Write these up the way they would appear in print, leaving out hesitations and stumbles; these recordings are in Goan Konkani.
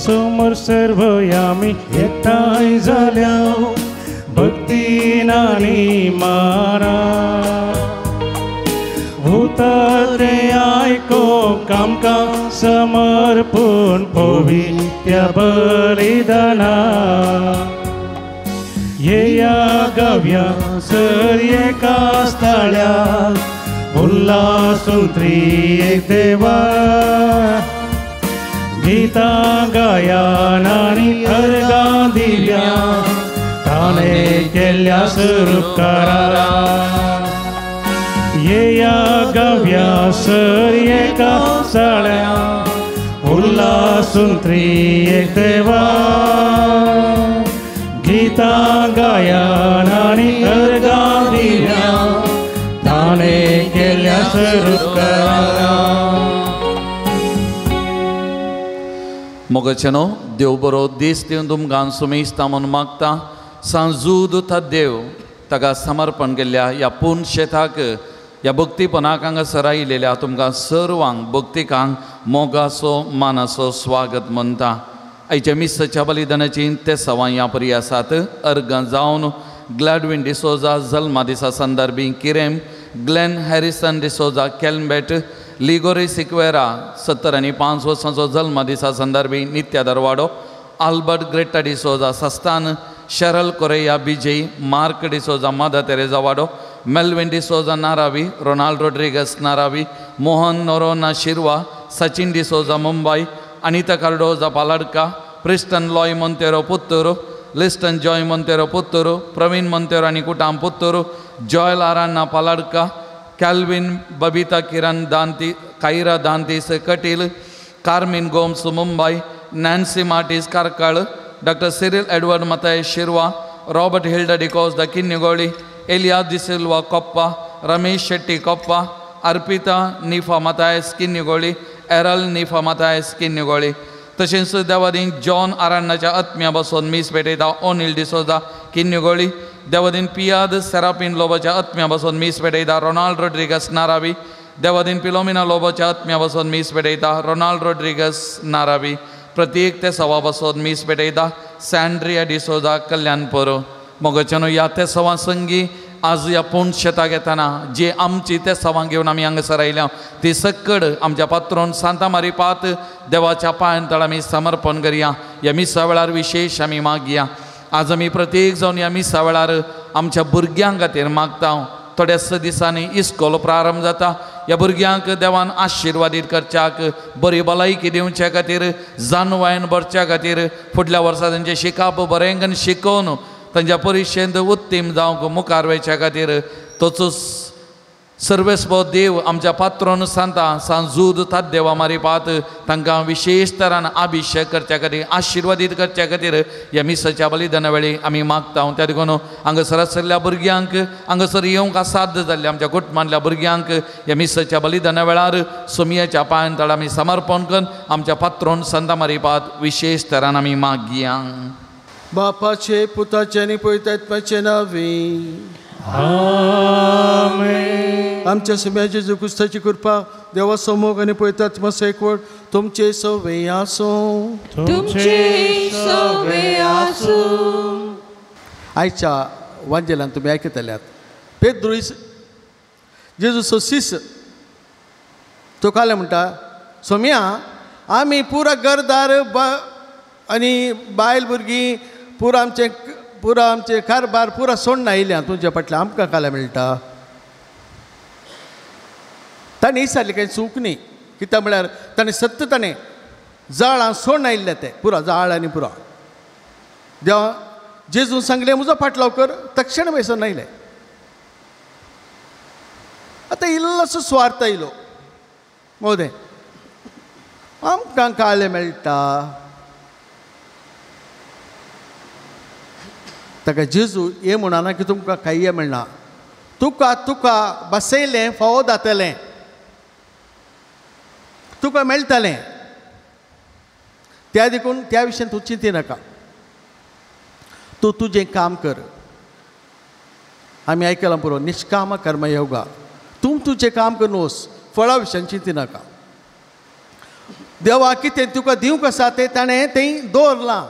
समोर सर्व आमी एकठांय जाल्या भक्तीन आनी माना उतर आयको आमकां समर्पण पवित्र बलिदाना येया गाव्या सर एका स्थळ्या उल्हासून त्रिएक देवा गीतां गायन आनी अर्गां दिव्या ताणें केल्ल्या सरुपकारा येया गाव्या सर एका स्थळ्या उल्हासून त्रिएक देवा गीतां गायन आनी अर्गां दिव्या ताणें केल्ल्या सरुपकारा. मोगाचेनो देव बरो दीस दिवन तुमकां सुमेस्ता म्हूण मागता. सांजूद देव ताका समर्पण केल्ल्या ह्या पूर्ण शेताक ह्या भक्तीपणाक हांगासर आयिल्ल्या तुमकां सर्वांक भक्तिकांक मोगाचो मानाचो स्वागत म्हणटा. आयच्या मिसाच्या बलिदानाची ते सवां ह्या परी आसात. अर्गां जावन ग्लॅडविन डिसोजा जल्मा दिसा संदर्भी किरेम, ग्लॅन हॅरिसन डिसोजा केल्मेट, लिगोरी सिक्वेरा 75 वर्सांचो जल्मा दिसा संदर्भी Nitya Darvado, Albert Greta D'Souza Sastan, Cheryl Correa Bijay, Mark D'Souza Mother Teresa Wado, Melvin D'Souza Naravi, Ronald Rodrigues Naravi, Mohan Noronha Shirva, Sachin D'Souza Mumbai, Anita Cardoza Paladka, Priston Loy Monteiro Puttur, Liston Joy Monteiro Puttur, Praveen Monteiro आनी कुटाम Puttur, Joel आरान्ना पालाडका, Calvin Babita Kiran Danti, Kyra Dantis Kateel, Carmen Gomes Mumbai, Nancy Martis Karkala, doctor Cyril Edward Mathias Shirva, Robert Hilda D'Costa Kinnigoli, Elias D'Silva Koppa, Ramesh Shetty Koppa, Arpita Nifa Mathias Kinnigoli, Errol Nifa Mathias Kinnigoli. तशेंच देवादीन जॉन आरान्नाच्या आत्म्या बसून मीस पेटयता ओनिल डिसोजा किन्निगोळी. देवादीन पियाद सेरापीन लोबोच्या आत्म्या बसून मीस पेटयता रोनाल्ड रोड्रिगस नारावी. देवादीन पिलोमिना लोबोच्या आत्म्या बसून मीस पेटयता रोनाल्ड रोड्रिगस नारावी. प्रत्येक ते सवा बसून मीस पेटयता सँड्रिया डिसोजा कल्याणपूर. मोगाच्यानो ह्या ते सवा संगी आज ह्या पूर्ण शेताक येतना जी आमची ते सवां घेवन आमी हांगासर आयल्या ती सक्कड आमच्या पात्रोन सांता मारिपात देवाच्या पांयां तळ आमी समर्पण करया. ह्या मिसा वेळार विशेश आमी मागया. आज आमी प्रत्येक जावन ह्या मिसा वेळार आमच्या भुरग्यां खातीर मागता. थोड्याच दिसांनी इस्कोल प्रारंभ जाता. ह्या भुरग्यांक देवान आशिर्वादीत करच्याक, बरी भलायकी दिवच्या खातीर, जानवायन भरच्या खातीर, फुडल्या वर्सा तेंचें शिकप बरें शिकोवन तांच्या परिक्षेंत उत्तीम जावंक मुखार वयच्या खातीर तोच सर्वेस्पो देव आमच्या पात्रोन सांता सांजूद देवा मारिपात तांकां विशेश तरान अभिशेक करच्या खातीर, आशिर्वादीत करच्या खातीर ह्या मिसाच्या बलिदाना वेळी आमी मागता. त्या देखून हांगासर आशिल्ल्या भुरग्यांक, हांगासर येवंक असाध्य जाल्ल्या आमच्या कुटुंबांतल्या भुरग्यांक ह्या मिसाच्या बलिदाना वेळार सोमयाच्या पांयां तळ आमी समर्पण करून आमच्या पात्रोन सांता मारिपात विशेश तरान आमी मागया. बापाचे पुताचे आनी पवित्र आत्म्याचे नांवे आमेन. आमच्या सोम्या जेजू क्रिस्ताची कृपा, देवाचो मोग आनी पवित्र आत्म्याचो एकवट तुमचे सवे आसूं. तुमचे सवे आसूं. आयच्या वांजेलान तुमी आयकतल्यात पेद्रुस जेजूचो शिष्य तो काले म्हणटा, सोम्या आमी पुरा घरदार आनी बायल भुरगीं पुरा आमचें कारबार पुरा सोडून आयिल्ल्या तुमच्या फाटल्यान आमकां काल्यां मेळटा. ताणें विचारलें कांय चूक न्ही, कित्याक म्हळ्यार ताणें सत्य ताणें जाळां सोडून आयिल्लें तें पुरा जाळ आनी पुरा. देवा जेजून सांगलें म्हजो फाटलाव कर, तक्षण बेसून आयलें. आतां इल्लोसो स्वार्थ आयलो मोदें आमकां कालें मेळटा. ताका जेजू हें म्हणना की तुमकां कांय मेळना, तुका तुका बसयलें फावो जातलें, तुका मेळटलें, त्या देखून त्या विशयान तूं चिंती नाका, तूं तुजें काम कर. आमी आयकलां पुरो निष्काम कर्म योगा, तूं तुजें काम करून वच, फळा विशयान चिंती नाका. देवा कितें तुका दिवंक आसा तें ताणें तें दवरलां,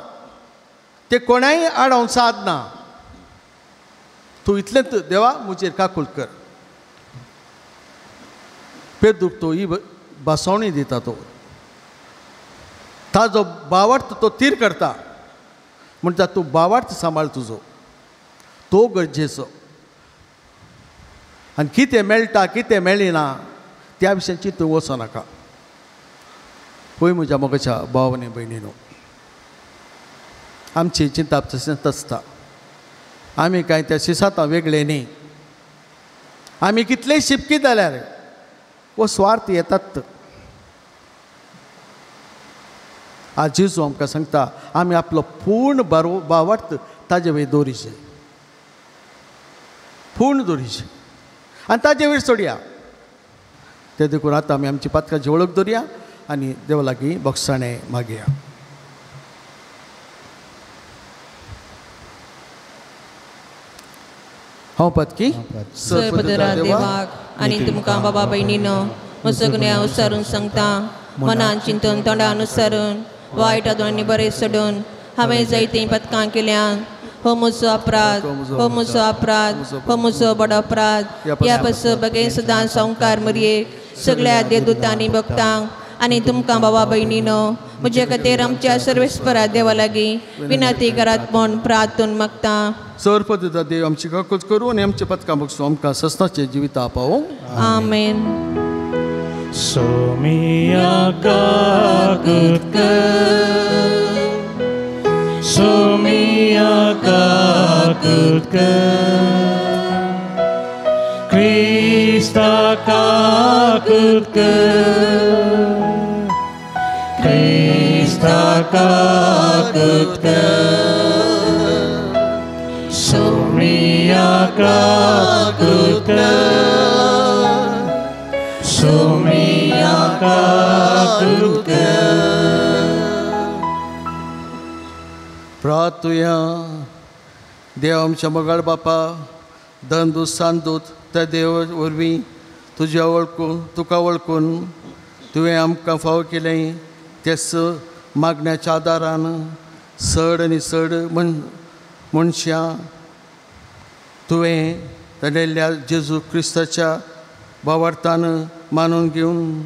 तें कोणाय आडोवंक सादना. तूं इतलें देवा म्हजेर काकूल कर. पेद्रूक तो ही भासवणी दिता, तो ताजो बावार्थ तो तीर करता. म्हणटा तूं बावार्थ सांबाळ तुजो, तो गरजेचो. आनी कितें मेळटा कितें मेळना त्या विशयांची तूं वचो नाका. पळय म्हज्या मोगाच्या भाव आनी भयणीनो, आमची चिंताप तशेंच आसता. आमी कांय त्या शिसातां वेगळे न्ही. आमी कितलेय शिपकी जाल्यार वो स्वार्थ येतात. आज जेजू आमकां सांगता आमी आपलो पूर्ण बावार्थ ताजे वयर दवरिचे, पूर्ण दवरिचे आनी ताजे वयर सोडया. ते देखून आतां आमी आमची पातकाची वळख दवरया आनी देवा लागीं बोगसाणें मागया. हांव पातकी सर्वदरा देवाक आनी तुमकां बाबा भयणीनो म्हजो गुन्यांव विचारून सांगता. मनान चिंतून तोंडान उच्चारून वायट आनी बरें सोडून हांवें जायतीं पथकां केल्यान. हो म्हजो अपराध, हो म्हजो अपराध, हो म्हजो बडो अपराध. ह्या पासून बगेन सदां संवकार मरयेक सगळ्या देवदूतांनी भक्तांक आनी तुमकां बाबा भयणीनो म्हजे खातीर आमच्या सर्वेस्परा देवा लागीं विनंती करात म्हूण प्रार्थून मागता. सर्वपदा देव आमची काकूत करूं आनी आमच्या पथकां बगसूं आमकां सस्नाचें जिविता पावूं. आमेन. सोमिया काकूत कर, सोमिया काकूत कर, क्रिस्ता काकूत कर, क्रिस्ता काकूत कर, सोमिया काकूत कर, सोमिया काकूत कर. प्रार्थुया. देव आमच्या मोगाळ बापा, धनदूत सांदूत त्या देव वरवीं तुज्या वळखून तुका वळखून तुवें आमकां फावो केलें तेच मागण्याच्या आदारान चड आनी चड मनशां तुवें धाडिल्ल्या जेजू क्रिस्ताच्या भावार्थान मानून घेवन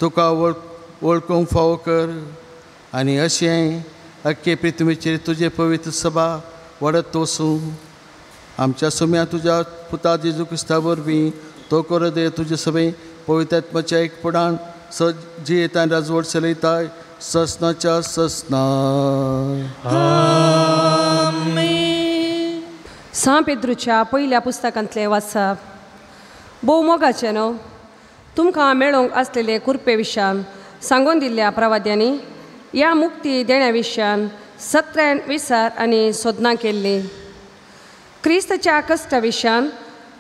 तुका वळखूंक फावो कर आनी अशें अख्खे पृथ्वीचेर तुजे पवित्र सभा वाडत वसूं. आमच्या सुम्या तुज्या पुता जेजू क्रिस्ता वरवीं तो करो दे तुजे सभे पवित्र आत्म्याच्या एकपणान स जियेता आनी राजवट चलयताय ससनाच्या ससना. आमेन. सां पेद्रूच्या पयल्या पुस्तकांतलें वाचप. भोव मोगाचें न्हू तुमकां मेळोवंक आसलेले कुरपे विशयान सांगून दिल्ल्या प्रवाद्यांनी ह्या मुक्ती देण्या विशयान सत्र्यान विचार आनी सोदनां केल्ली. क्रिस्तच्या कश्टा विशयान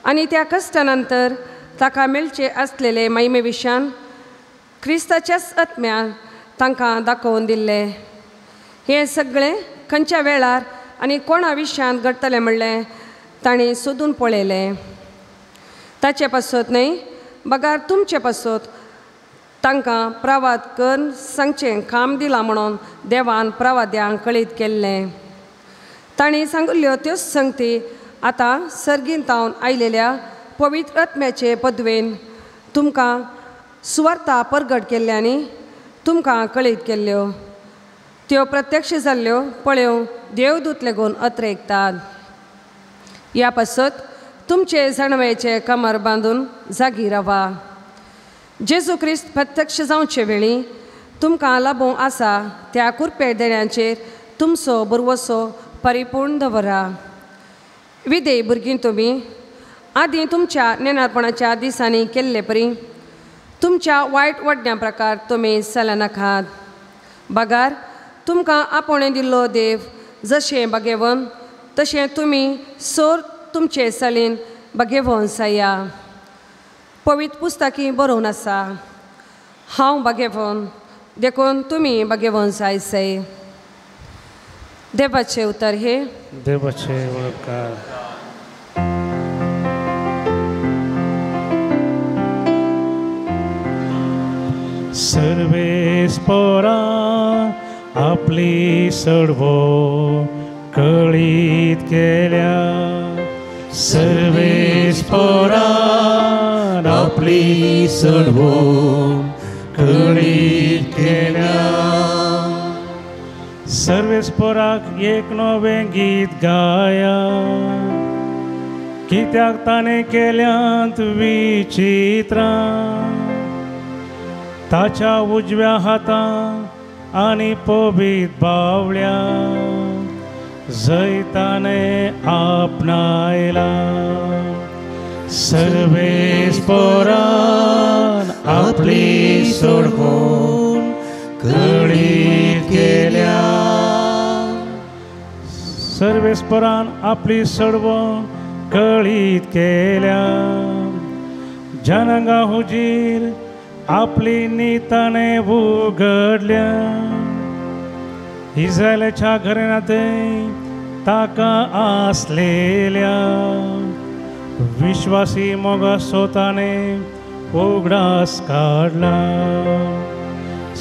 आनी त्या कश्टा नंतर ताका मेळचे आसलेले महिमे विशयान क्रिस्ताच्याच आत्म्यान तांकां दाखोवन दिल्ले. हें सगळें खंयच्या वेळार आनी कोणा विशयान घडटलें म्हणलें तांणी सोदून पळयलें. ताचे पासत न्हय बगार तुमचे पासत तांकां प्रवाद करून सांगचें काम दिलां म्हणून देवान प्रवाद्यांक कळीत केल्लें. तांणी सांगिल्ल्यो त्योच संगती आतां सर्गीन तावन आयलेल्या पवित्र आत्म्याचे पदवेन तुमकां सुवार्ता परगट केल्ल्यांनी तुमकां कळीत केल्ल्यो. त्यो प्रत्यक्ष जाल्ल्यो पळोवन देवदूत लेगून अत्रेकतात. ह्या पासत तुमचे जाणवयेचे कमर बांदून जागी रावा. जेजू क्रिस्त प्रत्यक्ष जावचे वेळी तुमकां लाबोवंक आसा त्या कुरपे देण्याचेर तुमचो भरवसो परिपूर्ण दवरा. विदेय भुरगीं तुमी आदीं तुमच्या नेणारपणाच्या दिसांनी केल्ले परी तुमच्या वायट वडण्या प्रकार तुमी चलनाकात. बगार तुमकां आपोवणें दिल्लो देव जशें बगेवन तशें तुमी सोर तुमचे सलीन बगेवन साया. पवित्र पुस्तकी बरोवन आसा, हांव बगेवन देखून तुमी बगेवन जाय सय. देवाचें उतर हे देवाचे उपकार. सर्वेस्पोरा आपली सडवो कळीत केल्या. सर्वेस्पोरा आपली सडवो कळीत केल्या. सर्वेस्पोराक एक नवें गीत गाया, कित्याक ताणें केल्यांत विचित्रां. ताच्या उजव्या हातान आनी पवीत बावल्या जैताने आपणायला. सर्वेस्पोरान आपली सोडवण कळीत केल्या. सर्वेस्पोरान आपली सोडवण कळीत केल्या. जनांगा हुजीर आपली नीताने उगडल्या. इस्रायलाच्या घराण्यांत ताका आसलेल्या विश्वासी मोगा सोताने उगडास काडला.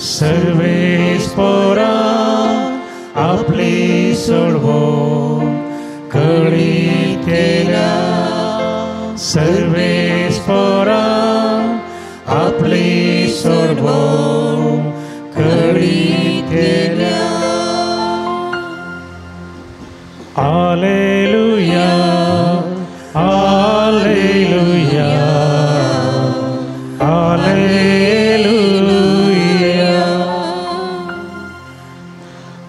सर्वेस्पोरा आपली सोडवण कळीत केल्या. सर्वेस्पोरा आपली सोडवण कळीत केल्या. आलेलुया, आलेलुया, आलेलुया.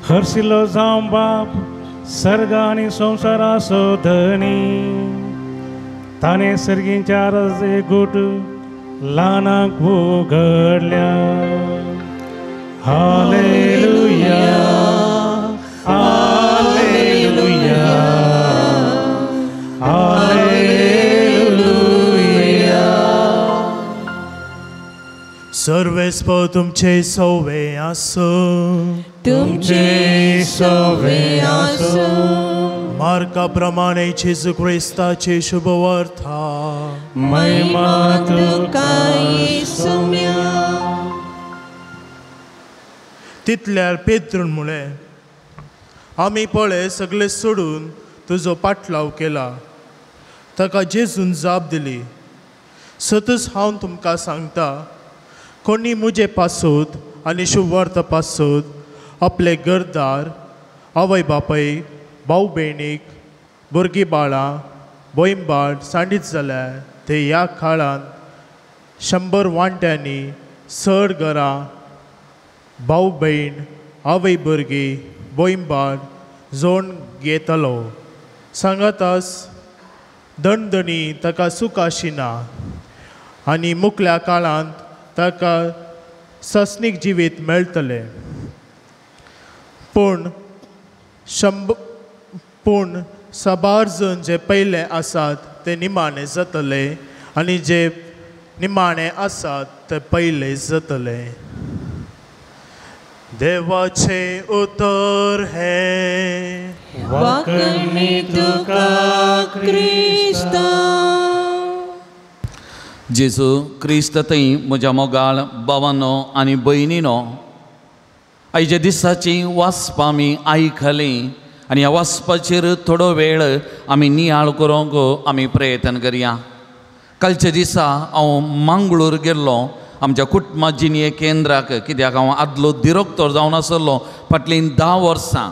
हर्षिलो जावं बाप सर्ग आनी संवसाराचो धनी, ताणें सर्गींच्या रजे गुट ल्हानांक उगडल्या. Hallelujah, hallelujah, hallelujah. सर्वेस्पोर तुमचे सोवे आसूं. तुमचे सोवे आसूं. मार्का प्रमाणे जेजू क्रिस्ताचे शुभवार्ता. महिमा तुका येसुम्या. तितल्यार पेत्रून म्हळें, आमी पळय सगळे सोडून तुजो पाटलाव केला. ताका जेजून जाप दिली, सतच हांव तुमकां सांगता, कोणी म्हजे पासत आनी शुभवार्ता पासत आपले घरदार, आवय बापाय, भाव भयणीक, भुरगीं बाळां, भोंयबाळ सांडीत जाल्यार ते ह्या काळांत 100 वांट्यांनी चड घरां, भाव भयण, आवय भुरगीं, भोंयबाळ जोड घेतलो. सांगातास दणदणी ताका सूख आशिना आनी मुखल्या काळांत ताका सस्नीक जिवीत मेळटलें. पूण पूण साबार जण जे पयले आसात ते निमाणे जातले आनी जे निमाणे आसात ते पयले जातले. देवाचें उतर हें. वाकणी तुका क्रिस्ता. जेजू क्रिस्त थंय म्हज्या मोगाळ बाबांनो आनी भयणीनो, आयच्या दिसाची वाचपां आमी आयकलीं आनी ह्या वाचपाचेर थोडो वेळ आमी नियाळ करूंक आमी प्रयत्न करया. कालच्या दिसा हांव मंगळूर गेल्लो आमच्या कुटुंबा जिणये केंद्राक, कित्याक हांव आदलो दिरोक्तोर जावन आसलो फाटलीं 10 वर्सां.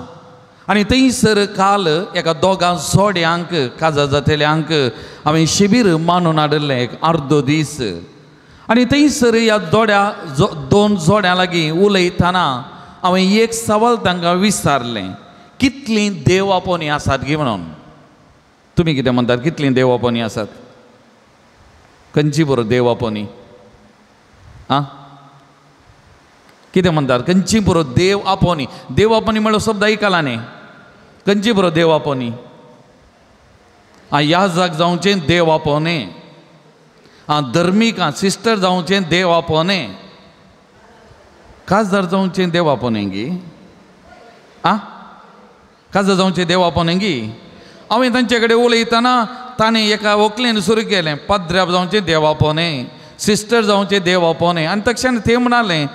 आनी थंयसर काल एका दोगां जोड्यांक काजार जातल्यांक हांवें शिबीर मानून हाडिल्लें एक अर्दो दीस. आनी थंयसर ह्या दोन जोड्यां लागीं उलयतना हांवें एक सवाल तांकां विचारलें, कितलीं देवापोनी आसात गी म्हणून. तुमी कितें म्हणटात, कितलीं देवापोनी आसात? खंयची बरो देवापोनी? आं, कितें म्हणटात? खंयची बरो देव आपोनी? देव आपोनी म्हणलो शब्द आयकला न्ही? खंयची बरो देव आपोनी? आं, याजक जावचें देव आपोने, आं धर्मीक आं सिस्टर जावचें देव आपोने, काजार जावचें देव आपोने गी? आं, काजार जावचें देव आपोने गी? हांवें तांचे कडेन उलयतना ताणें एका व्हंकलेन सुरू केलें, पाद्र्याब जावचें देव आपोने, सिस्टर जावचें देव आपोवणें आनी तक्षण तें म्हणालें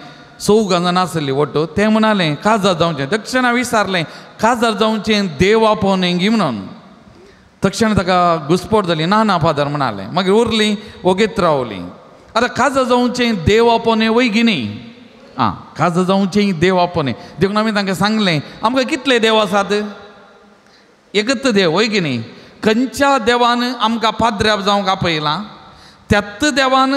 चौगां जाणां आसली वट्टू तें म्हणालें काजार जावचें तक्षण हांवें विचारलें काजार जावचें देव आपोवणें गी म्हणून तक्षण ताका घुसपोट जाली ना ना फादर म्हणालें मागीर उरली ओगीत रावली आतां काजार जावचें देव आपोवणें वय गी न्ही आं काजार जावचें देव आपोवणें देखून आमी तांकां सांगलें आमकां कितले देव आसात एकच देव वय की न्ही खंयच्या देवान आमकां पाद्र्याब जावंक आपयलां त्याच देवान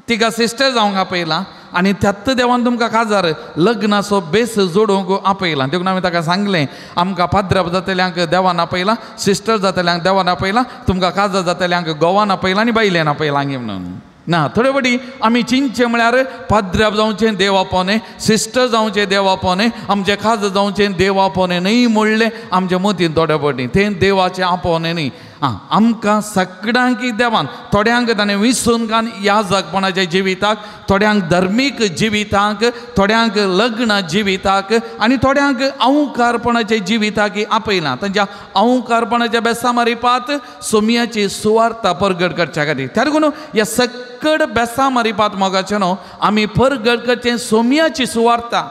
तिका सिस्टर जावंक आपयलां आनी त्याच देवान तुमकां काजार लग्नाचो बेस जोडूंक आपयलां देखून आमी ताका सांगलें आमकां पाद्र्याब जातल्यांक देवान आपयलां सिस्टर जातल्यांक देवान आपयलां तुमकां काजार जातल्यांक गोवान आपयलां आनी बायलेन आपयलां म्हणून ना थोडे फावटी आमी चिंतचें म्हळ्यार पाद्र्याब जावचें देव आपोवणें सिस्टर जावचें देव आपोवणें आमचें काजार जावचें देव आपोवणें न्हय म्हणलें आमच्या मतीन थोडे फावटी तें देवाचें आपोवणें न्ही आं आमकां सगळ्यांकी देवान थोड्यांक ताणें विसून घालून याजकपणाच्या जिविताक थोड्यांक धर्मीक जिविताक थोड्यांक लग्न जिविताक आनी थोड्यांक अंवकारपणाच्या जिविताक आपयलां तांच्या अंवकारपणाच्या बेसा मारिपात सोमयाची सुवार्ता परगट करच्या खातीर त्या देखून ह्या सकड बेसा मारिपात मोगाचें न्हू आमी परगट करचें सोमयाची सुवार्ता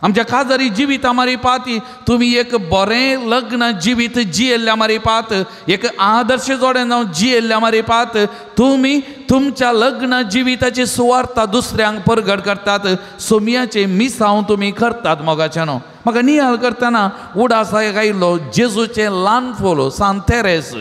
आमच्या काजारी जिविता मारिपात तुमी एक बरें लग्न जिवीत जियेल्ल्या मारिपात एक आदर्श जोडें जावन जियेल्ल्या मारिपात तुमी तुमच्या लग्न जिविताची सुवार्ता दुसऱ्यांक परगट करतात सोमयाचें मिसांव तुमी करतात मोगाचें न्हू म्हाका नियाळ करतना उडास आयलो जेजूचें ल्हान फूल सांत तेरेज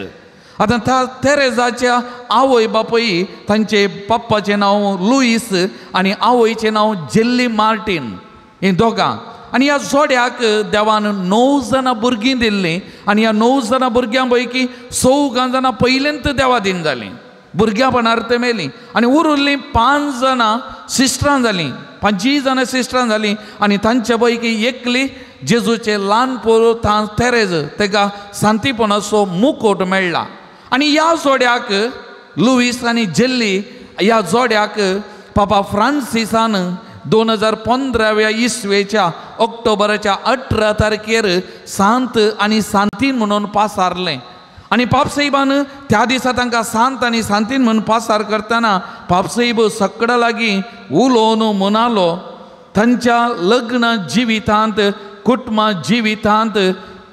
आतां त्या तेरेजाच्या आवय बापूय तांचे पप्पाचें नांव लुईस आनी आवयचें नांव जेल्ली मार्टीन ही दोगां आनी ह्या जोड्याक देवान 9 जाणां भुरगीं दिल्लीं आनी ह्या 9 जाणां भुरग्यां पैकी 4 जाणां पयलेंत देवा दिन जालीं भुरग्यापणार ते मेलीं आनी उरिल्लीं 5 जाणां सिस्टरां जालीं 5 जाणां सिस्टरां जालीं आनी तांचे पैकी एकली जेजूचें ल्हान पोर तेरेज तेका सांतीपणाचो मुकोट मेळ्ळा आनी ह्या जोड्याक लुईस आनी जेल्ली ह्या जोड्याक पापा फ्रांसिसान 2015व्या इसवेच्या ऑक्टोबराच्या 18 तारखेर सांत आनी सांतीन म्हणून पासारलें आनी पापसाहेबान त्या दिसा तांकां सांत आनी सांतीन म्हणून पासार करतना पापसाहेब सगळ्या लागीं उलोवन म्हणालो तांच्या लग्न जिवितांत कुटुंबा जिवितांत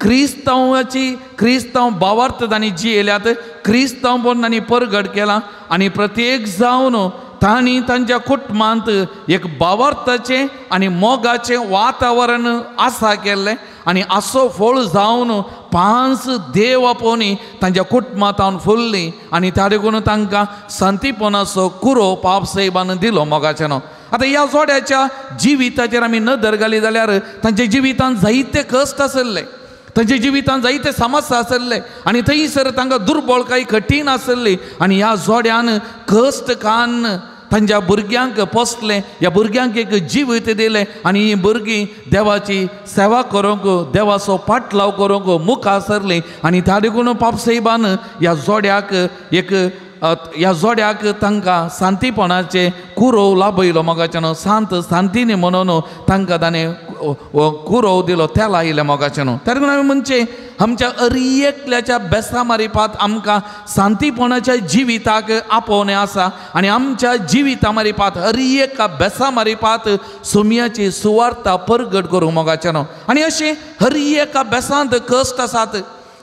क्रिस्तांवाची क्रिस्तांव भावार्थ तांणी जियेल्यात क्रिस्तांव म्हणून तांणी परगट केलां आनी प्रत्येक जावन तांणी तांच्या कुटुंबांत एक भावार्थाचें आनी मोगाचें वातावरण आसा केल्लें आनी असो फळ जावन 5 देव आपोवणी तांच्या कुटुंबांत फुल्लीं आनी त्या देखून तांकां सांतीपणाचो कुरो पापसाहेबान दिलो मोगाचें न्हू आतां ह्या जोड्याच्या जिविताचेर आमी नदर घाली जाल्यार तांच्या जिवितांत जायते कश्ट आसले तांच्या जिवितांत जायते समस्या आसले आनी थंयसर तांकां दुर्बळकाय कठीण आसली आनी ह्या जोड्यान कश्ट कान तांच्या भुरग्यांक पोसलें ह्या भुरग्यांक एक जिवीत दिलें आनी हीं भुरगीं देवाची सेवा करूंक देवाचो पाटलाव करूंक मुखार सरलीं आनी त्या देखून पापसाहेबान ह्या जोड्याक एक ह्या जोड्याक तांकां सांतीपणाचें कुरोव लाभयलो मोगाचें न्हू सांत सांतीनी म्हणून तांकां ताणें कुरोव दिलो त्या लायलें मोगाचें न्हू त्या देखून आमी म्हणचें आमच्या अरियकल्याच्या बेसा मारिपात आमकां सांतीपणाच्या जिविताक आपोवणें आसा आनी आमच्या जिविता मारिपात हर एका बेसा मारिपात सोमयाची सुवार्ता परगट करूंक मोगाचें न्हू आनी अशें हर एका बेसांत कश्ट आसात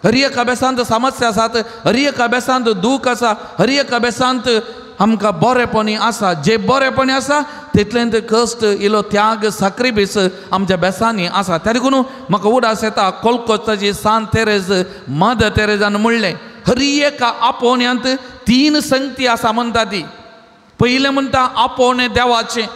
हर एका बेसांत समस्या आसात हर एका बेसांत दूख आसा हर एका बेसांत आमकां बरेपणी आसा जे बरेपणी आसा तितलें कश्ट इलो त्याग साक्रिफीस आमच्या बेसांनी आसा त्या देखून म्हाका उडास येता कोलकोताची सांत तेरेज मदर तेरेजान म्हणलें हर एका आपोवण्यांत 3 संगती आसा म्हणटा ती पयलें म्हणटा आपोवणें देवाचें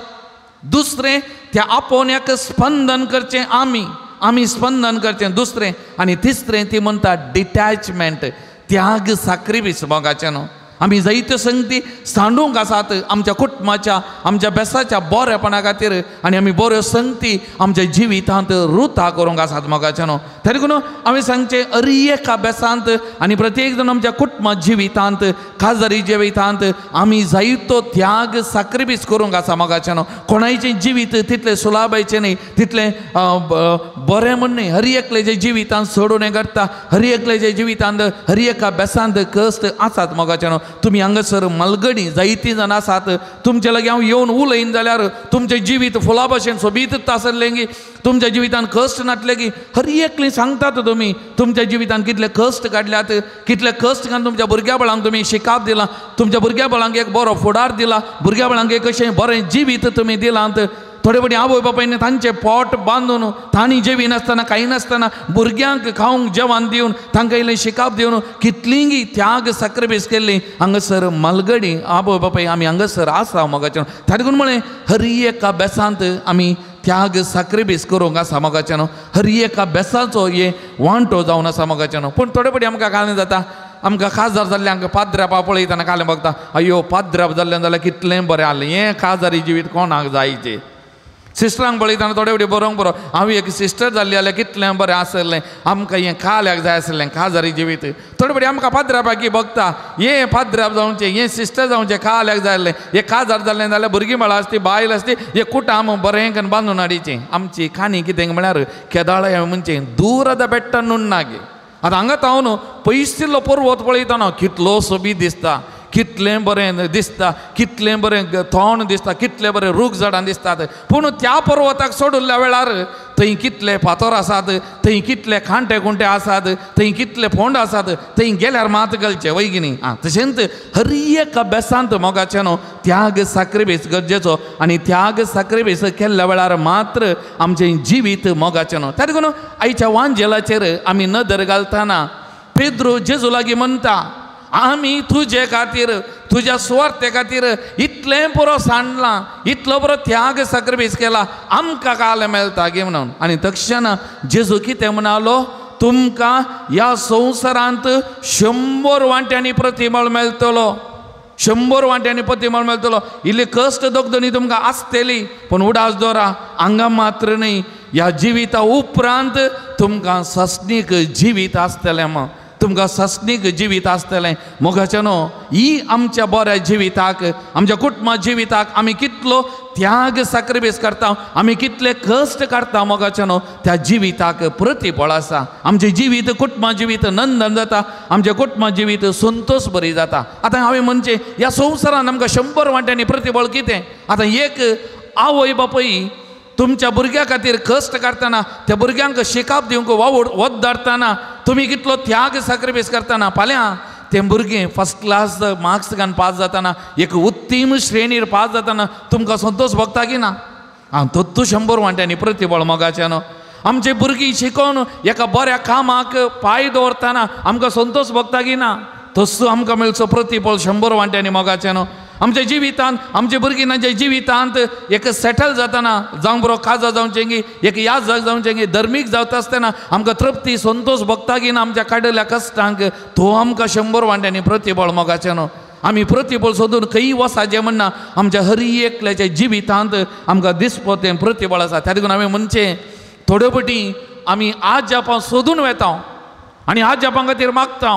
दुसरें त्या आपोवण्याक स्पंदन करचें आमी आमी स्पंदन करचें दुसरें आनी तिसरें ती म्हणटा डिटॅचमेंट त्याग साक्रिफीस मोगाचें न्हू आमी जायत्यो संगती सांडूंक आसात आमच्या कुटुंबाच्या आमच्या बेसाच्या बरेपणा खातीर आनी आमी बऱ्यो संगती आमच्या जिवितांत रुता करूंक आसात मोगाचें न्हू तरी देखून हांवें सांगचें अरी एका बेसांत आनी प्रत्येक जाण आमच्या कुटुंबा जिवितांत खाजरी जिवितांत आमी जायतो त्याग साक्रिफीस करूंक आसा मोगाचें न्हू. कोणायचें जिवीत तितलें सुलाभायचें न्ही, तितलें बरें म्हण न्ही. हर एकल्याच्या जिवितांत सोडून हें घडटा, हर एकल्याच्या जिवितांत हर एका बेसांत कश्ट आसात मोगाचें न्हू. तुमी हांगासर मालगडी जायतीं जाणां आसात तुमचे लागीं हांव येवन उलयन जाल्यार तुमचें जिवीत फुलां भशेन सोबीत आसलें की तुमच्या जिवितान कश्ट नासले की हर एकली सांगतात तुमी तुमच्या जिवितान कितले कश्ट काडल्यात कितले कश्ट काडून तुमच्या भुरग्या बाळांक तुमी शिकाप दिलां तुमच्या भुरग्या बाळांक एक बरो फुडार दिला भुरग्या बाळांक एक अशें बरें जिवीत तुमी दिलांत। थोडे फावटी आवय बापायन तांचें पोट बांदून तांणी जेवी नासतना खाय नासतना भुरग्यांक खावंक जेवण दिवन तांकां इल्लें शिकाप दिवन कितलींगी त्याग साक्रिफायस केल्ली हांगासर मालगडी आवय बापाय आमी हांगासर आसा मोगाचें। ताका लागून म्हळें हर एका बेसांत आमी त्याग साक्रिफायस करूंक आसा मोगाचें न्हू हर एका बेसाचो हे वांटो जावन आसा मोगाचें न्हू। पूण थोडे फावटी आमकां कालें जाता आमकां काजार जाल्लें आमकां पाद्रापा पळयतना कालें बगता अयो पाद्राप जाल्लें जाल्यार कितलें बरें आहलें हें काजारी जिवीत कोणाक जायचें। सिस्टरांक पळयतना थोडे फावटी बरोवंक बरो हांव एक सिस्टर जाल्ली जाल्यार कितलें बरें आसलें आमकां हें काल्याक जाय आसलें काजारी जिवीत। थोडे फावटी आमकां पाद्रापाकी बगता हें पाद्राप जावचें हें सिस्टर जावचें काल्याक जाय आसलें हें काजार जाल्लें जाल्यार भुरगीं बाळां आसती बायल आसती हें कुटाम बरें करून बांदून हाडचें। आमची काणी कितें म्हळ्यार केदाळ म्हणचें दूर आतां बेट्टा नुन्नागे आतां हांगा तावन पयसिल्लो पर्वत पळयतना कितलो सोबीत दिसता कितलें बरें दिसता कितलें बरें तोंड दिसता कितलें बरें रूख झाडां दिसतात पूण त्या पर्वताक सोडिल्ल्या वेळार थंय कितले फातर आसात थंय कितले कांटे कुंटे आसात थंय कितले फोंड आसात थंय गेल्यार मात गलचे वय की न्ही। आं तशेंच हर एका बेसांत मोगाचें न्हू त्याग साक्रिफायस गरजेचो आनी त्याग साक्रिफायस केल्ल्या वेळार मात्र आमचें जिवीत मोगाचें न्हू। त्या देखून आयच्या वांजेलाचेर आमी नदर घालतना पेद्रू जेजू लागीं म्हणटा आमी तुजे खातीर तुज्या सुवार्थे खातीर इतलें पुरो सांडलां इतलो बरो त्याग साक्रिफायस केला आमकां काल मेळटा गे म्हणून। आनी तक्षण जेजू कितें म्हणालो तुमकां ह्या संवसारांत 100 वांट्यांनी प्रतिबळ मेळटलो 100 वांट्यांनी प्रतिबळ मेळटलो इल्ली कश्ट दगदणी तुमकां आसतली पूण उडास दवरा हांगा मात्र न्ही ह्या जिविता उपरांत तुमकां सस्नीक जिवीत आसतलें मग तुमकां सस्नीक जिवीत आसतलें मोगाचें न्हू। ही आमच्या बऱ्या जिविताक आमच्या कुटुंबा जिविताक आमी कितलो त्याग साक्रिफायस करता आमी कितले कश्ट काडटा मोगाचें न्हू त्या जिविताक प्रतिफळ आसा। आमचें जिवीत कुटुंबा जिवीत नंदन जाता आमचें कुटुंबा जिवीत संतोश बरी जाता। आतां हांवें म्हणचें ह्या संवसारान आमकां 100 वांट्यांनी प्रतिफळ कितें आतां एक आवय बापूय तुमच्या भुरग्या खातीर कश्ट काडटना त्या भुरग्यांक शिकाप दिवंक वावड वत धाडटना तुमी कितलो त्याग साक्रिफायस करतना फाल्यां तें भुरगें फर्स्ट क्लास मार्क्स घालून पास जातना एक उत्तीम श्रेणीर पास जातना तुमकां संतोश भोगता की ना। आं तत्तू 100 वांट्यांनी प्रतिबळ मोगाचें न्हू। आमचे भुरगीं शिकोवन एका बऱ्या कामाक पांय दवरतना आमकां संतोश भोगता की ना तसो आमकां मेळचो प्रतिबळ 100 वांट्यांनी मोगाचें न्हू। आमच्या जिवितांत आमच्या भुरगीं जिवितांत एक सेटल जातना जावं बरो काजा जावचें गी एक याद जावचें गी धर्मीक जावता आसतना आमकां तृप्ती संतोश भोगता की ना आमच्या काडलेल्या कश्टांक तो आमकां 100 वांट्यांनी प्रतिबळ मोगाचें न्हू। आमी प्रतिबळ सोदून खंय वसाचें म्हणना आमच्या हर एकल्याच्या जिवितांत आमकां दिसपो तें प्रतिबळ आसा। त्या देखून हांवें म्हणचें थोड्यो फावटी आमी आजापां सोदून वेता आनी आजापां खातीर मागता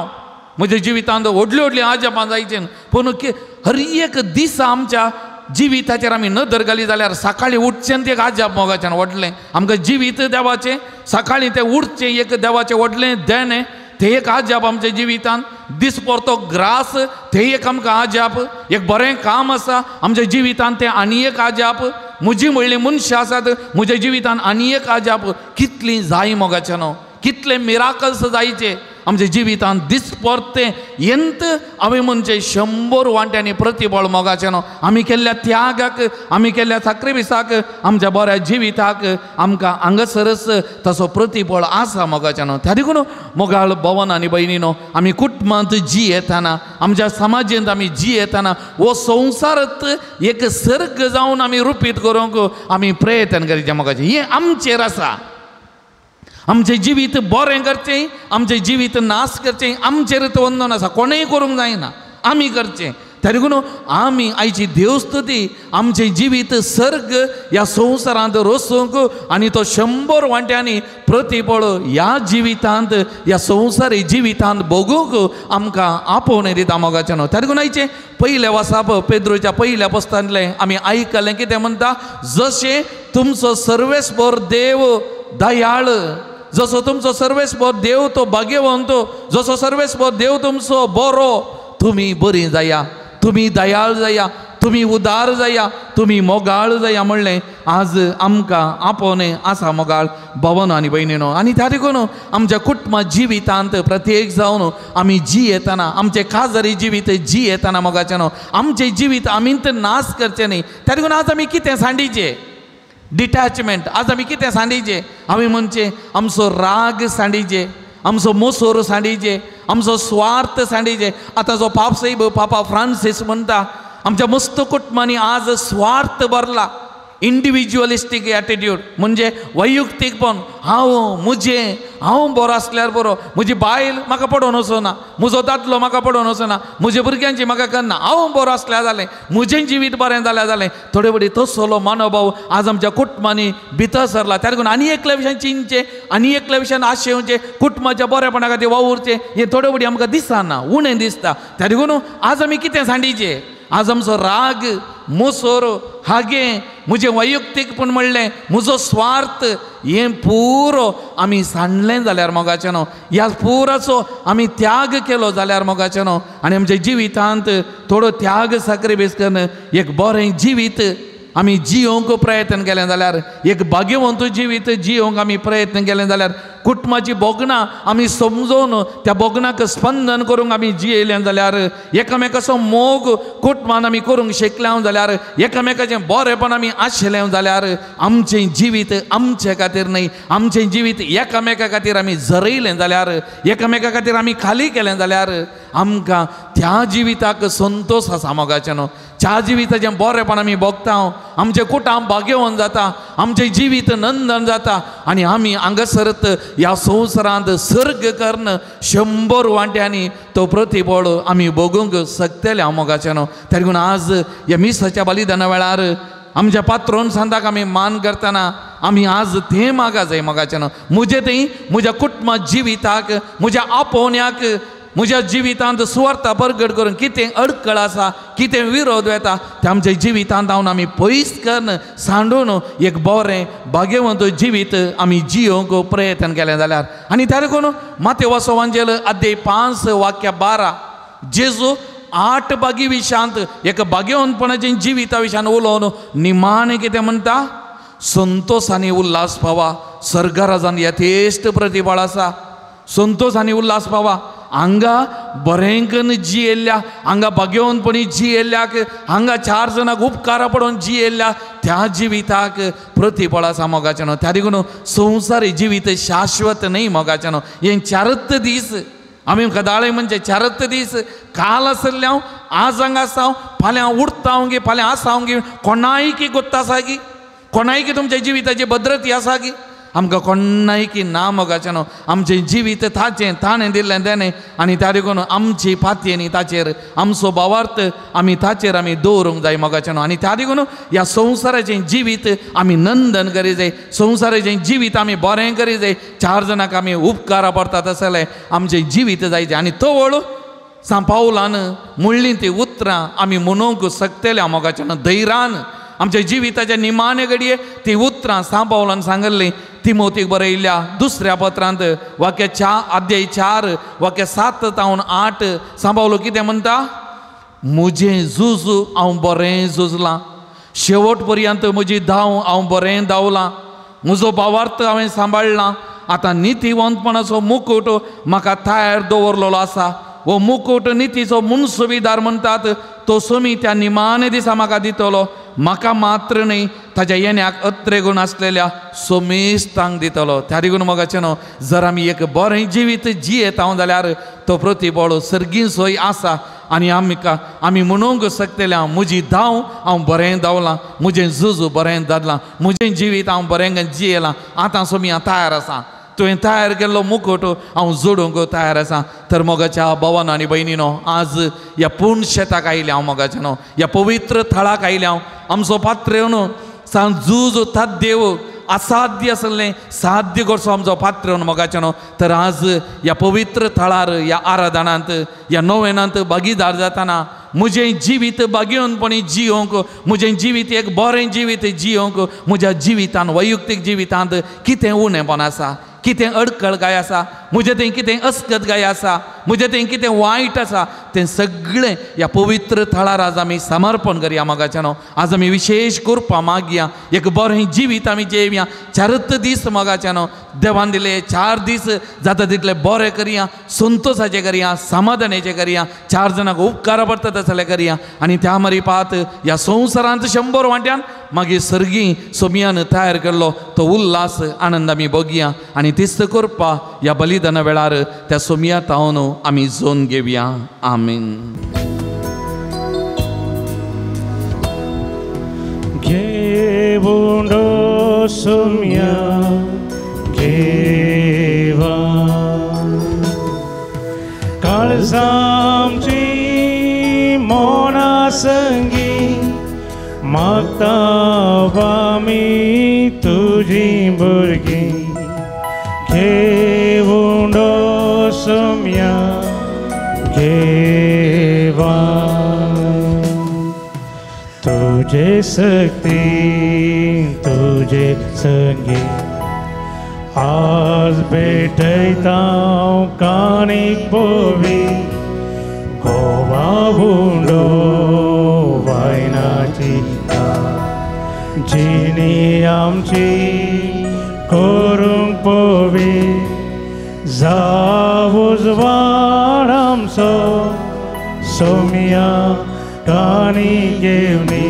म्हज्या जिवितांत व्हडली व्हडली आजापां जायचें पूण हर एक दिसा आमच्या जिविताचेर आमी नदर घाली जाल्यार सकाळीं उठचें तें एक आजाप मोगाचें व्हडलें आमकां जिवीत देवाचें सकाळीं तें उठचें एक देवाचें व्हडलें देणें तें एक आजाप आमच्या जिवितांत दिसपरतो ग्रास तें एक आमकां आजाप एक बरें काम आसा आमच्या जिवितांत तें आनी एक आजाप म्हजी म्हणली मनशां आसात म्हज्या जिवितांत आनी एक आजाप कितलीं जाय मोगाचें न्हू कितले मिराकल्स जायचे आमच्या जिवितांत दिसपरतें येंत हांवें म्हणचें 100 वांट्यांनी प्रतिबळ मोगाचें न्हू। आमी केल्ल्या त्यागाक आमी केल्ल्या साक्रिफायसाक आमच्या बऱ्या जिविताक आमकां हांगासरच तसो प्रतिबळ आसा मोगाचें न्हू। त्या देखून मोगाळ भवन आनी भयणीनो आमी कुटुंबांत जियेतना आमच्या समाजेंत आमी जियेतना हो संवसारांत एक सर्ग जावन आमी रुपीत करूंक आमी प्रयत्न करीचे मोगाचें हें आमचेर आसा। आमचें जिवीत बरें करचें आमचें जिवीत नाश करचें आमचेर तें वंदन आसा कोणेंय करूंक जायना आमी करचें। त्या देखून आमी आयची देवस्तुती आमचें जिवीत सर्ग ह्या संवसारांत रोसूंक आनी तो 100 वांट्यांनी प्रतिबळ ह्या जिवितांत ह्या संवसारी जिवितांत भोगूंक आमकां आपोवणें दिता मोगाचें न्हू। त्या देखून आयचें पयलें वासाप पेद्रूच्या पयल्या पुस्तकांतलें आमी आयकलें कितें म्हणटा जशें तुमचो सर्वेस्पर देव दयाळ जसो तुमचो सर्वेस्पर देव तो भाग्यवंत जसो सर्वेस्पर देव तुमचो बरो तुमी बरी जाया, तुमी दयाळ जाया, तुमी उदार जाया, तुमी मोगाळ जाया म्हणलें आज आमकां आपोवणें आसा मोगाळ भवन आनी भयणीनो. आनी त्या देखून आमच्या कुटुंबा जिवितांत प्रत्येक जावन आमी जियेतना आमचें खाजरी जिवीत जियेतना मोगाचें आमचें जिवीत आमी तर नाश करचें न्ही. त्या देखून आज आमी कितें सांडीचें डिटॅचमेंट, आज आमी कितें सांडीचें, आमी म्हणचें आमचो राग सांडीचे, आमचो मोसोर सांडीचे, आमचो स्वार्थ सांडीचे. आतां जो पापसाहेब पापा फ्रांसीस म्हणटा आमच्या मस्त कुटुंबांनी आज स्वार्थ भरला, इंडिविज्युअलिस्टीक एटिट्यूड म्हणजे वैयक्तीकपण, हांव म्हजें, हांव बरो आसल्यार बरो, म्हजी बायल म्हाका पडोवन वचना, म्हजो दादलो म्हाका पडोवन वचना, म्हज्या भुरग्यांची म्हाका करना, हांव बरो आसल्यार जालें, म्हजें जिवीत बरें जाल्यार जालें. थोडे फुडें तसलो मनोभाव आज आमच्या कुटुंबांनी भितर सरला. त्या देखून आनी एकल्या विशयान चिंतचें, आनी एकल्या विशयान आशेवचें, कुटुंबाच्या बरेपणा खातीर वावुरचें हें थोडे फुडें आमकां दिसना, उणें दिसता. त्या देखून आज आमी कितें सांडीचें, आज आमचो राग, मोसोर, हागें, म्हजें वैयक्तीकपण म्हणलें, म्हजो स्वार्थ हें पुरो आमी सांडलें जाल्यार मोगाचें न्हू, ह्या पुराचो आमी त्याग केलो जाल्यार मोगाचें न्हू, आनी आमच्या जिवितांत थोडो त्याग साक्रिफायस करून एक बरें जिवीत आमी जियोवंक प्रयत्न केलें जाल्यार, एक भाग्यवंत जिवीत जियोवंक आमी प्रयत्न केलें जाल्यार, कुटुंबाची भोगणां आमी समजून त्या भोगणाक स्पंदन करूंक आमी जियेलें जाल्यार, एकामेकाचो मोग कुटुंबान आमी करूंक शिकले जाल्यार, एकामेकाचें बरेंपण आमी आशिल्लें जाल्यार, आमचें जिवीत आमचे खातीर न्हय, आमचें जिवीत एकामेका खातीर आमी झरयलें जाल्यार, एकामेका खातीर आमी खाली केलें जाल्यार आमकां त्या जिविताक संतोश आसा मोगाचें न्हू. त्या जिविताचें बरेंपण आमी भोगता, आमचें कुटुंब भाग्यवंत जाता, आमचें जिवीत नंदन जाता आनी आमी हांगासरत ह्या संवसारांत सर्ग करून 100 वांट्यांनी तो प्रतिफळ आमी भोगूंक शकतले हांव मोगाचें न्हू. त्या देखून आज ह्या मिसाच्या बलिदाना वेळार आमच्या पात्रोन सांताक आमी मान करतना आमी आज तें मागा जाय मोगाचें न्हू, म्हजें थंय म्हज्या कुटुंबा जिविताक, म्हज्या आपोवण्याक, म्हज्या जिवितांत सुवार्था परगट करून कितें अडकळ आसा, कितें विरोध येता तें आमच्या जिवितांत हांव आमी पयस करून सांडून एक बरें भाग्यवंत जिवीत आमी जियोवंक प्रयत्न केलें जाल्यार. आनी त्या देखून मातेवासो वांजेल अध्याय 5 वाक्य 12 जेजू 8 भागी विशांत एक भाग्यवंतपणाचें जिविता विशयान उलोवन निमाणें कितें म्हणटा, संतोश आनी उल्हास पावा, सर्गराजान यथेश्ट प्रतिफळ आसा. संतोश आनी उल्हास पावा, हांगा बरेंकन जियेल्ल्या, हांगा भाग्यवंतपणी जियेल्ल्याक, हांगा 4 जाणांक उपकारा पडोवन जियेल्ल्या त्या जिविताक प्रतिफळ आसा मोगाचें न्हू. त्या देखून संवसारी जिवीत शाश्वत न्हय मोगाचें न्हू. हें 4 दीस आमी कदाळे म्हणजे 4 दीस काल आसल्ले हांव, आज हांगा आसा हांव, फाल्यां उरता हांव गी, फाल्यां आसा हांव गी, कोणायकी गोत्त आसा गी, कोणायकी तुमच्या जिविताची भद्रती आसा गी, आमकां कोणायकी ना मोगाचें न्हू. आमचें जिवीत ताचें ताणें दिल्लें तेणें आनी त्या देखून आमची पातयेनी ताचेर, आमचो भावार्थ आमी ताचेर आमी दवरूंक जाय मोगाचें न्हू. आनी त्या देखून ह्या संवसाराचें जिवीत आमी नंदन करी जाय, संवसाराचें जिवीत आमी बरें करी जाय, 4 जाणांक आमी उपकारा पडटा तसलें आमचें जिवीत जायचें. आनी तवळ सांत पावलान म्हणलीं ती उतरां आमी म्हणूंक शकतले मोगाचें न्हू धैर्यान. आमच्या जिविताच्या निमाणे घडये ती उतरां सांत पावलान सांगिल्लीं तिमोतीक बरयल्ल्या 2 पत्रांत वाक्य 4 अध्याय 4 वाक्य 7 तावन 8 सांत पावलो कितें म्हणटा, म्हजें झूज हांव बरें झुजलां, शेवट पर्यंत म्हजी धांव हांव बरें धांवलां, म्हजो भावार्थ हांवें सांबाळ्ळा, आतां नितीवंतपणाचो मुकूट म्हाका तयार दवरलेलो आसा. हो मुकूट नितीचो मुनसुबीदार म्हणटात तो सोमी त्या निमाणे दिसा म्हाका दितलो, म्हाका मात्र न्हय ताज्या येण्याक अत्रेगूण आसलेल्या सोमेस्तांक दितलो. त्या देखून मोगाचें न्हू, जर आमी एक बरें जिवीत जियेता जाल्यार तो प्रतिफळ सर्गीं सोय आसा आनी आमकां आमी म्हणूंक शकतले, म्हजी धांव हांव बरें धांवलां, म्हजें झूज बरें धाडलां, म्हजें जिवीत हांव बरें जियेलां, आतां सोमी हांव तयार आसा, तुवें तयार केल्लो मुकुट हांव जोडूंक तयार आसा. तर मोगाच्या भवन आनी भयणीनो, आज ह्या पूर्ण शेताक आयलें हांव मोगाचें न्हू, ह्या पवित्र थळाक आयलें हांव. आमचो पात्र न्हू सांत झूज तद्देव असाध्य आसलें साध्य करचो आमचो पात्र मोगाचें न्हू. तर आज ह्या पवित्र थळार, ह्या आराधनांत, ह्या नोवेनांत भागीदार जातना म्हजें जिवीत भाग्यवंतपणी जियोवंक, म्हजें जिवीत एक बरें जिवीत जियोवंक, म्हज्या जिवितांत वैयक्तीक जिवितांत कितें उणेपण आसा, कितें अडकळ काय आसा म्हजें थंय, कितें अस्कत काय आसा म्हजें थंय, कितें वायट आसा तें सगळें ह्या पवित्र थळार आज आमी समर्पण करया मोगाच्यानो. आज आमी विशेश कृपा मागया, एक बरें जिवीत आमी जेवया. चारच दीस मोगाच्यानो देवान दिले, 4 दीस जाता तितले बरें करया, संतोसाचें करया, समाधानाचें करया, 4 जाणांक उपकार पडटा तसलें करया. आनी त्या मरिपात ह्या संवसारांत 100 वांट्यान मागीर सर्गी सोमियान तयार केल्लो तो उल्हास आनंद आमी बघया. आनी तीच कृपा ह्या बलिदाना वेळार त्या सोमिया तावन आमी जोन घेवया. आमीन. घेवून सोमिया घेवा काळजामची मोना संगी मागता आमी तुजी भुरगीं. घेवून सोम्या घेवा तुझे शक्ती तुझे संगी आज भेटयता काणीक बोवी गोवा उंडो वायनाची जिणी आमची करूंक पोवी जावुजवाड आमचो सोमिया काणी घेवनी.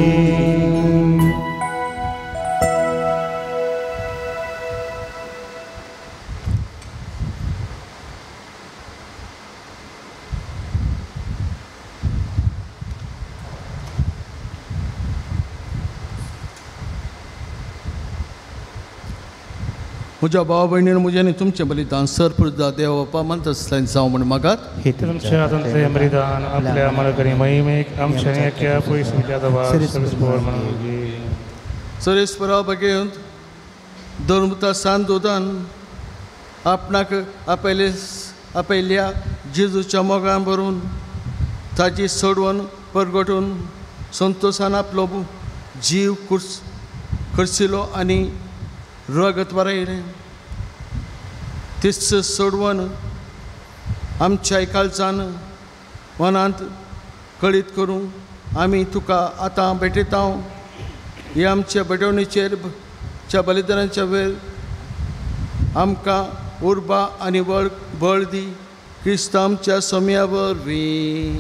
म्हज्या भाव भयणीन म्हजें आनी तुमचें बलिदान सरपुरदा देव बापा मंत्रस्थान जावं म्हूण मागात. तुमच्या हातांतलें बलिदान आपल्या मालकरी महिमेक आमच्या एक्या पयस सरेस्वरा बगेंत धर्मता सान दोदान आपणाक आपयले आपयल्या जेजूच्या मोगान भरून ताजी सोडवण परगटून संतोशान आपलो जीव खर्चिलो आनी रगत वारयलें. तीच सोडवण आमच्या काळजान मनांत कळीत करूं आमी तुका आतां भेटयता. हे आमच्या भेटवणीचेर च्या बलिदानाच्या वेळ आमकां उर्बा आनी बळ दी क्रिस्त आमच्या सोम्या वरवीं.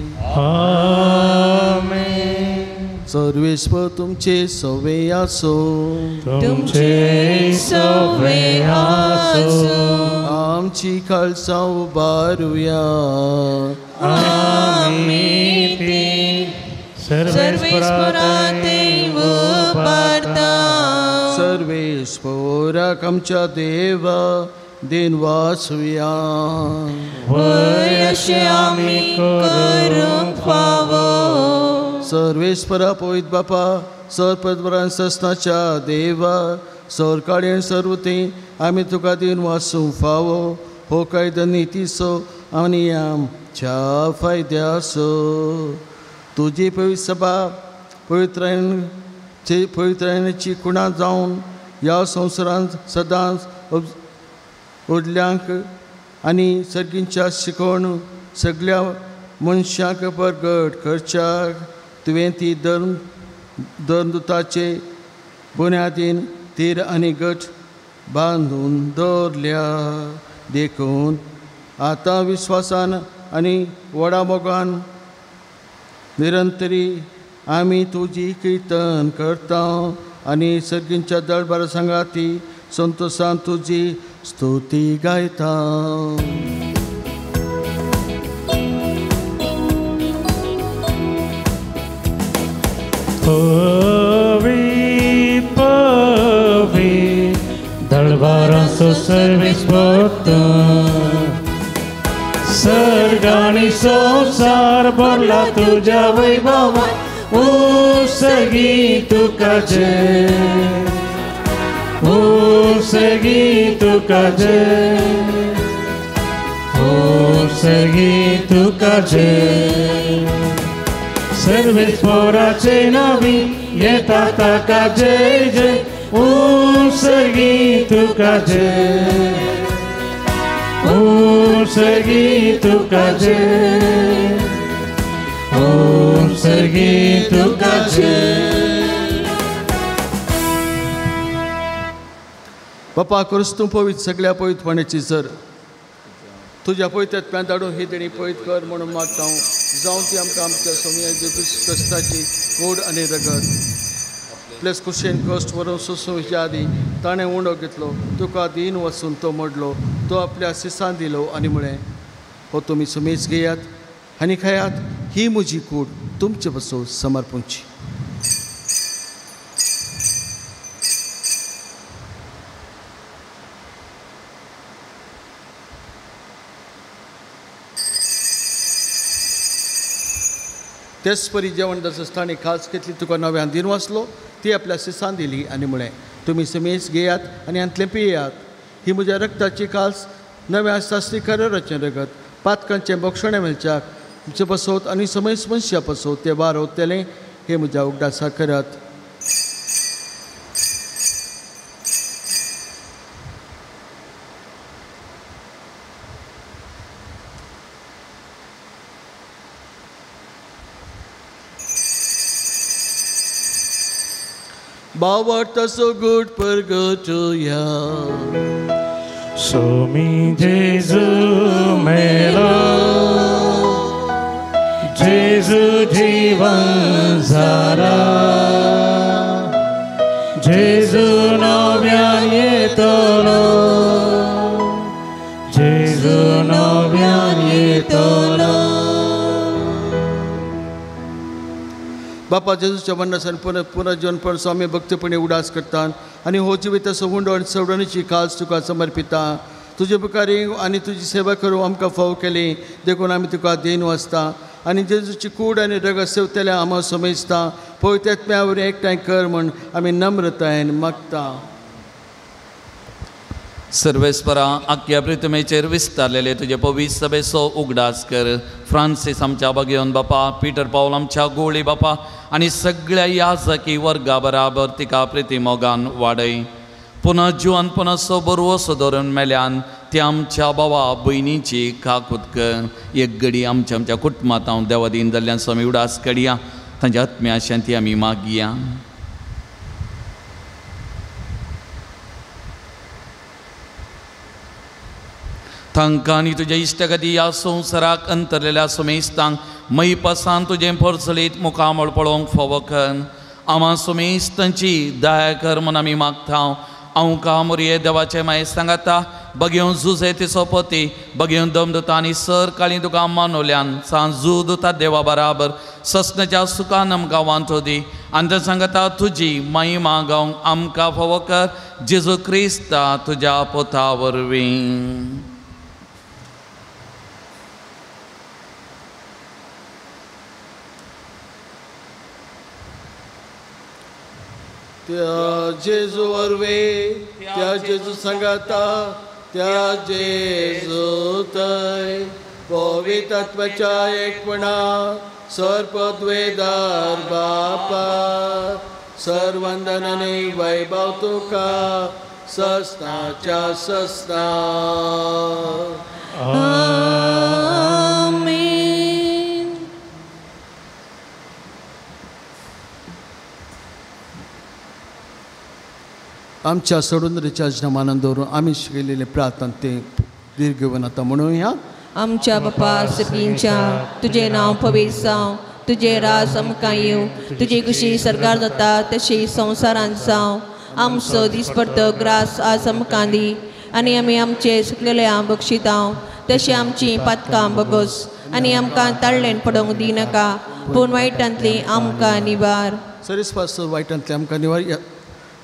आमेन. सर्वेस्पर तुमचे सवे आसो. तुमचे सवे आसो. आमची काळजां उबारुया. आमी ती सर्वेस्परा देव उबारता. सर्वेस्पराक आमच्या देवा then वाचुया. वय अशें आमी करूंक फावो. सर्वेस्परा पवित्र बापा सरपदवरान ससनाच्या देवा सरकाळेन सर्वते आमी तुका then वाचूंक फावो. हो कायदो नितीचो आनी आमच्या फायद्याचो. तुजी पवित्र सभा पवित्रायणाची कुणां जावन ह्या संवसारांत सदांच उरल्यांक आनी सर्गींच्या शिकवण सगळ्या मनशांक परगट करच्याक तुवें ती धर्मदुताचे बुन्यादीन तीर आनी गट बांदून दवरल्या. देखून आतां विस्वासान आनी व्हडा मोगान निरंतरी आमी तुजी किर्तन करता आनी सर्गींच्या दळबारा सांगाती संतोशान तुजी स्तुती गायता. पवी पवी दळबारांचो सर्वेस्पर सर्ग आनी संवसार भरला तुज्या वैभवान. उसगी तुका जय उसगी तुका जय उसगी तुका जय. सर्वेस्पराचे नावी येता ताका जय जय. उसगी तुका जय ओम सर्गी तुका जय, ओम सर्गी तुका जय। बापा क्रिस्तू पवित्र सगळ्या पवित्रपणाची सर तुज्या पवित्र धाडून ही देणी पवित्र कर म्हणून मागता हांव, जावं ती आमकां आमच्या सोमया जेजू क्रिस्ताची गोड आनी रगत प्लस कुशेन कश्ट व्हरून सोंसूच्या आदी ताणें उंडो घेतलो, तुका दीन वचून तो मोडलो, तो आपल्या सिसान दिलो आनी म्हळें, हो तुमी सुमेज घेयात आनी खायात, ही म्हजी कूड तुमचे पासून समर्पूंची। तेच परी जेवण दसस्थानी खास घेतली, तुका नव्यान दिन वाचलो, ती आपल्या सिसान दिली आनी म्हळें, तुमी समेज घेयात आनी हांतलें पियात, ही म्हज्या रक्ताची खास नव्या शास्त्री कराराचें रगत, पातकांचें बक्षणें मेळच्याक तुमचे पसोत आनी समेज मनशां पसोत ते वारवतलें, हे म्हज्या उगडासा करात। बावट so good परगटया सोमी जेजू मेलो, जेजू जीवन जाला, जेजू नव्यान येतलो, जेजू नव्यान येतलो। बापा जेजूच्या मरणासान पुनर्जीवन पण स्वामी भक्तपणे उडास करता आनी हो जिविताचो हुंडो आनी सवडणीची खास तुका समर्पिता। तुजे उपकारी आनी तुजी सेवा करूं आमकां फाव केली देखून आमी तुका देन वाचता आनी जेजूची कूड आनी रगत सेवतल्या आमा समजता पवित्र आत्म्या वरवीं एकठांय कर म्हूण आमी नम्रतायेन मागता। सर्वेस्परा आख्या प्रितमेचेर विस्तारलेले तुजे पवित्र सभेचो उगडास कर। फ्रांसीस आमच्या बागेवन बापा, पीटर पावल आमच्या गोळी बापा आनी सगळ्या याजकी वर्गा बराबर तिका प्रिती मोगान वाडय। पुनः जिवन पुनः बरवसो धरून मेल्यान ती आमच्या बाबा भयणीची काकूत कर। एक घडी आमच्या आमच्या कुटुंबांत हांव देवादीन जाल्ल्यान स्वामी उडास कडया, तांच्या आत्म्या शांती आमी मागया। तांकां आनी तुज्या इश्टागती ह्या संवसाराक अंतरलेल्या सुमेस्तांक मैपासान तुजें परचलीत मुखामळ पळोवंक फावो कर। आमा सुमेस्तांची दया कर म्हूण आमी मागता। आमकां मोरये देवाचे माये सांगाता बगेवन जुजे तिचो पती बगेवन दमदता आनी सर काळी तुका मानवल्यान सांजू दुता देवा बराबर ससनाच्या सुखान आमकां वांटो दी आनी ते सांगता तुजी महिमा गावंक आमकां फावो कर जेजू क्रिस्ता तुज्या पोता वरवीं। त्या जेजू वरवीं, त्या जेजू सांगाता, त्या जेजू थंय पवित्र आत्म्याच्या एकपणा सर्पद्वेदार बापा सर्वंदनाने वैभव तुका सस्नाच्या सस्ना। आमेन। आमच्या सोडून नामान दवरून आमी शिकयलेले प्रार्थना ते दीर्घ आतां म्हणूया। आमच्या बापा सपींच्या तुजें नांव पवित्र जावं, तुजें राज आमकां येवं, तुजी खुशी सरकार जाता तशी संवसारांत जावं। आमचो दिसपडतो ग्रास आज आमकां दी आनी आमी आमचे सुकलेल्या बक्षितां तशी आमची पातकां बगोस आनी आमकां ताळ्ळेन पडोवंक दिनाका पूण वायटांतली आमकां निवार। सरीस पास वायटांतली आमकां निवार।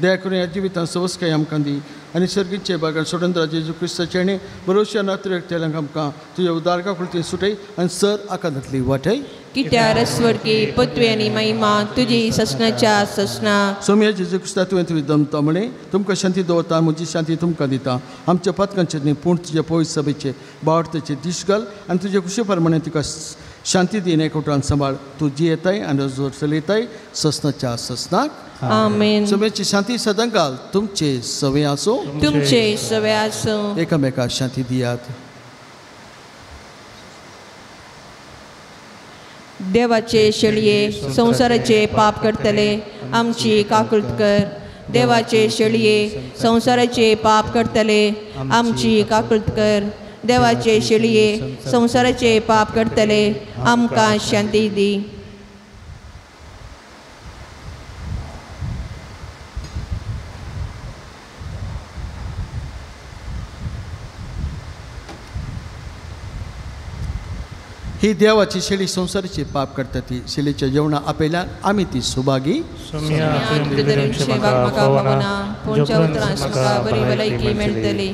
दया करून ह्या जिवितांत सवस्काय आमकां दी आनी सर्गीचे बागान सोडून जेजू क्रिस्ताचे आनी बरोवच्या नातरेक आमकां तुज्या उदारका कृती सुटय आनी सर आकांतांतली वाटय। कित्यार स्वर्गी पृथ्वी आनी महिमा तुजी ससनाच्या ससना। सोम्या जेजू क्रिस्ता तुवें तुवें दमता म्हणे तुमकां शांती दवरता, म्हजी शांती तुमकां दिता। आमच्या पातकांचे न्ही पूण तुज्या पवित्र सभेचे बावडतेचे दीश घाल आनी तुजे खुशे प्रमाणे तुका शांती दीन एकवटान सांबाळ। तूं जियेताय आनी जोर चलयताय ससनाच्या ससनाक। आमेन। समेची शांती सदां घाल तुमचे सवे आसो, तुमचे सवे आसो। एकामेका शांती दियात। देवाचे शेळये संवसाराचे पाप करतले आमची काकुळट कर. देवाचे शेळये संवसाराचे पाप करतले आमची काकुळट कर. देवाचे शेळये संवसाराचे पाप करतले आमकां शांती दी. ही देवाची शेळी संसाराचे पाप करता ती शेळीच्या जेवणा आपल्यान आमी ती सुभागी. बरी भलायकी मेळटली.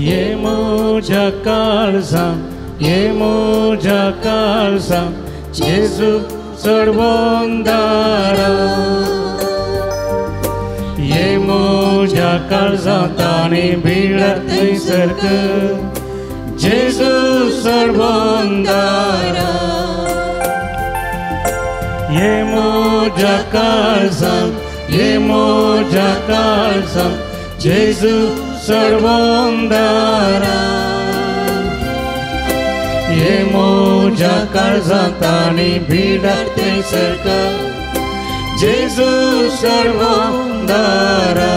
ये म्हज्या काळजा जेजू चडवंदारा. ये म्हज्या काळजा ताणें भिडत थंयसर जेजू चडवंदारा. ये म्हज्या काळजा, ये म्हज्या काळजा जेजू चडवंदारा. ये म्हज्या काळजांत आनी भिडार थंयसर जेजू सर्वंदारा.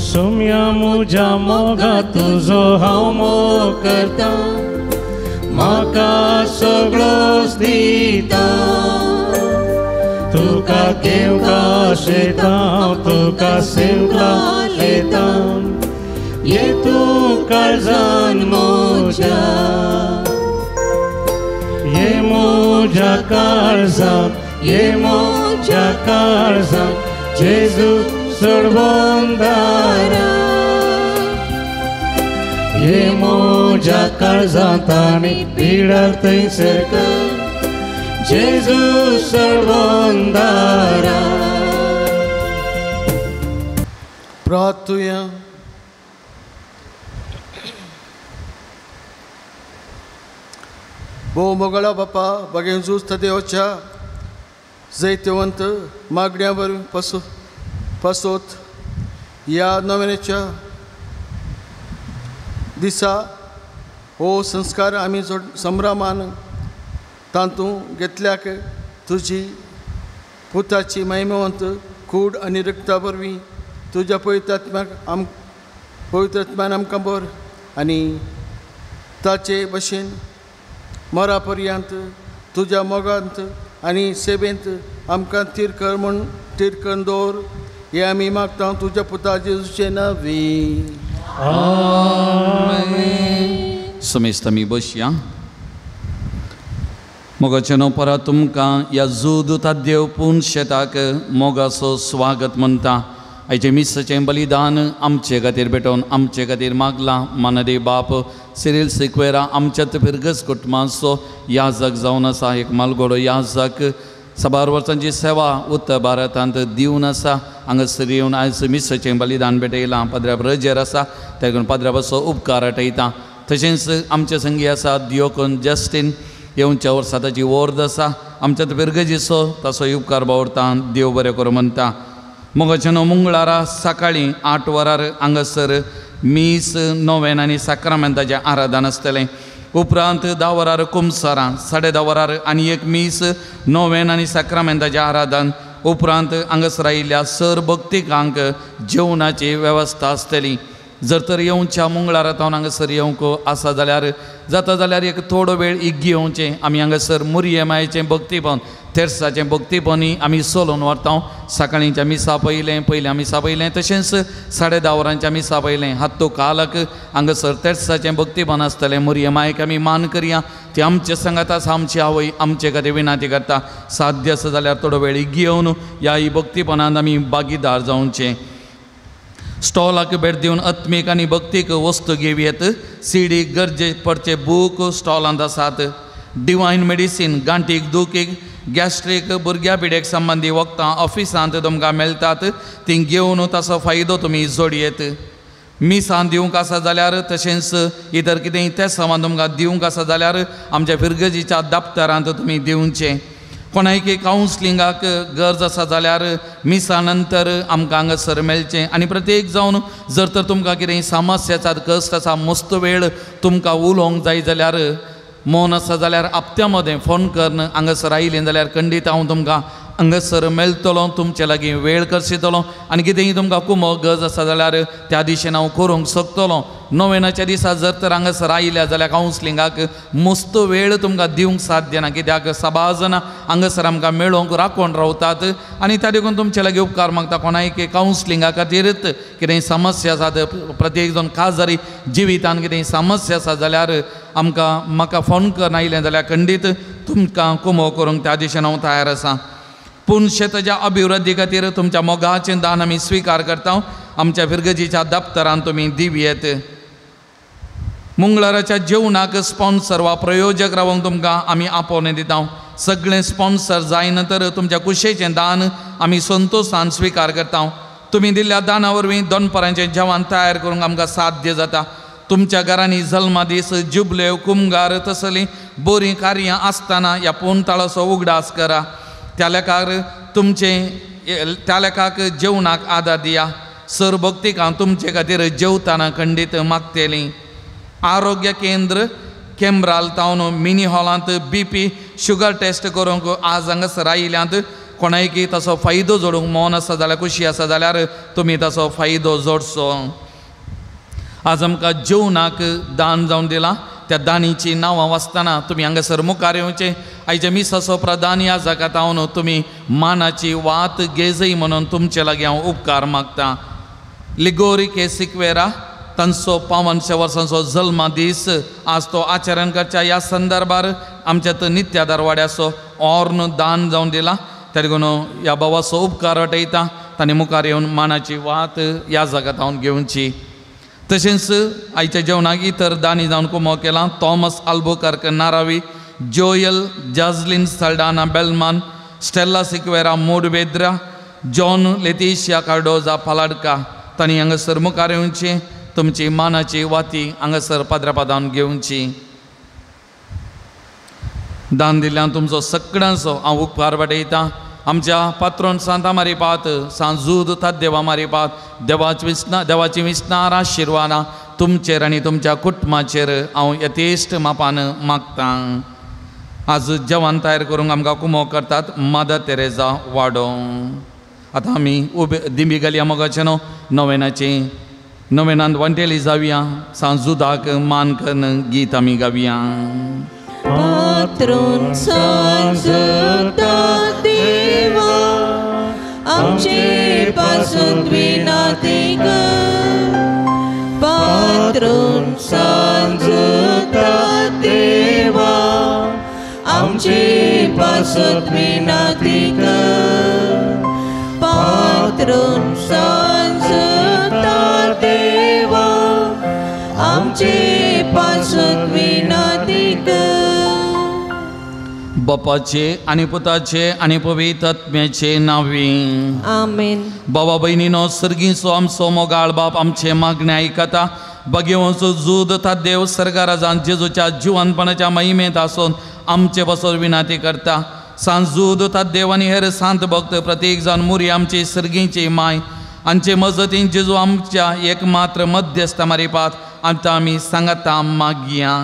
सोम्या म्हज्या मोगा तुजो हांव मोग करता, म्हाका सगळोच दिता. तुका घेवका शेता, तुका सेवका लेता, ये तूं काळजान म्हज्या. ये म्हज्या काळजान, ये म्हज्या काळजान जेजू चडवंदारा. ये म्हज्या काळजांत आनी पिडार थंयसर जेजू सर्वंदारा. प्रार्थुया. भोव मोगळा बापा, बगेन जुस्त देवच्या जैतवंत मागण्या वरवीं पसोत ह्या नवेनेच्या दिसा हो संस्कार आमी संभ्रमान तातूंत घेतल्याक तुजी पुताची महिमेवंत कूड आनी रक्ता वरवीं तुज्या पवित्र आत्म्याक पवित्र आत्म्यान आमकां बर आनी ताचे भशेन मरा पर्यंत तुज्या मोगांत आनी सेवेंत आमकां थीर कर म्हूण थीर करून दवर हें आमी मागता तुज्या पुता जेजूचे नांवी. आमेन. समेस्त आमी बसया. मोगाचे न्हू परत तुमकां ह्या जूद ताद्देव पूर्ण शेताक मोगाचो स्वागत म्हणटा. आयचें मिसाचें बलिदान आमचे खातीर भेटोवन आमचे खातीर मागलां मानदेव बाप सिरील सिक्वेरा आमच्यात फिरगस कुटुंबाचो याजक जावन आसा. एक मालगोडो याजक साबार वर्सांची सेवा उत्तर भारतांत दिवन आसा. हांगासर येवन आयज मिसाचें बलिदान भेटयलां. पाद्र्या रजेर आसा तेगून पाद्र्याचो उपकार आठयता. तशेंच आमचे संगी आसा दियोकन जस्टीन येवच्या वर्सा ताची वर्द आसा. आमच्या फिरगजीचो ताचो उपकार बावरता. देव बरें करूं म्हणटा. मोगाचे न्हू मंगळारा सकाळीं 8 वरार हांगासर मीस नोवेन आनी साक्रामेंताचें आराधन आसतलें. उपरांत 10 वरार कुमसारां, 10:30 वरार आनी एक मीस नोवेन आनी साक्रामेंताचें आराधन. उपरांत हांगासर आयिल्ल्या सर भक्तिकांक जेवणाची वेवस्था आसतली. जर तर येवच्या मंगळारा तावन हांगासर येवंक आसा जाल्यार जाता जाल्यार एक थोडो वेळ इग्गी येवचें. आमी हांगासर मुरये मायेचें भक्तीपण तेर्साचें भक्तीपणी आमी सोलोवन व्हरता. सकाळींच्या मिसा पयलें, पयल्या मिसा पयलें, तशेंच 10:30 वरांच्या मिसा पयलें. हात्तो कालक हांगासर तेर्साचें भक्तीपण आसतलें. मुरये मायक आमी मान करया. ती आमचे सांगात आसा. आमची आवय आमचे खातीर विनाती करता. साध्य आसा जाल्यार थोडो वेळ इग्गी येवन ह्या ही भक्तीपणांत आमी भागीदार जावचें. स्टॉलाक भेट दिवन आत्मीक आनी भक्तीक वस्तू घेवयेत. सीडी गरजेक पडचे बूक स्टॉलांत आसात. डिवायन मेडिसीन गांठीक दुखीक गॅस्ट्रीक भुरग्या पिडेक संबंदी वखदां ऑफिसांत तुमकां मेळटात, ती घेवन ताचो फायदो तुमी जोडयेत. मिसां दिवंक आसा जाल्यार तशेंच इतर कितेंय तें सामान तुमकां दिवंक आसा जाल्यार आमच्या फिरगजीच्या दप्तरांत तुमी दिवचें. कोणायकी कावन्सलिंगाक गरज आसा जाल्यार मिसा नंतर आमकां हांगासर मेळचें. आनी प्रत्येक जावन जर तर तुमकां कितेंय समस्या आसात, कश्ट आसा, मस्त वेळ तुमकां उलोवंक जाय जाल्यार मौन आसा जाल्यार आपत्या मदें फोन करून हांगासर आयलें जाल्यार खंडीत हांव तुमकां हांगासर मेळटलो, तुमचे लागीं वेळ करशितलो आनी कितेंय तुमकां कुमो गरज आसा जाल्यार त्या दिशेन हांव करूंक शकतलो. नोवेनाच्या दिसा जर तर हांगासर आयल्या जाल्यार कावन्सलिंगाक मस्त वेळ तुमकां दिवंक साध्य ना, कित्याक सभा जाणां हांगासर आमकां मेळोवंक राखून रावतात आनी त्या देखून तुमचे लागीं उपकार मागता. कोणायक कावन्सलिंगा खातीरच कितेंय समस्या आसात, प्रत्येक जावन खास जिवितान कितेंय समस्या आसा जाल्यार आमकां म्हाका फोन करून आयलें जाल्यार खंडीत तुमकां कुमो करूंक त्या दिशेन हांव तयार आसा. पूण शेताच्या अभिवृद्धी खातीर तुमच्या मोगाचें दान आमी स्विकार करता. आमच्या फिरगजीच्या दप्तरान तुमी दिवयेत. मंगळाराच्या जेवणाक स्पॉन्सर वा प्रयोजक रावंक तुमकां आमी आपोवणें दिता. सगळें स्पॉन्सर जायना तर तुमच्या कुशेचें दान आमी संतोशान स्विकार करता. तुमी दिल्ल्या दाना वरवीं दनपरांचें जेवण तयार करूंक आमकां साध्य जाता. तुमच्या घरांनी जल्मा दीस, जुबलेव, कुमगार तसलीं बरीं कार्यां आसतना ह्या पोनताळाचो उगडास करा. त्या लेखार तुमचें त्या लेखाक जेवणाक आदार दिया. सर भक्तिकां तुमचे खातीर जेवतना खंडीत मागतलीं. आरोग्य केंद्र केम्ब्राल तावन मिनी हॉलांत बीपी शुगर टेस्ट करूंक आज हांगासर आयिल्यांत. कोणायकी ताचो फायदो जोडूंक मौन आसा जाल्यार खुशी आसा जाल्यार तुमी ताचो फायदो जोडचो. आज आमकां जेवणाक दान जावन दिलां, त्या दानीचीं नांवां वाचतना तुमी हांगासर मुखार येवचें. आयच्या मिसाचो प्रधान ह्या जागात हांव तुमी मानाची वात घेजय म्हणून तुमचे लागीं हांव उपकार मागता. लिगोरी के सिक्वेरा तांचो 55 वर्सांचो जल्मा दीस आज तो आचरण करच्या ह्या संदर्भार आमच्या तो नित्या दरवाड्याचो ऑर्न दान जावन दिला. त्या देखून ह्या बाबाचो उपकार वाटयता. तांणी मुखार येवन मानाची वात ह्या जागात हांव घेवची. तशेंच आयच्या जेवणाक इतर दानी जावन कुमो केला. Thomas Albuquerque Naravi, Joel Jazlin Saldanha Belman, Stella Sequeira Moodbidri, John Leticia Cardoza Paladka तांणी हांगासर मुखार येवची. तुमची मानाची वाती हांगासर पाद्रापादान घेवची. दान दिल्ल्यान तुमचो सगळ्यांचो हांव उपकार वाटयता. आमच्या पात्रोन सांता मारिपात, सांजूद तादेवा मारिपात, देवाची विस्नार आशिर्वादां तुमचेर आनी तुमच्या कुटुंबाचेर हांव यथेश्ट मापान मागतां. आज जेवण तयार करूंक आमकां कुमो करतात मदर तेरेजा वाडो. आतां आमी उबे दिंबी घालया मोगाचें न्हू नोवेनाची नोवेनांत वांटेली जावया. सांजुदाक मान करून गीत आमी गावया. पात्रोन सांजुदा देवा आमचे पासून विनाती कर. पात्रोन सांजुदा देवा आमचे पासून विनाती कर. पात्रोन सांजुदा देवा आमचे पासून विनाती कर. बापाचे आनी पुताचे आनी पवित्र आत्म्याचे नांवी आमेन. बाबा भयणीनो, सर्गीचो आमचो मोगाळ बाप आमचे मागणे आयकता. बगेवचो जूद देव सर्गाराजान जेजूच्या जिवनपणाच्या महिमेंत आसून आमचे बसोर विनाती करता. सांजूद देव आनी हेर सांत भक्त प्रत्येक जावन मुरी आमची सर्गीची माय आमचे मजतीन जेजू आमच्या एकमात्र मध्यस्थ मारिपात आतां आमी सांगता मागया.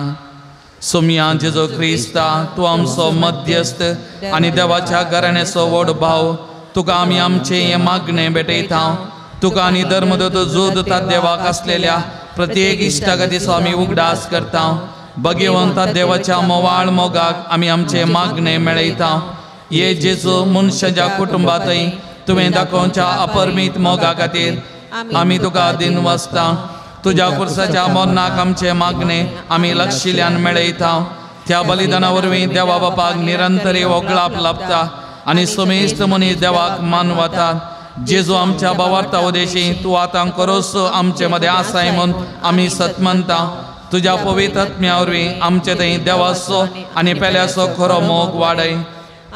सोमया जेजू क्रिस्ता, तूं आमचो मध्यस्थ आनी देवाच्या घराण्याचो व्हड भाव, तुका आमी आमचें हें मागणें भेटयता. तुका आनी धर्मदूत जोद देवाक आसलेल्या प्रत्येक इश्टागतीचो आमी उगडास करता. भगवंता देवाच्या मोवाळ मोगाक आमी आमचें मागणें मेळयता. हे जेजू मनशाच्या कुटुंबांतय तुवें दाखोवच्या अपरमीत मोगा खातीर आमी तुका दिनवासता. तुज्या कुर्साच्या मरणाक आमचें मागणें आमी लक्षिल्यान मेळयता. त्या बलिदाना वरवीं देवा बापाक निरंतरी वगळाप लाभता आनी समेस्त मनीस देवाक मानवता. जेजू आमच्या भावार्था उदेशी तूं आतां करोस आमचे मदें आसाय म्हूण आमी सत मानता. तुज्या पवित्र आत्म्या वरवीं आमचे थंय देवाचो आनी पेल्याचो खरो मोग वाडय.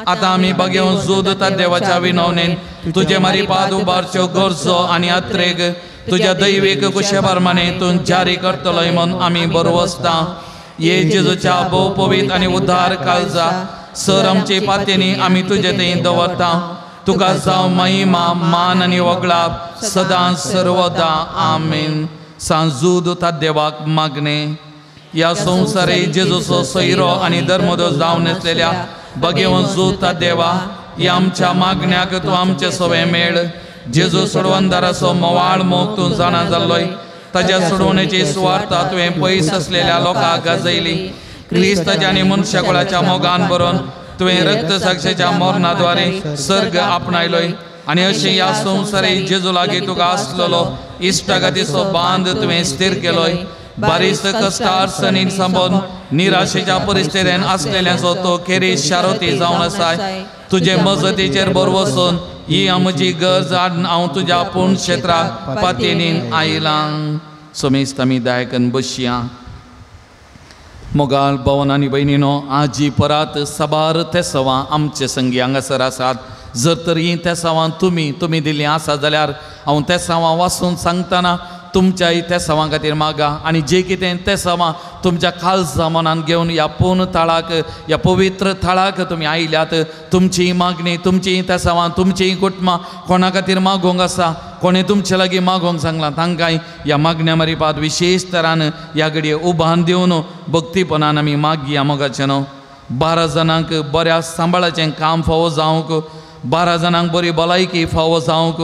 आतां आमी बगेवन जोद देवाच्या विनवणेन तुजे मारी पाद उबारच्यो गरजो आनी अत्रेग तुज्या दैवीक कुशे प्रमाणे तूं जारी करतलोय म्हूण आमी बरवसता. ये जेजूच्या भोव पवित्र आनी उद्धार काळजा सर आमचे पातेनी आमी तुजे थंय दवरता. तुका जावं महिमा मान आनी वगळाप सदां सर्वदा. आमेन. सांजूद देवाक मागणे. ह्या संवसारे जेजूचो सोयरो आनी धर्मदोश जावन आसलेल्या बगेवन जोता देवा ह्या आमच्या मागण्याक तूं आमचे सवे मेळ. जेजू सोडवणदाराचो मोवाळ मोग तूं जाणा जाल्लोय. ताज्या सोडवणेची सुवार्ता तुवें पयस आसलेल्या लोकांक गाजयली. क्रिस्ताच्या आनी मनशाकुळाच्या मोगान भरून तुवें रक्तसाक्षेच्या मरणाद्वारे सर्ग आपणायलोय आनी अशें ह्या संवसारे जेजू लागीं तुका आसलेलो इश्टागतीचो बांद तुवें स्थीर केलोय. बारीस कश्ट अडचणीन सांबोन निराशेच्या परिस्थितीन आसलेल्यांचो तो खेरीज शारोती जावन आसाय. तुजे मजतीचेर भरवसून ही आमची गरज हाडून हांव तुज्या पूर्ण क्षेत्राक पातयेन आयलां. समेस्त आमी दायकन बसया. मोगाळ भवन आनी भयणीनो, आजी परात साबार तेसवां आमचे संगी हांगासर आसात. जर तर हीं तेसावां तुमी दिल्लीं आसा जाल्यार हांव तेसावां वाचून सांगतना तुमच्याय तेसावां खातीर मागा आनी जे कितें तेसावां तुमच्या खालसा मनान घेवन ह्या पूर्ण थळाक ह्या पवित्र थळाक तुमी आयल्यात, तुमची मागणी तुमची तेसावां तुमची कुटुंबां कोणा खातीर मागोवंक आसा, कोणें तुमचे लागीं मागोवंक सांगलां तांकांय ह्या मागण्या मारिपाद विशेश तरान ह्या घडये उबान दिवन भक्तीपणान आमी मागया. मोगाचें न्हू 12 जाणांक बऱ्या सांबाळाचें काम फावो जावंक, 12 जाणांक बरी भलायकी फावो जावंक,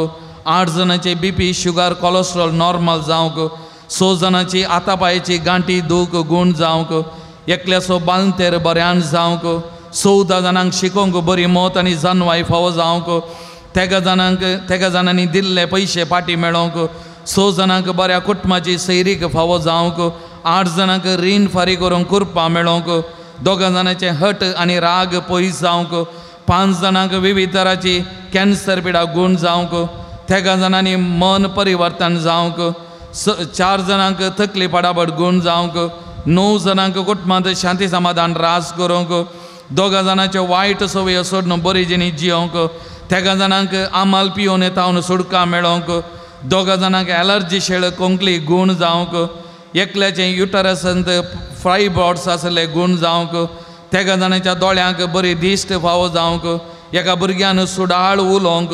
8 जाणांचे बीपी शुगर कोलेस्ट्रॉल नॉर्मल जावंक, 6 जाणांची हातापायची गांठी दूख गूण जावंक, एकल्याचो बालतेर बऱ्यान जावंक, 14 जाणांक शिकोवंक बरी मत आनी जानवाय फावो जावंक, तेगा जाणांनी दिल्ले पयशे पाटी मेळोवंक, 6 जाणांक बऱ्या कुटुंबाची सैरीक फावो जावंक, 8 जाणांक रीण फारीक करूंक कुरपा मेळोवंक, 2 जाणांचे हट आनी राग पयस जावंक, 5 जाणांक विविध तराची कॅन्सर पिडा गूण जावंक, 3 जाणांनी मन परिवर्तन जावंक, 4 जाणांक तकली पडापड गूण जावंक, 9 जाणांक कुटुंबांत शांती समाधान रास करूंक, 2 जाणांच्यो वायट संवयो सोडून बरी जिणी जियोंक, 3 जाणांक आमाल पिवन येता सुडका मेळोवंक, 2 जाणांक एलर्जी शेळ कोंकली गूण जावंक, एकल्याचें युटरसंत फायब्रॉड्स आसले गूण जावंक, 3 जाणांच्या दोळ्यांक बरी दिश्ट फावो जावंक, एका भुरग्यान सुडाळ उलोवंक,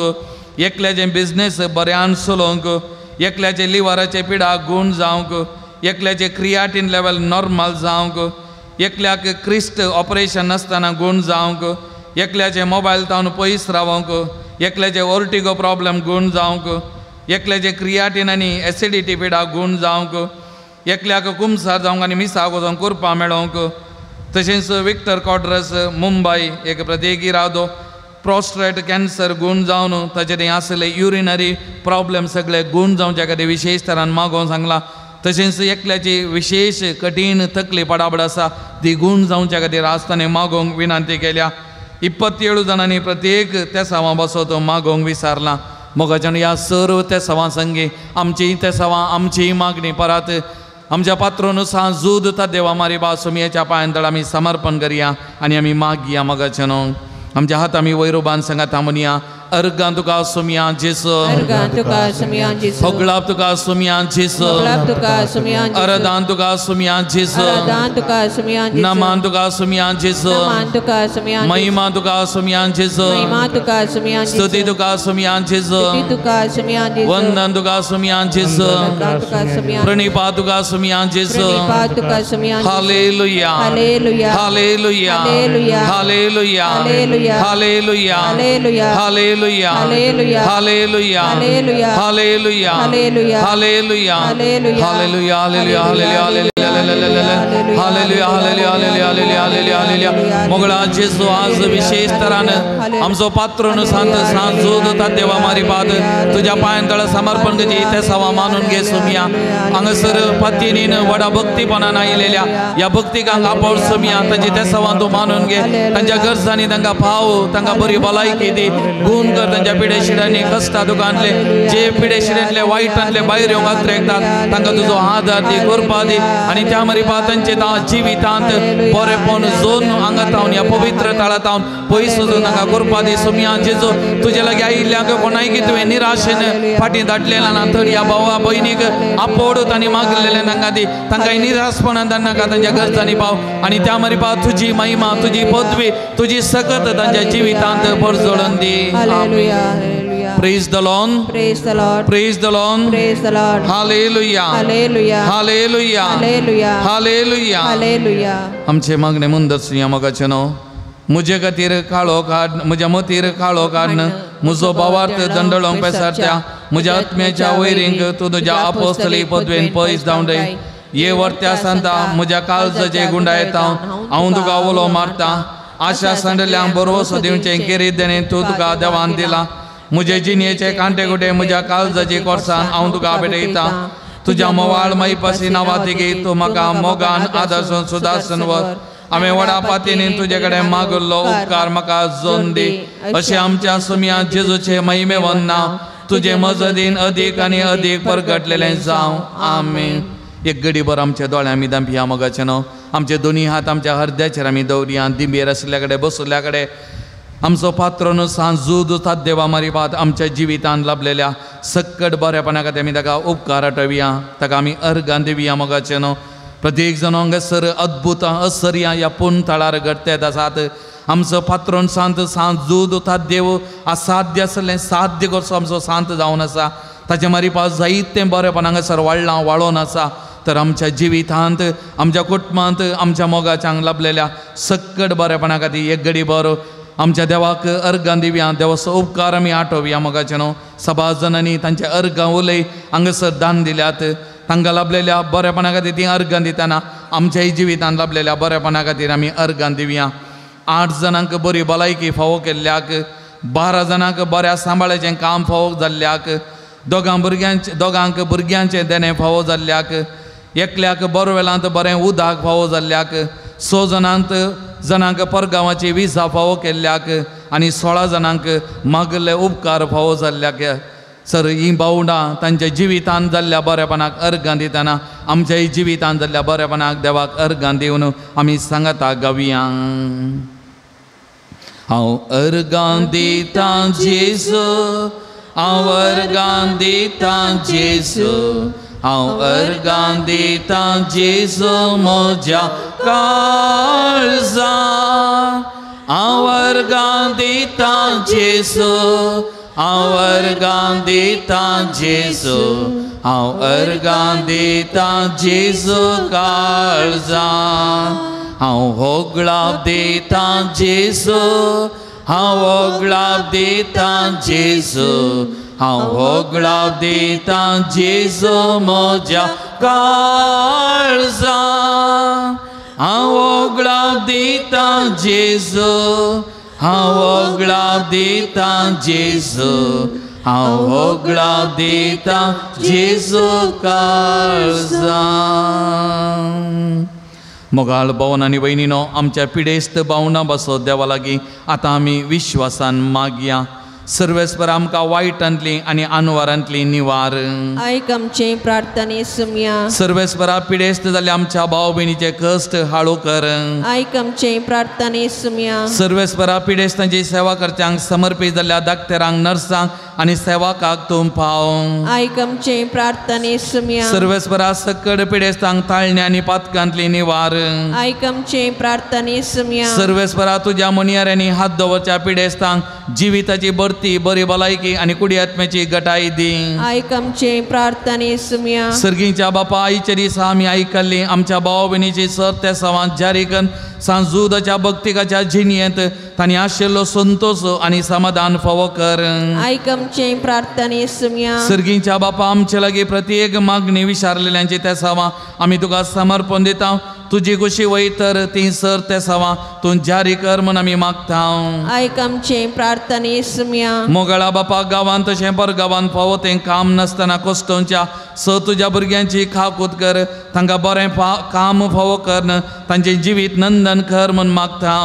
एकल्याचें बिजनेस बऱ्यान चलोवंक, एकल्याचे लिवराचे पिडा गूण जावंक, एकल्याचे क्रियाटीन लेवल नॉर्मल जावंक, एकल्याक क्रिस्ट ऑपरेशन नासतना गूण जावंक, एकल्याचे मोबायल तावन पयस रावंक, एकल्याचे वर्टिगो प्रॉब्लम गूण जावंक, एकल्याचे क्रियाटीन आनी एसिडिटी पिडा गूण जावंक, एकल्याक कुमसार जावंक आनी मिसाक वचोंक कुरपा मेळोवंक. तशेंच विक्टर कॉड्रस मुंबय एक प्रत्येक इरादो प्रोस्ट्रेट कॅन्सर गूण जावन ताचे थंय आसले युरिनरी प्रॉब्लम सगळे गूण जावच्या खातीर विशेश तरान मागोवंक सांगलां. तशेंच एकल्याची विशेश कठीण तकली पडापड आसा ती गूण जावच्या खातीर आसतना मागोवंक विनंती केल्या. 27 जाणांनी प्रत्येक तेसावां बसो तो मागोवंक विसारला. मोगाच्यान ह्या सर्व तेसावां संगी आमची तेसावां आमची मागणी परत आमच्या पात्रोन जुद देवा मारी बा सुमयेच्या पांयां आमी समर्पण करया आनी आमी मागया. मोगाच्यान आमच्या हात आमी वयर उबान सांगात म्हणया, अर्गां तुका सुमया जेसू, होगळाप तुका सुमया जेसू, अरदान तुका सुमया जेसू, नमान तुका सुमया जेसू, महिमा तुका सुमया जेसू, स्तुती तुका सुमया जेसू, वंदन तुका सुमया जेसू, प्रणिपा तुका Somaiya जेसू. Hallelujah, hallelujah, hallelujah, hallelujah, hallelujah, hallelujah, hallelujah, hallelujah, hallelujah, hallelujah, hallelujah, hallelujah. Hallelujah hallelujah hallelujah hallelujah hallelujah. मोगळा जेजू आज विशेष तरान आमचो पात्रोन सांत सांत जोद देवा मारी पाद तुज्या पांयान तळ समर्पण करची ते सवा मानून घे सुमिया. हांगासर पतीनीन व्हडा भक्तीपणान आयिल्ल्या ह्या भक्तिकांक आपोड सुमिया तांची ते सवां तूं मानून घे. तांच्या गरजांनी तांकां पाव, तांकां बरी भलायकी दी, गुण कर तांच्या पिडेशिड्यांनी कश्टा दुकानले जे पिडेशिड्यांतले वायटांतले भायर येवंक आत्रेकतात तांकां तुजो आदार दी, कृपा दी आनी त्या मारी पाद तांचे जिवितांत बरेपण जोन हांगा तावन ह्या पवित्र तळा तावन पयस वचून तांकां कृपा दी सुमिया. जेजू तुजे लागीं आयिल्ल्यांक कोणायकी तुवें निराशेन फाटीं धाडलें ना तर ह्या भावा भयणीक आपोड तांणी मागलेलें तांकां दी, तांकां निराशपणान नाका तांच्या गरजांनी पाव आनी त्या मारी पाव तुजी महिमा, तुजी पदवी, तुजी सकत तांच्या जिवितांत परजळून दी. Praise the Lord. Praise the Lord. Praise the Lord. Praise the Lord. Hallelujah. Hallelujah. Hallelujah. Hallelujah. Hallelujah. Hallelujah. आमचे मागणे मुंदर मोगाचें न्हू म्हजे खातीर काळो काड, म्हज्या मतीर काळो काडन म्हजो भावार्थ दंडळोंक पेसारत्या म्हज्या आत्म्याच्या वैरींक तूं तुज्या आपोस्तली पदवेन पयस धांवडय. ये वर्त्या सांता म्हज्या काळजाचे गुंडायता हांव तुका उलो मारता. आशा सांडल्यांक बरोसो दिवचें केरीत देणें तूं तुका देवान दिला. म्हजे जिणेचे कांटे कुटे म्हज्या काळजाचे कोर्सान हांव तुका भेटयता. तुज्या मोवाळ मैपासी नांवा तिगी तूं म्हाका मोगान आदर्शन सुदासन वर. आमी व्हडा पातीनी तुजे कडेन मागल्लो उपकार म्हाका जोन दी. अशें आमच्या सुमया जेजूचे महिमेवन नांव तुजे मजदीन अदीक आनी अदीक परगटलेलें जावं. आमेन. एक गडीभर आमच्या दोळ्यां आमी दांपया मोगाचें न्हू आमचे दोनी हात आमच्या हरद्याचेर आमी दवरया. दिंबेर आशिल्ल्या कडेन बसल्या कडेन आमचो पात्रोन सांजूद देवा मारी पात आमच्या जिवितान लाभलेल्या सक्कट बरेपणा खातीर आमी ताका उपकार आठोवया, ताका आमी अर्गां दिवया मोगाचें न्हू. प्रत्येक जण हांगासर अद्भुत असर्या ह्या पूर्ण थळार घडतेत आसात. आमचो पात्रोन सांत सांजूद देव असाध्य आसलें साध्य करचो आमचो सांत जावन आसा. ताचे मारी पास जायतें बरेपण हांगासर वाडलां वाळोन आसा. तर आमच्या जिवितांत आमच्या कुटुंबांत आमच्या मोगाच्यांक लाभलेल्या सक्कट बरेपणा खातीर एक गडी बरो आमच्या देवाक अर्गां दिवया. देवाचो उपकार आमी आठोवया मोगाचें न्हू. सभा जणांनी तांचे अर्गां उलय हांगासर दान दिल्यात. तांकां लाभलेल्या बरेपणा खातीर तीं अर्गां दितना आमच्याय जिवितांत लाभलेल्या बरेपणा खातीर आमी अर्गां दिवया. 8 जाणांक बरी भलायकी फावो केल्ल्याक, 12 जाणांक बऱ्या सांबाळाचें काम फावो जाल्ल्याक, दोगांक भुरग्यांचें देणें फावो जाल्ल्याक, एकल्याक बोरवेलांत बरें उदक फावो जाल्ल्याक, 6 जाणांक परगांवाची विजा फावो केल्ल्याक आनी 16 जाणांक मागले उपकार फावो जाल्ल्याक. सर ही भावंडां तांच्या जिवितान जाल्ल्या बरेपणाक अर्गां दितना आमच्याय जिवितान जाल्ल्या बरेपणाक देवाक अर्गां दिवन आमी सांगता गावया. हांव अर्गां दितां जेजू, हांव अर्गां दितां जेजू, हांव अर्गां दितां जेजू म्हज्या काळजा. हांव अर्गां दितां जेजू, हांव अर्गां दितां जेजू, हांव अर्गां दितां जेजू काळजा. हांव होगळाप दितां जेजू, हांव होगळाप दितां जेजू, हांव होगळाप दितां जेजू म्हज्या काळजा. हांव होगळाप दितां जेजू, हांव होगळाप दितां जेजू, हांव होगळाप दितां जेजू काळजा. मोगाळ भावन आनी भयणीनो आमच्या पिडेस्त भावना बसो देवा लागीं आतां आमी विश्वासान मागया. सर्वेस्पर आमकां वायटांतली आनी आनवारांतली निवार. आयक आमचे प्रार्थने सुमया. सर्वेस्परा पिडेस्त जाल्ले आमच्या भाव भयणीचे कश्ट हाळू कर. आयक आमचे प्रार्थने सुमया. सर्वेस्परा पिडेस्तांची सेवा करच्यांक समर्पीत जाल्ल्या डाक्टरांक, नर्सांक आनी सेवकाक तूं पाव. आयक आमचे प्रार्थने सुमया. सर्वेस्परा सकड पिडेस्तांक ताळण्या आनी पातकांतली निवार. आयक आमचे प्रार्थने सुमया. सर्वेस्परा तुज्या मनियाऱ्यांनी हात दवरच्या पिडेस्तांक जिविताची बरती बरी भलायकी आनी कुडी आत्म्याची गटाय दी. आयक आमचे प्रार्थने सुमया. सर्गीच्या बापा आईच्या दिसा आमी आयकल्ली आमच्या भाव भयणीची सर त्या सवांत जारी करून सांजुदाच्या भक्तिकाच्या जिणयेंत तांणी आशिल्लो संतोष आनी समाधान फावो कर. आयक आमचे प्रार्थने सुम्या. सर्गीच्या बापा आमचे लागीं प्रत्येक मागणी विचारलेल्यांची तेसावां आमी तुका समर्पण दिता. तुजी खुशी वय तर ती सर तेसावां तूं जारी कर म्हूण आमी मागता. आयक आमचे प्रार्थने सुम्या. मोगळा बापा गांवांत तशें परगांवांत फावो तें काम नासतना कोश्टोंच्या स तुज्या भुरग्यांची खाकूत कर, तांकां बरें काम फावो कर, तांचें जिवीत नंदन कर म्हूण मागता.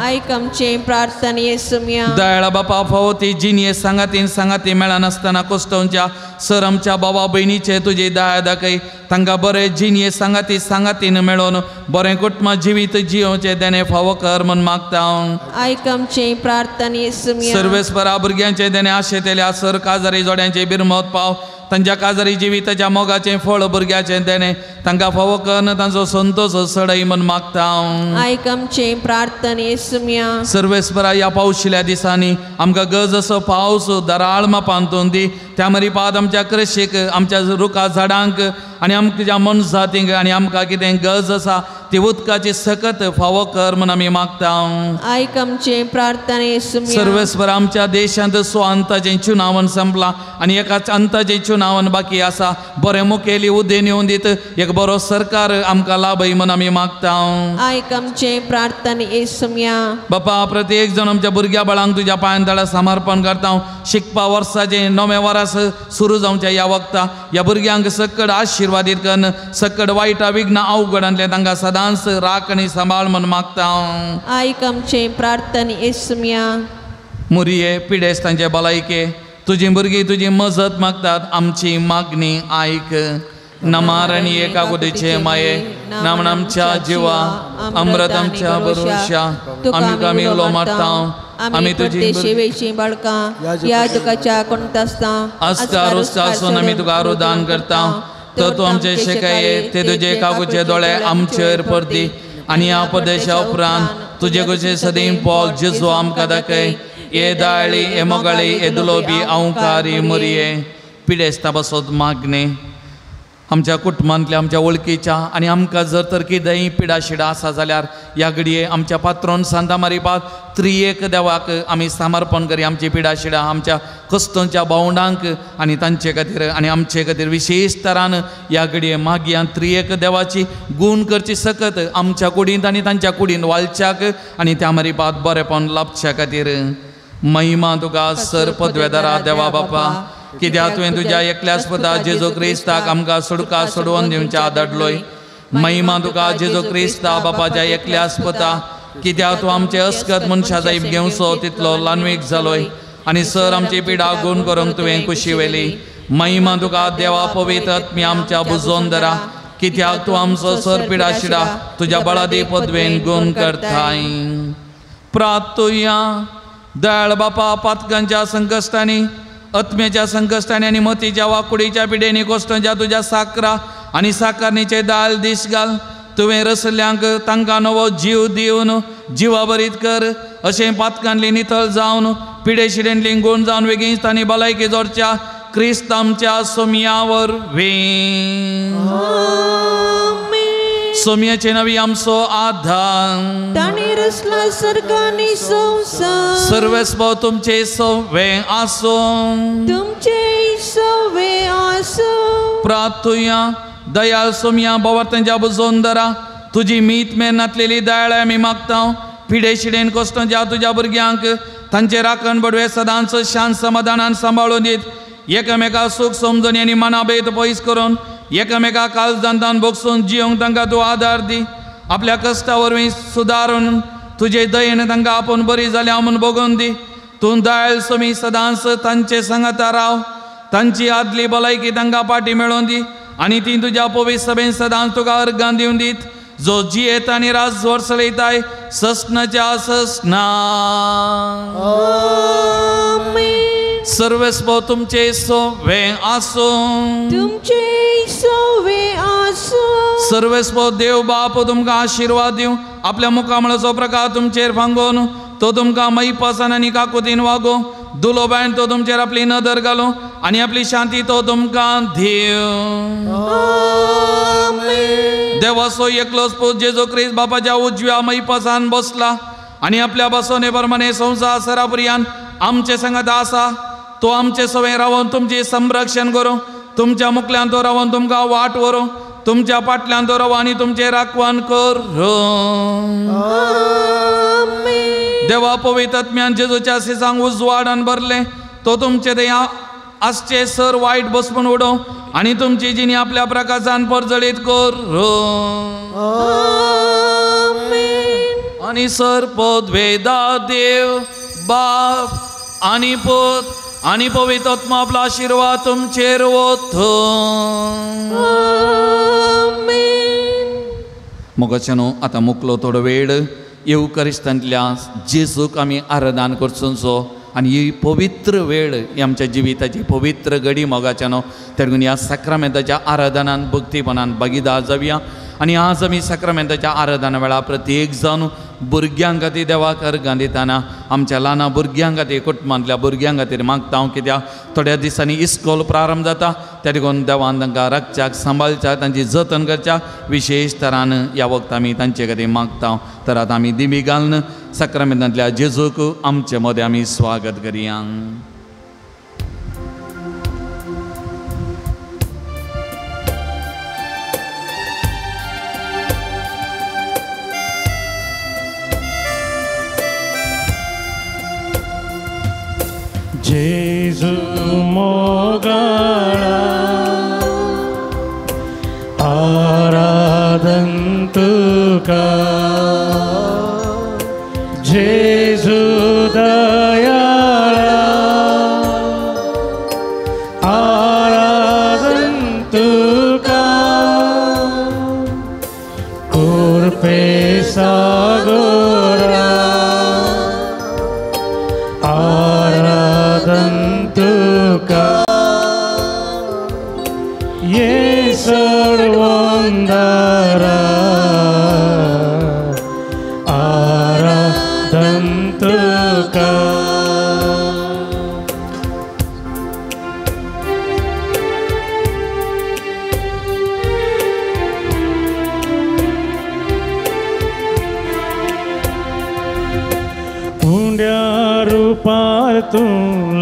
आयक आमचे प्रार्थने सुम्या. दयाळा बापा फावो ती जिणये सांगातीन सांगाती मेळनासतना कोश्टोंच्या सर आमच्या बाबा भयणीचे तुजी दया दाखय, तांकां बरें जिणये सांगाती सांगातीन मेळोवन बरें कुटुंब जिवीत जियोवचें देणें फावो कर म्हूण मागता. आयक आमचे प्रार्थने सुम्या. सर्वेस्परा भुरग्यांचे देणें आशेतल्या सर काजारी जोड्यांचे बिरमत पाव, तांच्या काजारी जिविताच्या मोगाचें फळ भुरग्याचें देणें तांकां फावो कर, तांचो संतोष सडय म्हूण मागता. आयक आमचे प्रार्थने सुम्या. सर्वेस्परा ह्या पावशिल्या दिसांनी आमकां गरज असो पावस दराळ मापांतून दी, त्या मरिपाद आमच्या कृशीक आमच्या रुखा झाडांक आनी आमच्या मनजातींक आनी आमकां कितें गरज आसा ती उदकाची सकत फावो कर म्हूण आमी मागता. आयक आमचे प्रार्थने सुम्या. सर्वेस्पर आमच्या देशांत स्वांताचें चुनावन संपलां आनी एकाच अंताचें चुनावन बाकी आसा, बरें मुखेली उदेन येवन दीत एक बरो सरकार आमकां लाभय म्हूण आमी मागता. आयक आमचे प्रार्थने सुम्या. बापा प्रत्येक जण आमच्या भुरग्या बाळांक तुज्या पांयां तळा समर्पण करता. शिकपा वर्साचें नवें वर्स सुरू जावचें ह्या वखता ह्या भुरग्यांक सकड आशिर्वादीत कन्न सकड वायटा विघ्न अवघडांतलें तांकां सदांच राख आनी सांबाळ म्हूण मागता. आयक आमचे प्रार्थने सुम्या. मुरये पिडेस्तांचे भलायके तुजी भुरगीं तुजी मजत मागतात, आमची मागणी आयक. नमार आनी एका कुडीचे माये नामण आमच्या जिवा अमृत आमच्या भरोशा आमी आमी उलो मारता. आमी तुजी सेवेची बाळकां ह्या दुखाच्या कोणतासता आस्कार उस्तासून आमी तुका आरोदान करता. तर तूं आमचे शेकाये ते तुजे काकूचे दोळे आमचेर परती आनी ह्या प्रदेशा उपरांत तुजे कुशे सदीं पोल जेजू आमकां दाखय. ये दाळी ये मोगाळी ये दुलोबी अंवकारी मुरये पिडेस्ता बसत मागणे आमच्या कुटुंबांतल्या आमच्या वळखीच्या आनी आमकां जर तर कितेंय पिडा शिडा आसा जाल्यार ह्या घडये आमच्या पात्रोन सांता मारिपाक त्रियेक देवाक आमी समर्पण करी आमची पिडा शिडा आमच्या क्रिस्तांच्या भावंडांक आनी तांचे खातीर आनी आमचे खातीर विशेश तरान ह्या घडये मागया त्रियेक देवाची गूण करची सकत आमच्या कुडींत आनी तांच्या कुडींत वालच्याक आनी त्या मारिपाक बरेपण लाभच्या खातीर. महिमा तुका सर पदवेदारा देवा बापा, कित्याक तुवें तुज्या एकल्याच पुता जेजू क्रिस्ताक आमकां सुडका सोडोवन दिवच्या धाडलोय. महिमा तुका जेजू क्रिस्ता बापाच्या एकल्याच पुता, कित्याक तूं आमचे अस्कत मनशा जायब घेवचो तितलो लानवीक जालोय आनी सर आमची पिडा गूण करूंक तुवें कुशी व्हेली. महिमा तुका देवा पवित्र आत्म्या आमच्या बुजोवन धरा, कित्याक तूं आमचो सर पिडा शिडा तुज्या बळादी पदवेन गूण करताय. प्रार्थुया. दयाळ बापा पातकांच्या संकश्टांनी आत्म्याच्या संकश्टांनी आनी मतीच्या वाकुडीच्या पिडेनी कोश्टांच्या तुज्या साकरा आनी साकारणीचे दाल दीस घाल. तुवें रसल्यांक तांकां नवो जीव दिवन जिवाभरीत कर, अशें पातकांतली नितळ जावन पिडे शिडेंतली गूण जावन वेगींच तांणी भलायकी जोडच्या क्रिस्त आमच्या सोमया वरवीं. सोमयाचे नवी आमचो आधार ताणी रचला सर्ग आनी संवसार. सर्वेस्पर तुमचे सवे आसूं तुमचे सवे आसूं. प्रार्थुया. दयाळ सोमया भोवर्तांच्या बुजोवन धरा तुजी मीत मेरनातलेली दयाळ आमी मागता. पिडे शिडेन कोश्टांच्या तुज्या भुरग्यांक तांचे राखण बडवे सदांच शांत समाधानान सांबाळून दीत एकामेका सूख समजून आनी मनाभेद पयस करून एकामेका काळजांतान भोगसून जियोंक तांकां तूं आदार दी. आपल्या कश्टा वरवीं सुदारून तुजे दयेन तांकां आपूण बरी जाल्या म्हूण भोगून दी. तूं दयाळ सोमी सदांच तांचे सांगाता राव, तांची आदली भलायकी तांकां पाटी मेळोवन दी आनी ती तुज्या पवित्र सभेन सदांच तुका अर्गां दिवन दीत, जो जियेत आनी राजवर चलयताय ससनाच्या ससना. सर्वेस्पर तुमचे सवे आसूं तुमचे सवे आसूं. सर्वेस्पर देव बाप तुमकां आशिर्वाद दिवं, आपल्या मुखामळाचो प्रकार तुमचेर फांगोवन तो तुमकां मैपासान आनी काकुतीन वागो, दुलोबायन तो तुमचेर आपली नदर घालूं आनी आपली शांती तो तुमकां दिवं. देवाचो एकलोच पूत जेजू क्रिस्त बापाच्या उजव्या मैपासान बसला आनी आपल्या बसोने प्रमाणे संवसार सरापुरयान आमचे संगत आसा. तो आमचे सवय रावन तुमचें संरक्षण करूं, तुमच्या मुखल्यान तो रावन तुमकां वाट व्हरूं, तुमच्या पाटल्यान तो राव आनी तुमचें राखवण करूं. देवा पवित्र आत्म्यान जेजूच्या सिसांक उजवाडान भरलें, तो तुमचे ते आसचे सर वायट बसपून उडोवं आनी तुमची जिणी आपल्या प्रकाशान परजळीत करूं. आनी सर पदवेदा देव बाप आनी पूत आनी पवित्र आत्मा आपलो आशिर्वाद तुमचेर वता. मोगाचे न्हू आतां मुकलो थोडो वेळ येवकरिस्तांतल्या जेजूक आमी आराधन करचो आनी ही पवित्र वेळ ही आमच्या जिविताची पवित्र घडी मोगाच्या न्हू. तेगून ह्या साक्रामेंताच्या आराधनान भक्तीपणान भागीदार जावया. आनी आज आमी साक्रामेंताच्या आराधना वेळार प्रत्येक जावन भुरग्यां खातीर देवाक अर्गां दितना आमच्या ल्हान भुरग्यां खातीर कुटुंबांतल्या भुरग्यां खातीर मागता हांव, कित्याक थोड्या दिसांनी इस्कोल प्रारंभ जाता, त्या देखून देवान तांकां राखच्याक सांबाळच्याक तांची जतन करच्याक विशेश तरान ह्या वखद आमी तांचे खातीर मागता. तर आतां आमी दिमी घालून साक्रामेंतांतल्या जेजूक आमचे मदें आमी स्वागत करया. जेजू मोगाळा आराधन तुका, जेजू दयाळा आराधन तुका, कुरपे सागोरा आराधन तुका, ये सर्वंदारा आराधन तुका. उंड्या रुपार तूं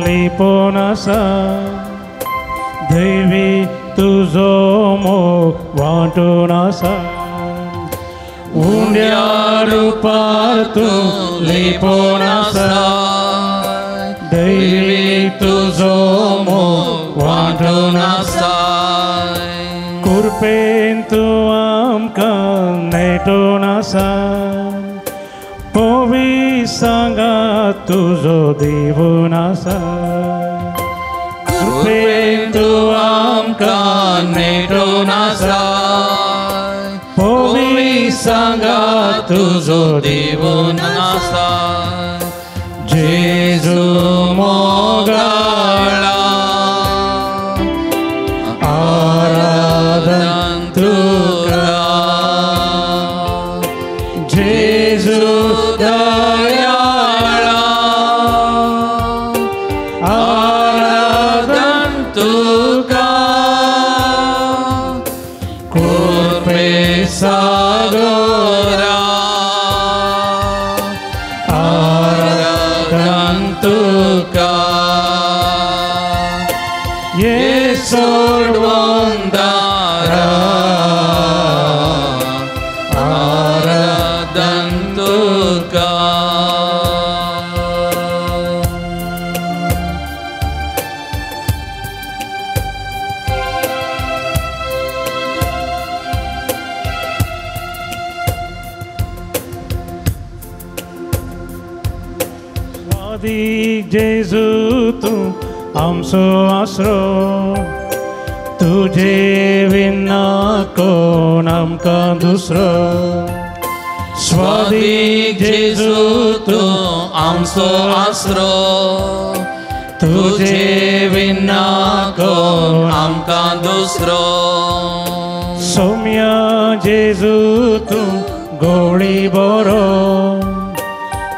लिपोन आसा, दैवी तुजो मोग वांटून आसा. उंड्या रुपार तूं लिपोन आसा, दैवी तुजो मोग वांटून आसा. कुरपेन तूं आमकां नेटून आसा, पवी सांगा तुजो दिवून आसा. कृपेन तूं आमकां नेटून आसा, पवी सांगा तुजो दिवून आसा. जेजू मोगाळा आराधन तुका, जेजू दयाळा आराधन तुका, कुरपे सागोरा आराधन तुका, ये सोडवंदारा आराधन तुका. जेजू तूं आमचो आसरो, तुजे विना कोण आमकां दुसरो. स्वादीक जेजू तूं आमचो आसरो, तुजे विना कोण आमकां दुसरो. सोम्या जेजू तूं गोळी बरो,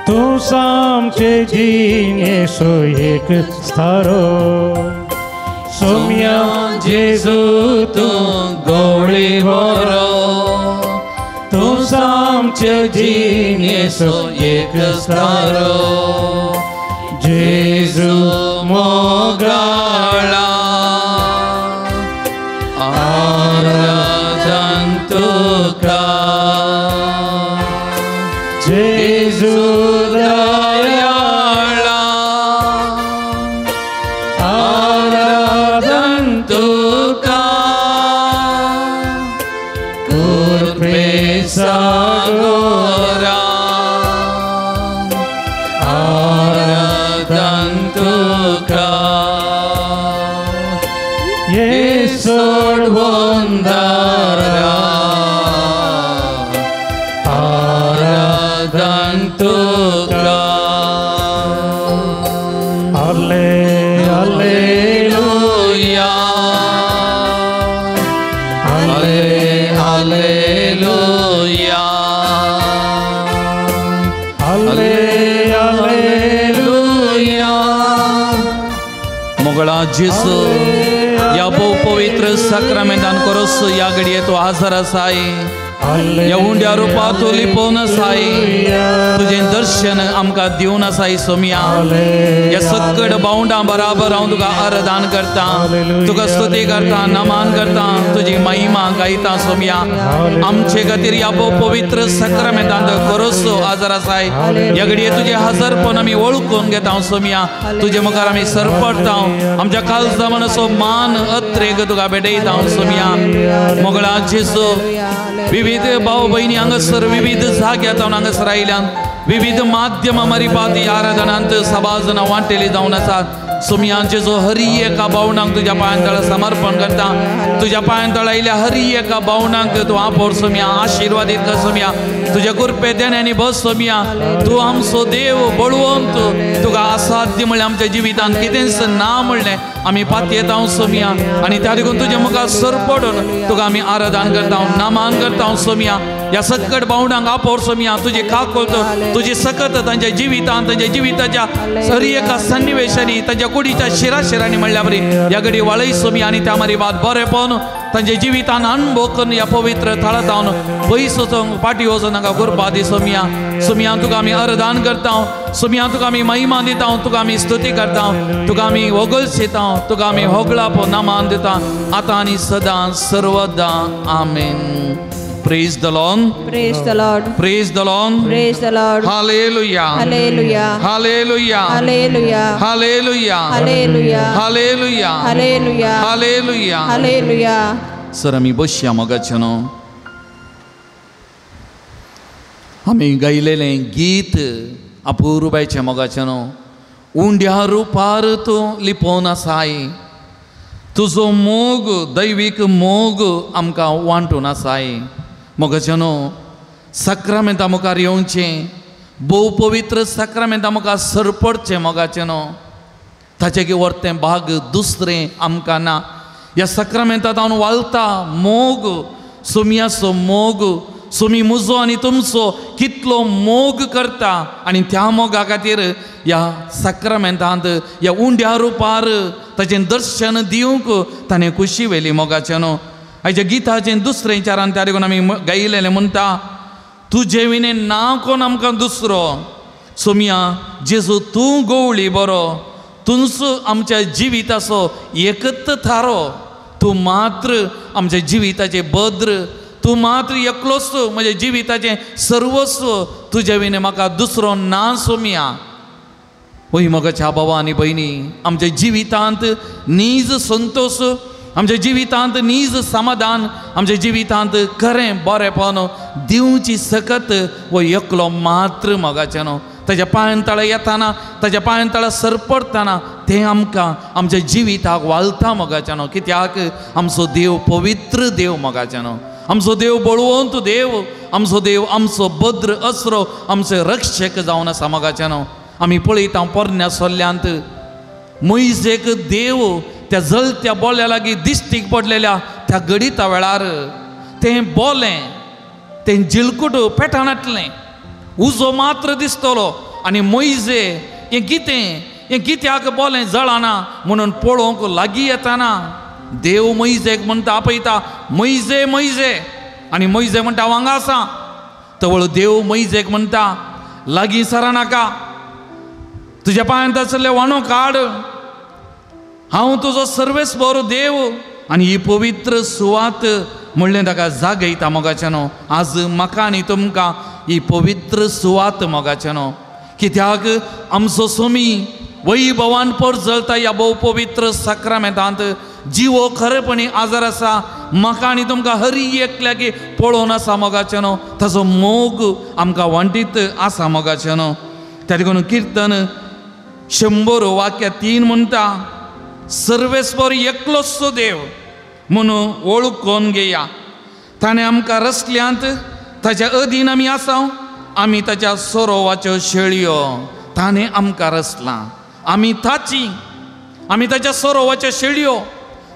तूं सामचे जिणेचो एक स्थारो. सोम्या जेजू तूं गोळी बरो, तूं आमचे जिणेचो एक स्थारो जेजू मोगाळा आराधन तुका जेजू दयाळा आराधन तुका कृपे सागोरा आराधन तुका सोडवंदारा आराधन तुका हालेलुया हालेलुया हालेलुया. मोगळा जेसू या भोव पवित्र साक्रामेंतान करोस या घडये तूं हजर आसाय ह्या उंड्या रुपांत तूं लिपोवन आसाय तुजें दर्शन आमकां दिवन आसाय सोम्या. ह्या सक्कड बावंडां बराबर हांव तुका आराधन करता तुका स्तुती करता नमान करता तुजी महिमा गायता सोम्या. आमचे खातीर ह्या भोव पवित्र साक्रामेंतान करोस हजर आसाय ह्या घडये तुजें हजरपण आमी वळखून घेता सोम्या. तुजे मुखार आमी सरपडटा आमच्या काळजा मनाचो मान अत्रेक तुका भेटयता सोम्या. मोगळा जेजू विविध भाव भयणी हांगासर विविध जाग्यार जावन हांगासर आयल्यान विविध माध्यमां मारिपात ह्या आराधनांत सभाजनां वांटेली जावन आसात सोम्या. जेजू हरी एका भावणांक तुज्या पांयां तळा समर्पण करता तुज्या पांयां तळा आयिल्ल्या हरी एका भावणांक तूं आपोर सोम्या आशिर्वादीत कर सोम्या. तुज्या कृपे देण्यांनी बस सोम्या. तूं आमचो देव बळवंत तुका असाध्य म्हणलें आमच्या जिवितांत कितेंच ना म्हणलें आमी पातयेता सोम्या. आनी त्या देखून तुज्या मुखार सरपडून तुका आमी आराधन करता नमान करता सोम्या. ह्या सक्कड भावणांक आपोर सोम्या. तुजी काकूळत तुजी सकत तांच्या जिवितांत तांच्या जिविताच्या हर एका सन्निवेशांनी तांच्या कुडीच्या शिराशिरांनी म्हणल्या बरी ह्या घडी वाळय सोम्या. आनी त्या मारी बात बरेपण तांच्या जिवितान अनुभव करून ह्या पवित्र थळां जावन पयस वचूंक फाटीं वचून तांकां कृपा दी सोम्या. सोम्या तुका आमी आराधन करता सोम्या तुका आमी महिमा दिता तुका आमी स्तुती करता तुका आमी वगळशिता तुका आमी होगळापो नमान दिता आतां आनी सदां सर्वदां. आमेन. Praise the Lord. Praise the Lord. Praise the Lord. Praise the Lord. Hallelujah. Hallelujah. Hallelujah. Hallelujah. Hallelujah. Hallelujah. Hallelujah. Hallelujah. Hallelujah. Hallelujah. Sir आमी बसया मोगाचें न्हू. आमी गायलेलें गीत अपुरबायचें मोगाचें न्हू. उंड्या रुपार तूं लिपोवन आसाय तुजो मोग दैवीक मोग आमकां वांटून आसाय मोगाचें न्हू. साक्रामेंता मुखार येवचें भोव पवित्र साक्रामेंता मुखार सरपडचें मोगाचें न्हू. ताचें की वर्तें भाग दुसरें आमकां ना. ह्या साक्रामेंतांत हांव वालता मोग सोम्याचो मोग सोमी म्हजो आनी तुमचो कितलो मोग करता आनी त्या मोगा खातीर ह्या साक्रामेंतांत ह्या उंड्या रुपार ताचें दर्शन दिवंक ताणें खुशी व्हेली मोगाचें न्हू. आयच्या गिताचें दुसरें चारान त्या देखून आमी गायलेलें म्हणटा तुजे विणें ना कोण आमकां दुसरो सोम्या जेजू तूं गवळी बरो तूंच आमच्या जिविताचो एकच थारो तूं मात्र आमच्या जिविताचें भद्र तूं मात्र एकलोच म्हज्या जिविताचें सर्वस्व तुजे विणें म्हाका दुसरो ना सोम्या. वय मोगाच्या बाबा आनी भयणी आमच्या जिवितांत नीज संतोश आमच्या जिवितांत नीज समाधान आमच्या जिवितांत खरें बरेपण दिवची सकत वो एकलो मात्र मोगाचें न्हू. ताच्या पांयां तळा येताना ताच्या पांयां तळा सरपडटना तें आमकां आमच्या जिविताक वालता मोगाचें न्हू. कित्याक आमचो देव पवित्र देव मोगाचें न्हू. आमचो देव बळवंत देव आमचो देव आमचो भद्र असरो आमचो रक्षक जावन आसा मोगाचें न्हू. आमी पळयता पोरण्या सोल्ल्यांत मोयजेक देव त्या जलत्या बोल्या लागीं दिश्टीक पडलेल्या त्या गडिता वेळार तें बोलें तें जिलकूट पेटानातलें उजो मात्र दिसतलो आनी मोयजे हें कितें हें कित्याक बोलें जळाना म्हणून पळोवंक लागीं येताना देव मोयजेक म्हणटा आपयता मोयजे मोयजे आनी मोयजे म्हणटा हांव हांगा आसा. तवळ देव मैजेक म्हणटा लागीं सरा नाका, तुज्या पांयांत आसले वाणो काड, हांव तुजो सर्वेस्पर देव आनी ही पवित्र सुवात म्हणलें ताका जागयता मोगाच्यानो. आज म्हाका आनी तुमकां ही पवित्र सुवात मोगाच्यानो, कित्याक आमचो सोमी वैभवान परजळता ह्या भोव पवित्र साक्रामेंतांत जिवो खरेपणी आजार आसा. म्हाका आनी तुमकां हरी एकल्याक पळोवन आसा मोगाच्यानो, ताचो मोग आमकां वांटीत आसा मोगाच्यानो. त्या देखून किर्तन 100:3 म्हणटा सर्वेस्पर एकलोच देव म्हणून वळखून घेया, ताणें आमकां रसल्यांत ताच्या अधीन आमी आसा, आमी ताच्या सोरोवाच्यो शेळयो, ताणें आमकां रसलां, आमी ताची, आमी ताच्या सोरोवाच्यो शेळयो.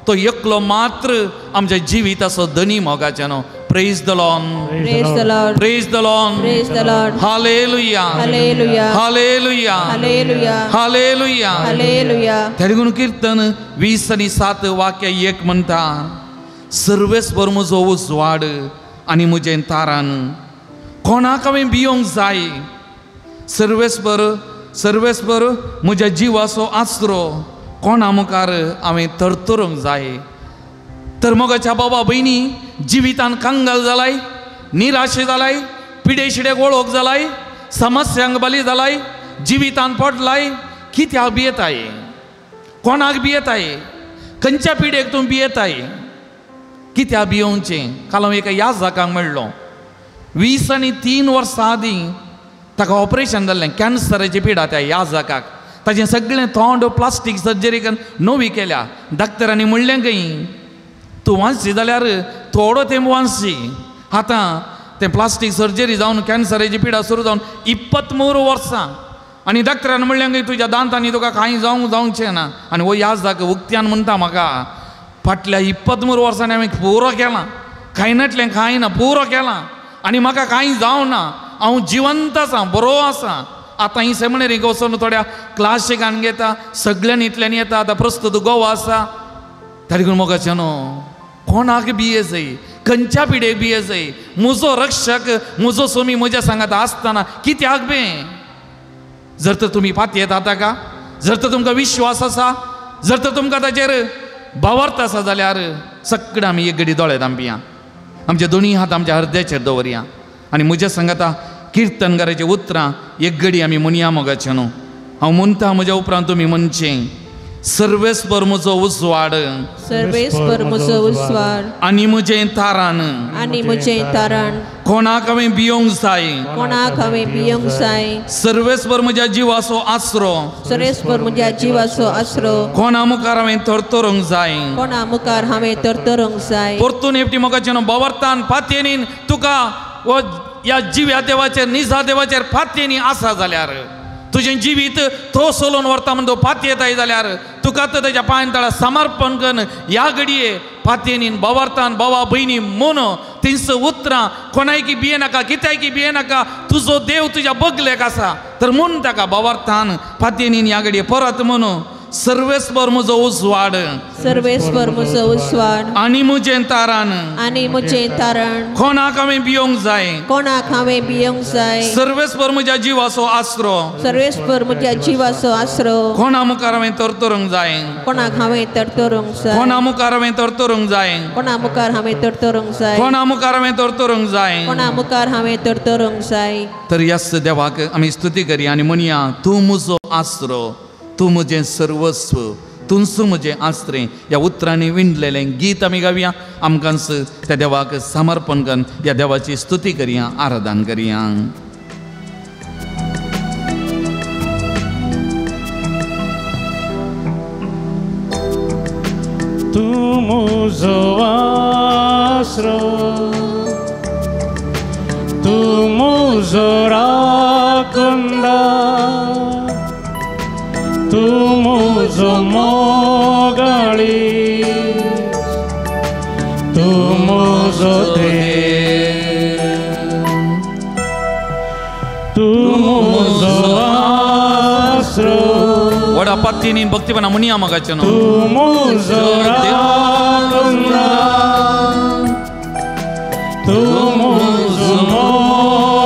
तो एकलो मात्र आमच्या जिविताचो धनी मोगाच्यानो. Praise the Lord, praise the Lord, praise the Lord, praise the Lord. Hallelujah, hallelujah, hallelujah, hallelujah, hallelujah, hallelujah. त्या किर्तन 20:7 म्हणटा सर्वेस्पर म्हजो उजवाड आनी म्हजें तारान, कोणाक हांवें भियोंक जाय, सर्वेस्पर सर्वेस्पर म्हज्या जिवाचो आसरो, कोणा मुखार हांवें तरतरूंक जाय. तर मोगाच्या बाबा भयणी जिवितान कंगाल जालाय, निराशे जालाय, पिडे शिडेक वळख जालाय, समस्यांक बली जालाय, जिवितान पडलाय, कित्याक भियेताय, कोणाक भियेताय, खंयच्या पिडेक तूं भियेताय, कित्याक भियोवचें. काल हांव एका याजकांक मेळ्ळो, 23 वर्सां आदीं ताका ऑपरेशन जाल्लें, कॅन्सराची पिडा त्या याजकाक. ताचें सगळें तोंड प्लास्टीक सर्जरी करून नवी केल्या. डॉक्टरांनी म्हणलें खंय तूं वांचशी जाल्यार थोडो तेंप वांचशी. आतां तें प्लास्टीक सर्जरी जावन कॅन्सराची पिडा सुरू जावन 23 वर्सां आनी डॉक्टरान म्हणलें खंय तुज्या दांतांनी तुका कांय जावंक जावचें ना. आनी हो याजक उक्त्यान म्हणटा म्हाका फाटल्या 23 वर्सांनी हांवें पुरो केलां, कांय नाटलें कांय ना, पुरो केलां आनी म्हाका कांय जावना, हांव जिवंत आसा, बरो आसा. आतां ही सेमिनरीक वचून थोड्या क्लासीक आनी घेता, सगळ्यांनी इतल्यांनी येता. आतां प्रस्तुत गोवा आसा. ताका लागून मोगाच्यानो कोणाक भिये जाय, खंयच्या पिडेक भिये जाय, म्हजो रक्षक म्हजो सोमी म्हज्या सांगात आसतना कित्याक बे. जर तर तुमी पातयेत ताका, जर तर तुमकां विश्वास आसा, जर तर तुमकां ताचेर भावार्थ आसा जाल्यार सगळें आमी एक घडी दोळे धांपया, आमचे दोनी हात आमच्या हृदयाचेर दवरया आनी म्हज्या सांगाता किर्तनकाराची उतरां एक घडी आमी म्हणया मोगाचें न्हू. हांव म्हणटा म्हज्या उपरांत तुमी म्हणचें सर्वेस्पर म्हजो उजवाड, सर्वेस्पर म्हजो उजवाड आनी म्हजें तारण, आनी म्हजें तारण, कोणाक हांवें भियोंक जाय, कोणाक हांवें भियोंक जाय, सर्वेस्पर म्हज्या जिवाचो आसरो, सर्वेस्पर म्हज्या जिवाचो आसरो, कोणा मुखार हांवें तरतरूंक जाय, कोणा मुखार हांवें तरतरूंक जाय. परतून एकटी मोगाचें न्हू बावरतान पातयेनीन तुका वो ह्या जिव्या देवाचेर निजा देवाचेर पातयेनी आसा जाल्यार तुजें जिवीत तो सोलोवन व्हरता म्हण तो पातयेताय जाल्यार तुका तर ताच्या पांयां तळा समर्पण करून ह्या घडये पातयेनीन बावरतान बाबा भयणी म्हूण तिंस उतरां कोणायकी भिये नाका, कित्याकी भिये नाका, तुजो देव तुज्या बगलेक आसा तर म्हूण ताका बावरतान पातयेनीन ह्या घडये परत म्हणून सर्वेस्पर म्हजो उजवाड, सर्वेस्पर म्हजो उजवाड आनी म्हजें तारण, आनी म्हजें तारण, कोणाक हांवें भियोंक जाय, कोणाक हांवें भियोंक जाय, सर्वेस्पर म्हज्या जिवाचो आसरो, सर्वेस्पर म्हज्या जिवाचो आसरो, कोणा मुखार हांवें तरतरूंक जाय, कोणाक हांवें तरतरूंक जाय, कोणा मुखार हांवें तरतरूंक जाय, कोणा मुखार हांवें तरतरूंक जाय, कोणा मुखार हांवें तरतरूंक जाय, कोणा मुखार हांवें तरतरूंक जाय. तर ह्याच देवाक आमी स्तुती करया आनी म्हणया तूं म्हजो आसरो, तूं म्हजें सर्वस्व, तूंच म्हजें आसरें. ह्या उतरांनी विणलेलें गीत आमी गावया. आमकांच त्या देवाक समर्पण करून ह्या देवाची स्तुती करया, आराधन करया. तूं म्हजो आसरो, तूं म्हजो राखणदार, तूं म्हजो मोगाळी, तूं म्हजो देव, तूं म्हजो आसरो. व्हडा पातयेनीन भक्तीपणा म्हणया मोगाचें न्हू. तूं म्हजो राखणदार, तूं म्हजो मोगाळी,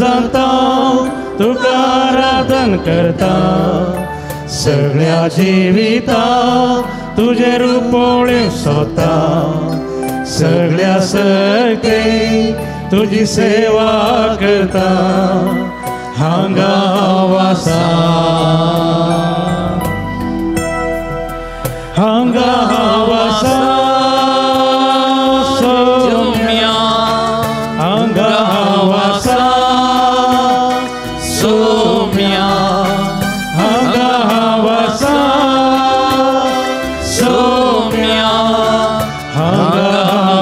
काळजांत तुका आराधन करता सगळ्या जिविता तुजें रूप पळोवंक सोदता सगळ्या शक्ती तुजी सेवा करता हांगा वासा हांगा वासा सोम्या हांगा वासा सोम्या हांगा वासा सोम्या हांगा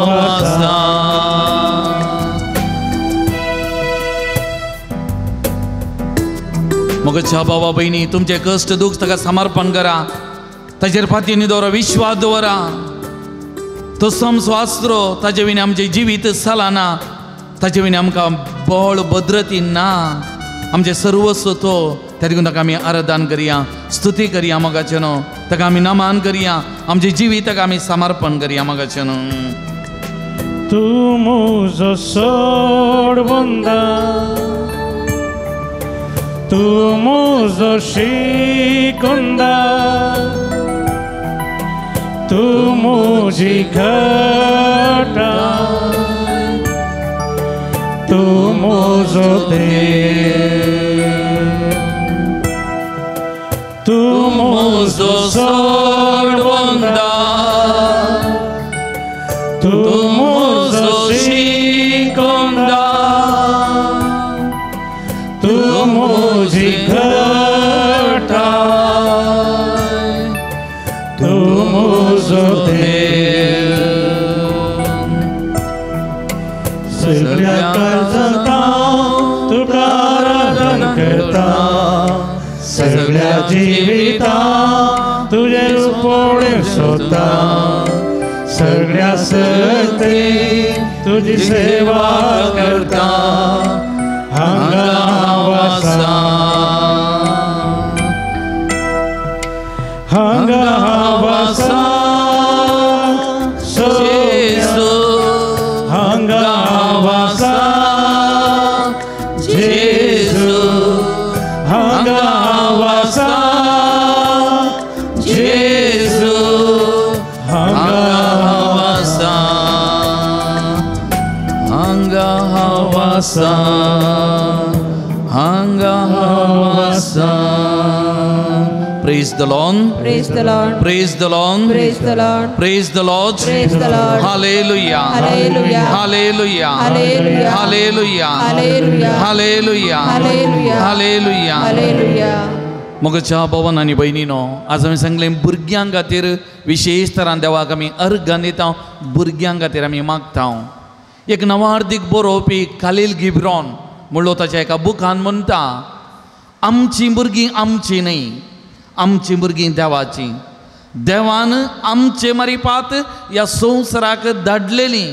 वासा. मोगाच्या बाबा भयणी तुमचे कश्ट दुःख ताका समर्पण करा ताचेर फातींनी दवरा विश्वास दवरा तो समस्वास्त्रो ताजे विणे आमचें जिवीत चलना ताजे विणे आमकां बळ भद्रती ना आमचें सर्वस्व तो त्या देखून ताका आमी आराधन करया स्तुती करया मोगाचें न्हू ताका आमी नमन करया आमचें जिवीत ताका आमी समर्पण करया मोगाचें न्हू. तूं म्हजो सोड बंदा तूं म्हजो शिकुंदा तूं म्हजी घटा तूं म्हजो देव तूं म्हजो सोड बंदा तूं म्हजो शिकुंदा तूं म्हजी घटा तूं म्हजो देव सगळ्या काळजांत तुका आराधन करता सगळ्या जिवितांत तुजें रूप पळोवंक सोदता सगळ्या शक्ती तुजी सेवा करता हांगा वासा हांगा वासा जेजू हांगा वासा जेजू हांगा वासा जेजू हांगा वासा हांगा वासा हांगा वासा. Praise the Lord. Praise the Lord. Praise the Lord. Praise the Lord. Praise the Lord. Praise the Lord. Hallelujah. Hallelujah. Hallelujah. Hallelujah. Hallelujah. Hallelujah. Hallelujah. Hallelujah. Hallelujah. Hallelujah. मोगाच्या भवन आनी भयणीनो आज आमी सांगलें भुरग्यां खातीर विशेश तरान देवाक आमी अर्घान दिता भुरग्यां खातीर आमी मागता. एक नवार्दीक बरोवपी खालील गिब्रॉन म्हणलो ताच्या एका बुकान म्हणटा आमची भुरगीं आमची न्हय आमची भुरगीं देवाची देवान आमचे मारिपात ह्या संवसाराक धाडलेली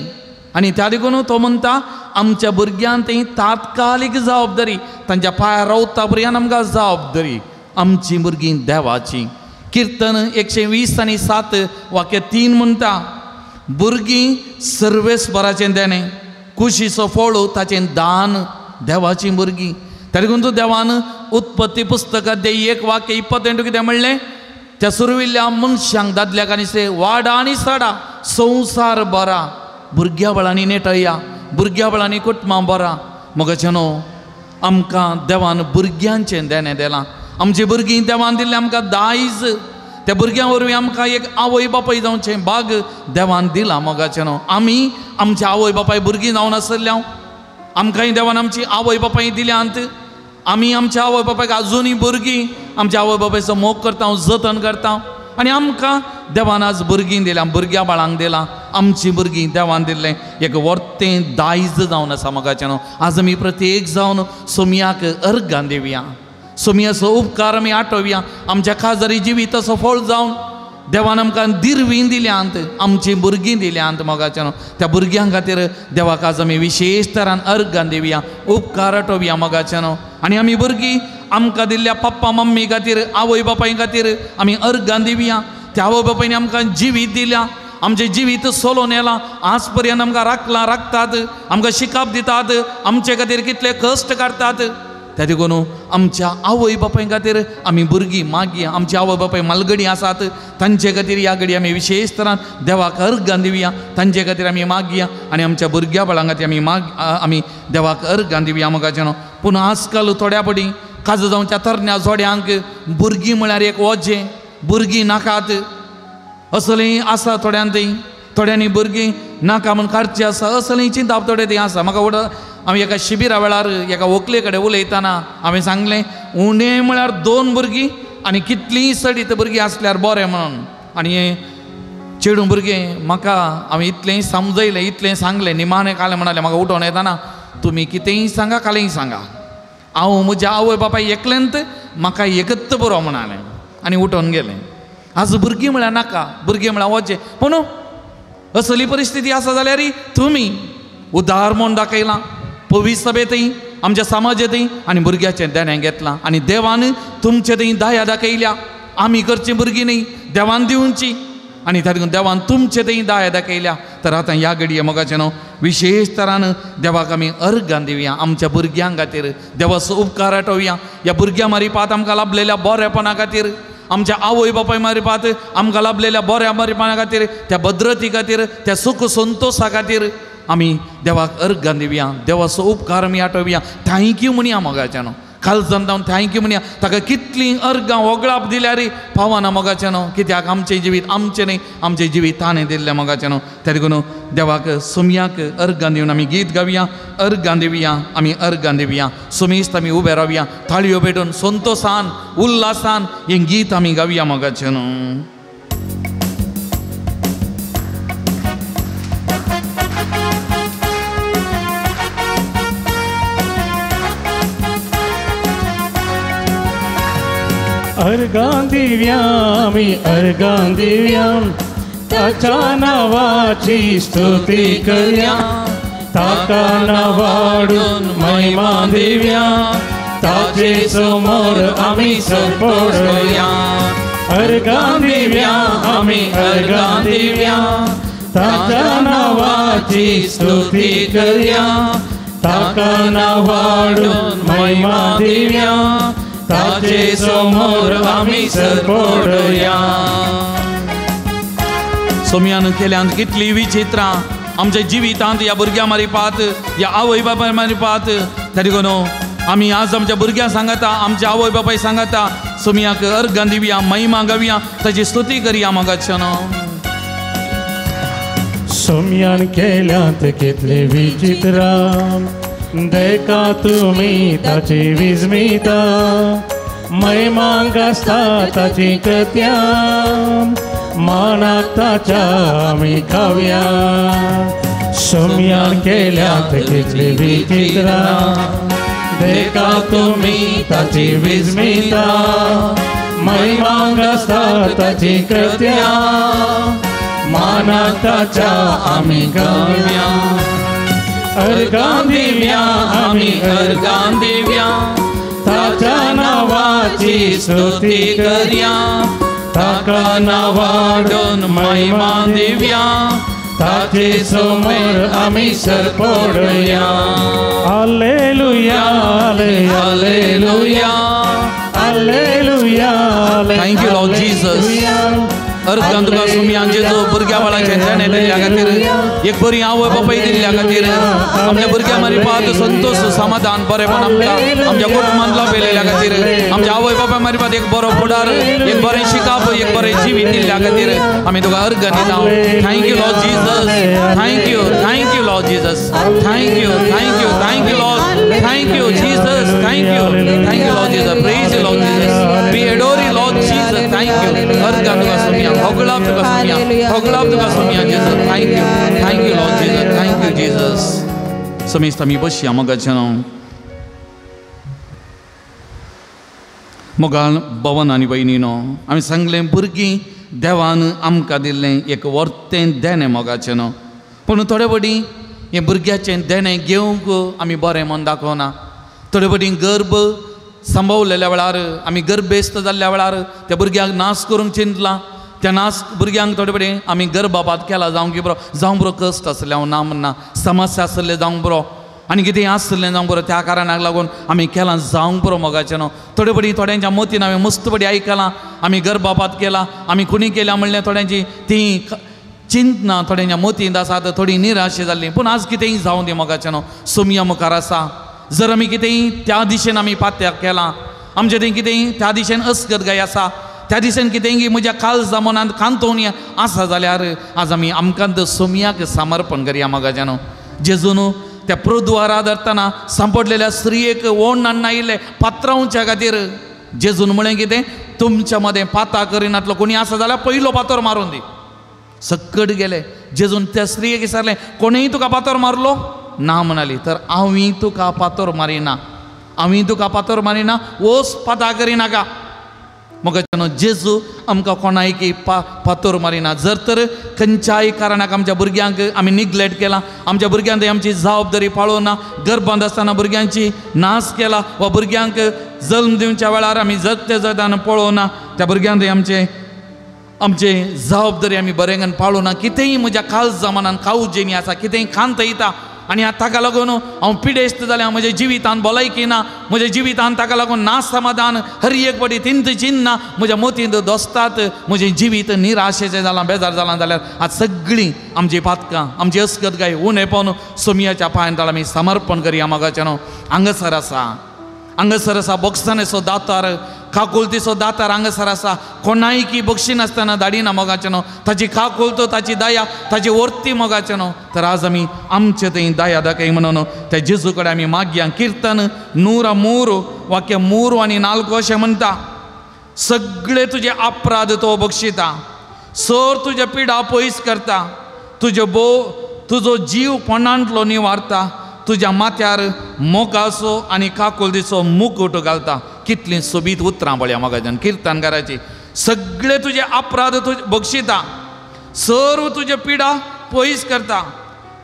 आनी त्या देखून तो म्हणटा आमच्या भुरग्यान ती तात्कालीक जबाबदारी तांच्या पांयार रावता पर्यंत आमकां जबाबदारी आमची भुरगीं देवाची. किर्तन 120 आनी 7 वाक्य 3 म्हणटा भुरगीं सर्वेस्पराचें देणें कुशीचो फळ ताचें दान देवाची भुरगीं. त्या देखून तूं देवान उत्पत्ती पुस्तकांत 1 वाक्य 28 कितें म्हणलें त्या सुरविल्ल्या मनशांक दादल्याक आनी से वाडा आनी साडा संवसार बरा भुरग्या बळांनी नेटया भुरग्या बळांनी कुटुंबां बरा. मोगाचें न्हू आमकां देवान भुरग्यांचें देणें दिलां आमची भुरगीं देवान दिल्लें आमकां दायज त्या भुरग्यां वरवीं आमकां एक आवय बापाय जावचें भाग देवान दिलां. मोगाचें न्हू आमी आमच्या आवय बापाय भुरगीं जावन आसल्या आमकांय देवान आमची आवय बापाय दिल्यांत आमी आमच्या आवय बापायक आजुनूय भुरगीं आमच्या आवय बापायचो मोग करता जतन करता आनी आमकां देवान आज भुरगीं दिल्या भुरग्यां बाळांक दिलां आमची भुरगीं देवान दिल्लें एक वर्तें दायज जावन आसा. मोगाचें न्हू आज आमी प्रत्येक जावन सोमयाक अर्घान दिवया सोमयाचो उपकार आमी आठोवया आमच्या खाजरी जिविताचो फळ जावन देवान आमकां दिरवीं दिल्यांत आमची भुरगीं दिल्यांत. मोगाचें न्हू त्या भुरग्यां खातीर देवाक आज आमी विशेश तरान अर्घान दिवया उपकार आठोवया. मोगाचें न्हू आनी आमी भुरगीं आमकां दिल्ल्या पप्पा मम्मी खातीर आवय बापाय खातीर आमी अर्घान दिवया त्या आवय बापायन आमकां जिवीत दिल्या आमचें जिवीत सोलोवन येलां, आज पर्यंत आमकां राखलां, राखतात, आमकां शिकाप दितात, आमचे खातीर कितले कश्ट काडटात. त्या देखून आमच्या आवय बापाय खातीर आमी भुरगीं मागीं, आमची आवय बापाय मालगडी आसात तांचे खातीर ह्या घडी आमी विशेश तरान देवाक अर्गां दिवया, तांचे खातीर आमी मागया आनी आमच्या भुरग्या बाळां खातीर आमी आमी देवाक अर्गां दिवया मोगाचें. पूण आजकाल थोड्या पडी काजू जावच्या तरण्या जोड्यांक भुरगीं म्हळ्यार एक वजें, भुरगीं नाकात असलें आसा थोड्यां थंय, थोड्यांनी भुरगीं नाका म्हूण काडचीं आसा असलें चिंताप थोडे थंय आसा. म्हाका वड हांवें एका शिबिरा वेळार एका व्हंकले कडेन उलयतना हांवें सांगलें उणें म्हळ्यार 2 भुरगीं आनी कितलींय चडीत भुरगीं आसल्यार बरें म्हणून. आनी चेडूं भुरगें म्हाका हांवें इतलें समजयलें, इतलें सांगलें, निमाणें कालें म्हणालें म्हाका उठोवन येतना तुमी कितेंय सांगा कालेंय सांगा, हांव म्हज्या आवय बापाय एकल्यांत म्हाका एकच बरो म्हणालें आनी उठोवन गेलें. आज भुरगीं म्हळ्यार नाका, भुरगीं म्हळ्यार वचें. पूण असली परिस्थिती आसा जाल्यार तुमी उदार म्हूण दाखयलां पवित्र सभेंतय आमच्या समाजांतय आनी भुरग्याचें देणें घेतलां आनी देवान तुमचे थंय दया दाखयल्या. आमी करचीं भुरगीं न्ही, देवान दिवची आनी त्या देखून देवान तुमचे थंय दया दाखयल्या. तर आतां ह्या घडये मोगाचें न्हू विशेश तरान देवाक आमी अर्गां दिवया, आमच्या भुरग्यां खातीर देवाचो उपकार आठोवया. ह्या भुरग्यां मारिपात आमकां लाभलेल्या बरेपणा खातीर, आमच्या आवय बापाय मारिपात आमकां लाभलेल्या बऱ्या मारिपणा खातीर, त्या भद्रती खातीर, त्या सुख संतोशा खातीर आमी देवाक अर्गां दिवया, देवाचो उपकार आमी आठोवया. Thank you म्हणया मोगाचें न्हू, कालजान जावन thank you म्हणया. ताका कितलीं अर्गां वगळाप दिल्यार पावना मोगाचें न्हू, कित्याक आमचें जिवीत आमचें न्ही, आमचें जिवीत ताणें दिल्लें मोगाचें न्हू. त्या देखून देवाक सुमयाक अर्गां दिवन आमी गीत गावया, अर्गां दिवया, आमी अर्गां दिवया. सुमेस्त आमी उबे रावया, थाळयो भेटून संतोसान उल्हासान हें गीत आमी गावया मोगाचें न्हू. अर्गां दिव्या आमी अर्गां दिव्या, ताच्या नांवाची स्तुती करया, ताका नांवाडून महिमा दिव्या, ताचे समोर आमी सरपडया. अर्गां दिव्या आमी अर्गां दिव्या, ताच्या नांवाची स्तुती करया, ताका नांवाडून महिमा दिव्या, ताचे समोर आमी सरपडया. सोम्यान केल्यान कितली विचित्रां आमच्या जिवितांत ह्या भुरग्यां मारिपात, ह्या आवय बापाय मारिपात. त्या देखून आमी आज आमच्या भुरग्यां सांगता, आमच्या आवय बापाय सांगता, सोम्याक अर्गां दिवया, महिमा गावया, ताची स्तुती करया मोगाचें न्हू. सोम्यान केल्यांत कितली विचित्रां, देखा तुमी ताची विस्मिता, महिमांक आसता ताची कृत्यां, मानाक ताच्या आमी खावया. सोम्यान केल्यात कितली विचित्रां, देखा तुमी ताची विस्मिता, महिमांक आसता ताची कृत्यां, मानाक ताच्या आमी खावया. अर्गां दिव्या आमी अर्गां दिव्या, ताच्या नांवाची स्तुती करया, ताका नांवाडून महिमा दिव्या, ताचे समोर आमी सरपडया. Hallelujah, hallelujah, hallelujah. Thank you Lord Jesus. अर्गां तुका सुमयान जेजू भुरग्या बाळाचें देणें दिल्ल्या खातीर, एक बरी आवय बापाय दिल्ल्या खातीर, आमच्या भुरग्यां मारिपात संतोश समाधान बरेपण आमकां आमच्या कुटुंबान लाभलेल्या खातीर, आमच्या आवय बापाय मारिपात एक बरो फुडार, एक बरें शिकाप, एक बरें जिवीत दिल्ल्या खातीर आमी तुका अर्गां दिता. Thank you Lord Jesus, thank you, thank you Lord Jesus, thank you, thank you, thank you Lord, thank you Jesus, thank you, thank you Lord Jesus, praise you Lord Jesus, we adore you Lord Jesus, thank you. अर्गां तुका सुमया, होगळाप तुका सुमया, होगळाप तुका Somaiya Jesus, thank you, thank you Lord Jesus, thank you Jesus. समेस्त आमी बसया मोगाचें न्हू. मोगाल भवन आनी भयणीनो, आमी सांगलें भुरगीं देवान आमकां दिल्लें एक वर्तें देणें मोगाचें न्हू. पूण थोडे फावटी हें भुरग्याचें देणें घेवंक आमी बरें मन दाखोवना. थोडे फावटी गर्भ सांबावलेल्या वेळार, आमी गर्भेस्त जाल्ल्या वेळार त्या भुरग्यांक नाश करूंक चिंतलां. तेन्नाच भुरग्यांक थोडे बरें आमी गर्भपात केला जावंक की बरो जावं बरो कश्ट आसले हांव ना म्हणना समस्या आसले जावंक बरो आनी कितें आसलें जावंक बरो त्या कारणाक लागून आमी केलां जावंक बरो मोगाचें न्हू थोडे बरी थोड्यांच्या मतीन हांवें मस्त बरी आयकलां आमी गर्भपात केला आमी खुणी केल्या म्हणलें थोड्यांची ती चिंतना थोड्यांच्या मतींत आसा थोडी निराशे जाल्ली पूण आज कितेंय जावं दी मोगाचें न्हू सोमया मुखार आसा जर आमी कितेंय त्या दिशेन आमी पात्याक केलां आमचें थंय कितेंय त्या दिशेन अस्कत गाय आसा त्या दिशेन कितेंय म्हज्या काळजा मनांत कांतोवणी आसा जाल्यार आज आमी आमकां सोमयाक समर्पण करया मोगाचें न्हू जेजून त्या प्रद्वारा धरतना सांपडलेल्या स्त्रियेक ओण आयिल्लें पात्रांवच्या खातीर जेजून म्हळें कितें तुमच्या मदें पाता करिनातलो कोणी आसा जाल्यार पयलो पातोर मारून दी सक्कट गेले जेजून त्या स्त्रियेक विचारलें कोणीय तुका पातोर मारलो ना म्हणाली तर हांवूय तुका पातोर मारिना हांवूय तुका पातोर मारिना वोस पाता करिनाका मोगाच्यानो जेजू आमकां कोणायकी पातोर मारिना जर तर खंयच्याय कारणाक आमच्या भुरग्यांक आमी निग्लेक्ट केला आमच्या भुरग्यांक आमची जबाबदारी पाळोवना गर्भांत आसतना भुरग्यांची नाश केला वा भुरग्यांक जल्म दिवच्या वेळार आमी जगते जगताना पळोवना त्या भुरग्यांक आमचे आमचे जबाबदारी आमी बरेंगान पाळोवना कितेंय म्हज्या काळजा मनान कावजेनी आसा कितेंय खांत येता आनी ताका लागून हांव पिडेस्त जालें म्हज्या जिवितान भलायकी ना म्हज्या जिवितान ताका लागून ना समाधान हर एक फावटी तिंत चिन्ना म्हज्या मतींत दोसतात म्हजें जिवीत निराशेचें जालां बेजार जालां जाल्यार आज सगळीं आमची पातकां आमची अस्कत गाय उणेपण सोमयाच्या पांयान आमी समर्पण करया मोगाचें न्हू हांगासर आसा हांगासर आसा बोगसानेचो दातार काकुलतीचो दातार हांगासर आसा कोणायकी बक्षिनासतना धाडिना मोगाचें न्हू ताची काकुलतो ताची दया ताची वर्ती मोगाचें न्हू तर आज आमी आमचे थंय दया दाखय म्हणून त्या जेजू कडेन आमी मागया किर्तन 103 वाक्य 3 आनी 4 अशें म्हणटा सगळे तुजे अपराध तो बक्षिता सर तुजे पिडा पयस करता तुजे तुजो जीव पोणांतलो निवारता तुज्या माथ्यार मोगाचो आनी काकुलतीचो मुकुट घालता कितलीं सोबीत उतरां पळया मोगाच्यान किर्तनकाराची सगळे तुजे अपराध तुजे बक्षिता सर्व तुजे पिडा पयस करता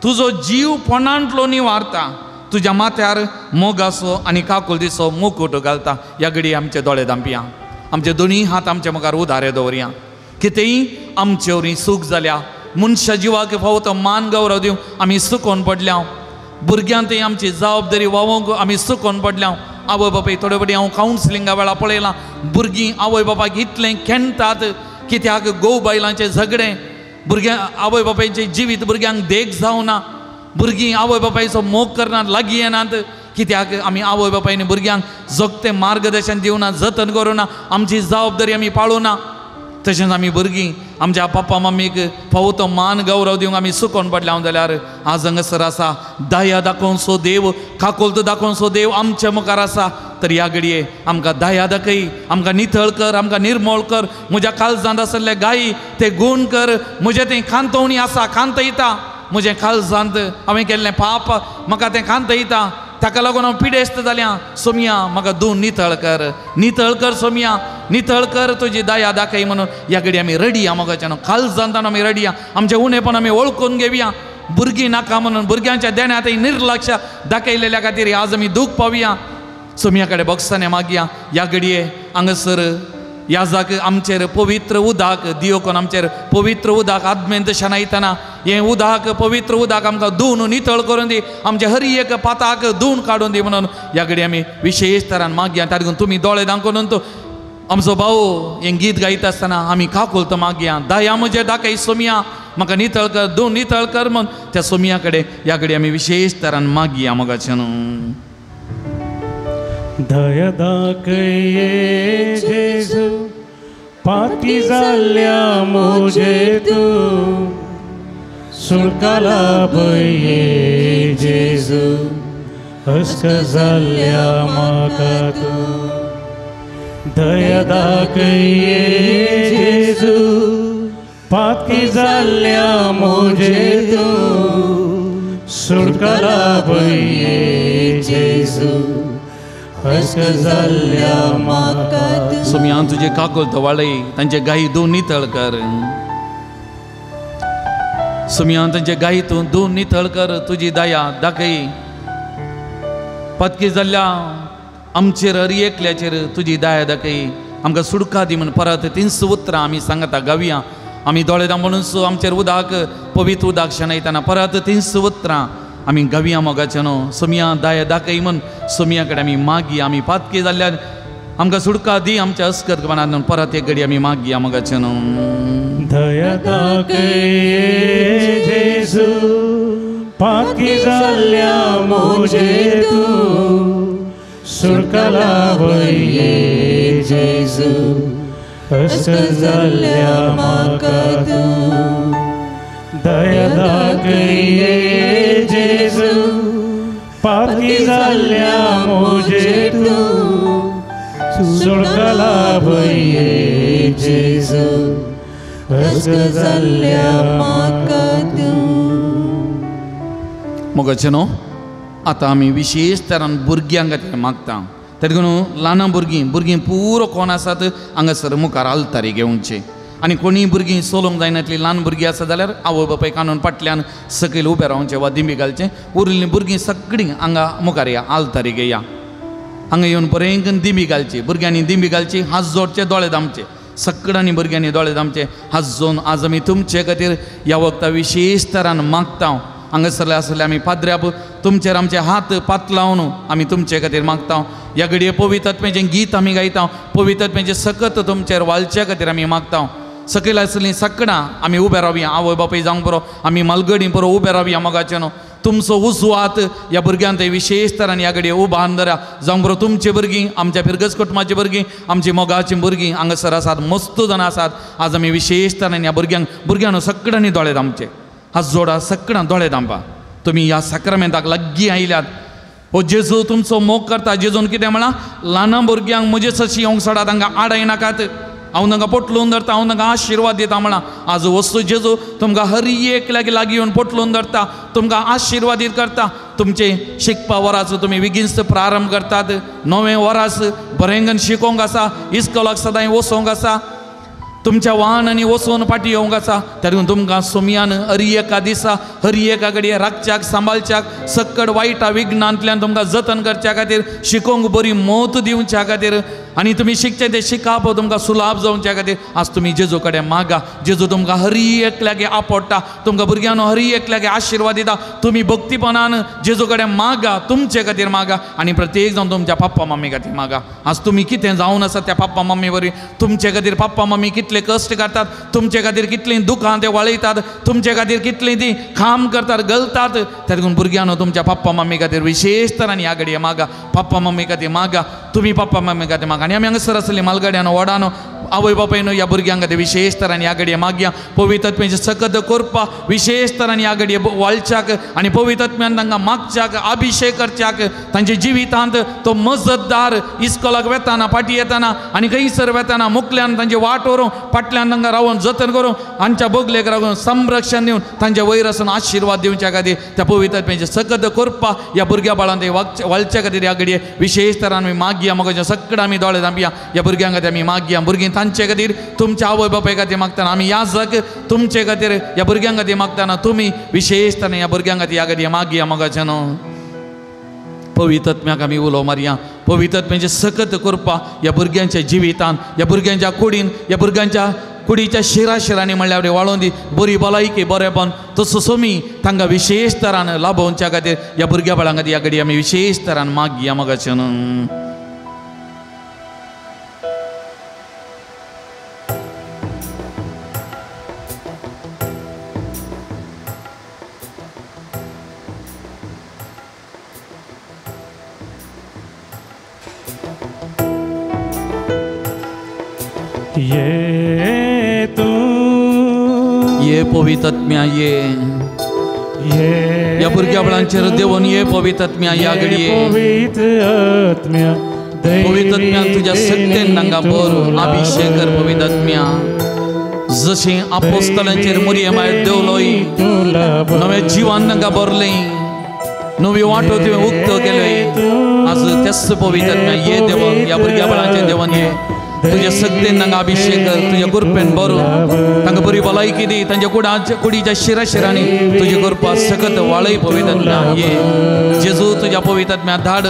तुजो जीव पोणांतलो निवारता तुज्या माथ्यार मोगाचो आनी काकुलतीचो मुकुट घालता ह्या घडी आमचे दोळे धांपया आमचे दोनूय हात आमच्या मुखार उदारे दवरया कितेंय आमचे वरी सूख जाल्या मनशा जिवाक फावो तो मान गौरव दिवंक आमी सुकोवन पडल्या भुरग्यांक आमची जबाबदारी वावोवंक आमी सुकोवन पडल्या आवय बापाय थोडे फावटी हांव कावन्सिलिंगा वेळार पळयलां भुरगीं आवय बापायक इतलें खेणटात कित्याक घोव बायलांचें झगडें भुरग्यां आवय बापायचें जिवीत भुरग्यांक देख जावना भुरगीं आवय बापायचो मोग करनात लागीं येनात कित्याक आमी आवय बापायन भुरग्यांक जगतें मार्गदर्शन दिवना जतन करुना आमची जबाबदारी आमी पाळुना तशेंच आमी भुरगीं आमच्या पप्पा मम्मीक फावो तो मान गौरव दिवंक आमी सुकोवन पडल्या जाल्यार आज हांगासर आसा दया दाखोवचो देव काकुलत दाखोवचो देव आमच्या मुखार आसा तर ह्या घडये आमकां दया दाखय आमकां नितळ कर आमकां निर्मळ कर म्हज्या काळजांत आसले गायी ते गूण कर म्हजें तें खांतोवणी आसा खांतयता म्हजें काळजांत हांवें केल्लें पाप म्हाका तें खांतयता ताका लागून हांव पिडेस्त जाल्या सोमया म्हाका दोन नितळ कर नितळ कर सोमया नितळ कर तुजी दया दाखय म्हणून ह्या घडी आमी रडया मोगाच्यान काळजांत आमी रडया आमचें उणेपण आमी वळखून घेवया भुरगीं नाका म्हणून भुरग्यांच्या देण्यात निर्लक्ष दाखयलेल्या खातीर आज आमी दूख पावया सोमया कडेन बॉक्साने मागया ह्या घडये हांगासर ह्या जाग आमचेर पवित्र उदक दियोकोन आमचेर पवित्र उदक आदमेंत शेणायतना हें उदक पवित्र उदक आमकां धुवन नितळ करून दी आमचे हर एक पाताक धुवन काडून दी म्हणून ह्या घडी आमी विशेश तरान मागया तातूंत तुमी दोळे दाखोवन आमचो भाऊ हें गीत गायता आसतना आमी काकुलत मागया दया म्हजेर दाखय सोमया म्हाका नितळ कर धुवन नितळ कर म्हूण त्या सोमया कडेन ह्या घडी आमी विशेश तरान मागया मोगाचें न्हू. दया दाखय जेजू पापी जाल्ल्या म्हजेर तूं सुटकाला पळय जेजू हस्त जाल्ल्या म्हाका तूं. दया दाखय जेजू पापी जाल्ल्या म्हजेर तूं सुटकाला पळय जेजू सोमया तुजे काकुळत वाळय तांचे गायी धुवन नितळ कर सोमया तांचे गायी तूं धुवन नितळ कर तुजी दया दाखय पतकी जाल्ल्या आमचेर हर एकल्याचेर तुजी दया दाखय. आमकां सुडका दी म्हूण परत तींच उतरां आमी सांगता गावया. आमी दोळे दांबून आमचेर उदक पवित्र उदक शेणयतना परत तींच उतरां आमी गावया मोगाचें न्हू. सोमया दाया दाखय म्हूण सोमया कडेन आमी मागया. आमी पातकी जाल्ल्यान आमकां सुडका दी आमच्या अस्कत मनान परत एक घडी आमी मागया मोगाचें न्हू. दया दाखय जेजू पातकी जाल्ल्या म्हजेर तूं सुटका लाभय जेजू अस्कत जाल्ल्या म्हाका तूं. दया दाखय जेजू पातकी जाल्ल्या म्हजेर तूं सुटका लाभय जेजू अस्कत जाल्ल्या म्हाका तूं. मोगाचें न्हू आतां आमी विशेश तरान भुरग्यां खातीर मागता. तरी न्हू ल्हान भुरगीं भुरगीं पुरो कोण आसात हांगासर मुखार आलतारी घेवचे आनी कोणीय भुरगीं सोलोंक जायनातलीं ल्हान भुरगीं आसा जाल्यार आवय बापाय कानून फाटल्यान सकयल उबें रावचें वा दिंबी घालचें. उरिल्लीं भुरगीं सगळीं हांगा मुखार या आलतारी घेया. हांगा येवन बरें दिंबी घालची. भुरग्यांनी दिंबी घालची, हात जोडचे, दोळे दामचे. सगळ्यांनी भुरग्यांनी दोळे दामचे, हात जोडून आज आमी तुमचे खातीर ह्या वखता विशेश तरान मागता. हांगासरले आसले आमी पाद्र्याप तुमचेर आमचे हात पात लावन आमी तुमचे खातीर मागता. ह्या घडये पवित्र गीत आमी गायता, पवित्र सकत तुमचेर वालच्या खातीर आमी मागता. सकयल आसलीं सगळां आमी उबे रावया. आवय बापूय जावंक बरो आमी मालगडी बरो उबे रावया मोगाचें न्हू. तुमचो उजवात ह्या भुरग्यां थंय विशेश तरान ह्या घडये उबान धरा जावंक बरो. तुमची भुरगीं आमच्या फिरगज कुटुंबाची भुरगीं आमची मोगाची भुरगीं हांगासर आसात, मस्त जाणां आसात. आज आमी विशेश तरान ह्या भुरग्यांक भुरग्यांनो सगळ्यांनी दोळे दामचे, हात जोडा, सगळ्यां दोळे दामपा. तुमी ह्या साक्रामेंताक लागीं आयल्यात. हो जेजू तुमचो मोग करता. जेजून कितें म्हळां, ल्हान भुरग्यांक म्हजे सशी येवंक सोडात, तांकां आडायनाकात, हांव तांकां पोटलून धरता, हांव तांकां आशिर्वाद दिता म्हळां. आज वस्तू जेजू तुमकां हर एक लागीं लागीं येवन पोटलून धरता, तुमकां आशिर्वादीत करता. तुमचें शिकपा वरास तुमी बेगीनच प्रारंभ करतात. नवें वरास बरेंगन शिकोवंक आसा, इस्कोलाक सदांय वचोंक आसा, तुमच्या वाहनांनी वचून फाटीं येवंक आसा. तरी तुमकां सोमयान हर एका दिसा हर एका घडये राखच्याक सांबाळच्याक सक्कड वायटा विघ्नांतल्यान तुमकां जतन करच्या खातीर शिकोवंक बरी मोत दिवच्या खातीर आनी तुमी शिकचें तें शिकप तुमकां सुलाभ जावच्या खातीर आज तुमी जेजू कडेन मागा. जेजू तुमकां हर एकल्याक आपडटा, तुमकां भुरग्यांनो हर एकल्याक आशिर्वाद दिता. तुमी भक्तीपणान जेजू कडेन मागा, तुमचे खातीर मागा आनी प्रत्येक जावन तुमच्या पप्पा मम्मी खातीर मागा. आज तुमी कितें जावन आसा त्या पप्पा मम्मी वरवीं तुमचे खातीर पप्पा मम्मी कितले कश्ट करतात, तुमचे खातीर कितलीं दुखां ते वळयतात, तुमचे खातीर कितलीं तीं काम करतात गलतात. तेका भुरग्यांनो तुमच्या पप्पा मम्मी खातीर विशेश तरान ह्या घडये मागा, पप्पा मम्मी खातीर मागा, तुमी पप्पा मम्मी खातीर मागा. आनी आमी हांगासर आसली मालगड्यानो वडानो आवय बापायनो ह्या भुरग्यां खातीर विशेश तरान ह्या घडये मागया. पवित्र सकत करपा विशेष तरान ह्या घडये वाळच्याक आनी पवित्र तांकां मागच्याक अभिशेक करच्याक तांच्या जिवितांत तो मजतदार इस्कोलाक वेताना फाटीं येताना आनी खंयसर वेताना मुकल्यान तांची वाट व्हरूं फाटल्यान तांकां रावून जतन करूं हांच्या बगलेक रावून संरक्षण दिवन तांच्या वयर आसून आशिर्वाद दिवच्या खातीर त्या पवित्र सकत करपा ह्या भुरग्या बाळांत वाळच्या खातीर ह्या घडये विशेष तरान आमी मागया. मगो सगळें आमी दोळे धांपया ह्या भुरग्यां खातीर आमी मागया. भुरगीं तांचे खातीर तुमच्या आवय बापाय खातीर मागतना आमी ह्या जग तुमचे खातीर ह्या भुरग्यां खातीर मागतना तुमी विशेष तरान ह्या भुरग्यां खातीर ह्या खातीर मागया. मगाचें न्हू पवित्र आमी उलो मारया. पवित्र सकत करपा ह्या भुरग्यांच्या जिवितान ह्या भुरग्यांच्या कुडीन ह्या भुरग्यांच्या कुडीच्या शिरा शिरांनी म्हणल्यार वाळोवन दी बरी भलायकी बरेपण तसो सोमी तांकां विशेष तरान लाभोवच्या खातीर ह्या भुरग्या बाळां खातीर ह्या घडये आमी विशेष तरान मागया. मगाचें न्हू ये तू ये पवित्र ये ह्या भुरग्या बाळांचेर देवून ये पवित्र ह्या घडये पवित्र तुज्या सत्तेन तांकां भर अभिशेक कर पवित्र. जशें आपोस्तलांचेर मुरये मायर देवलोय नवें जिवान तांकां भरलें, नवी वाटो तुवें उक्तो केल्योय. आज त्याच पवित्र ये देवन ह्या भुरग्या बाळांचेर देवन ये तुज्या सत्तेन तांकां अभिशेक कर, तुज्या कृपेन भरून तांकां बरी भलायकी दी, तांच्या कुडाच्या कुडीच्या शिरा शिरांनी तुजी कृपा सकत वाळय पवित्र ये जेजू तुज्या पवित्र धाड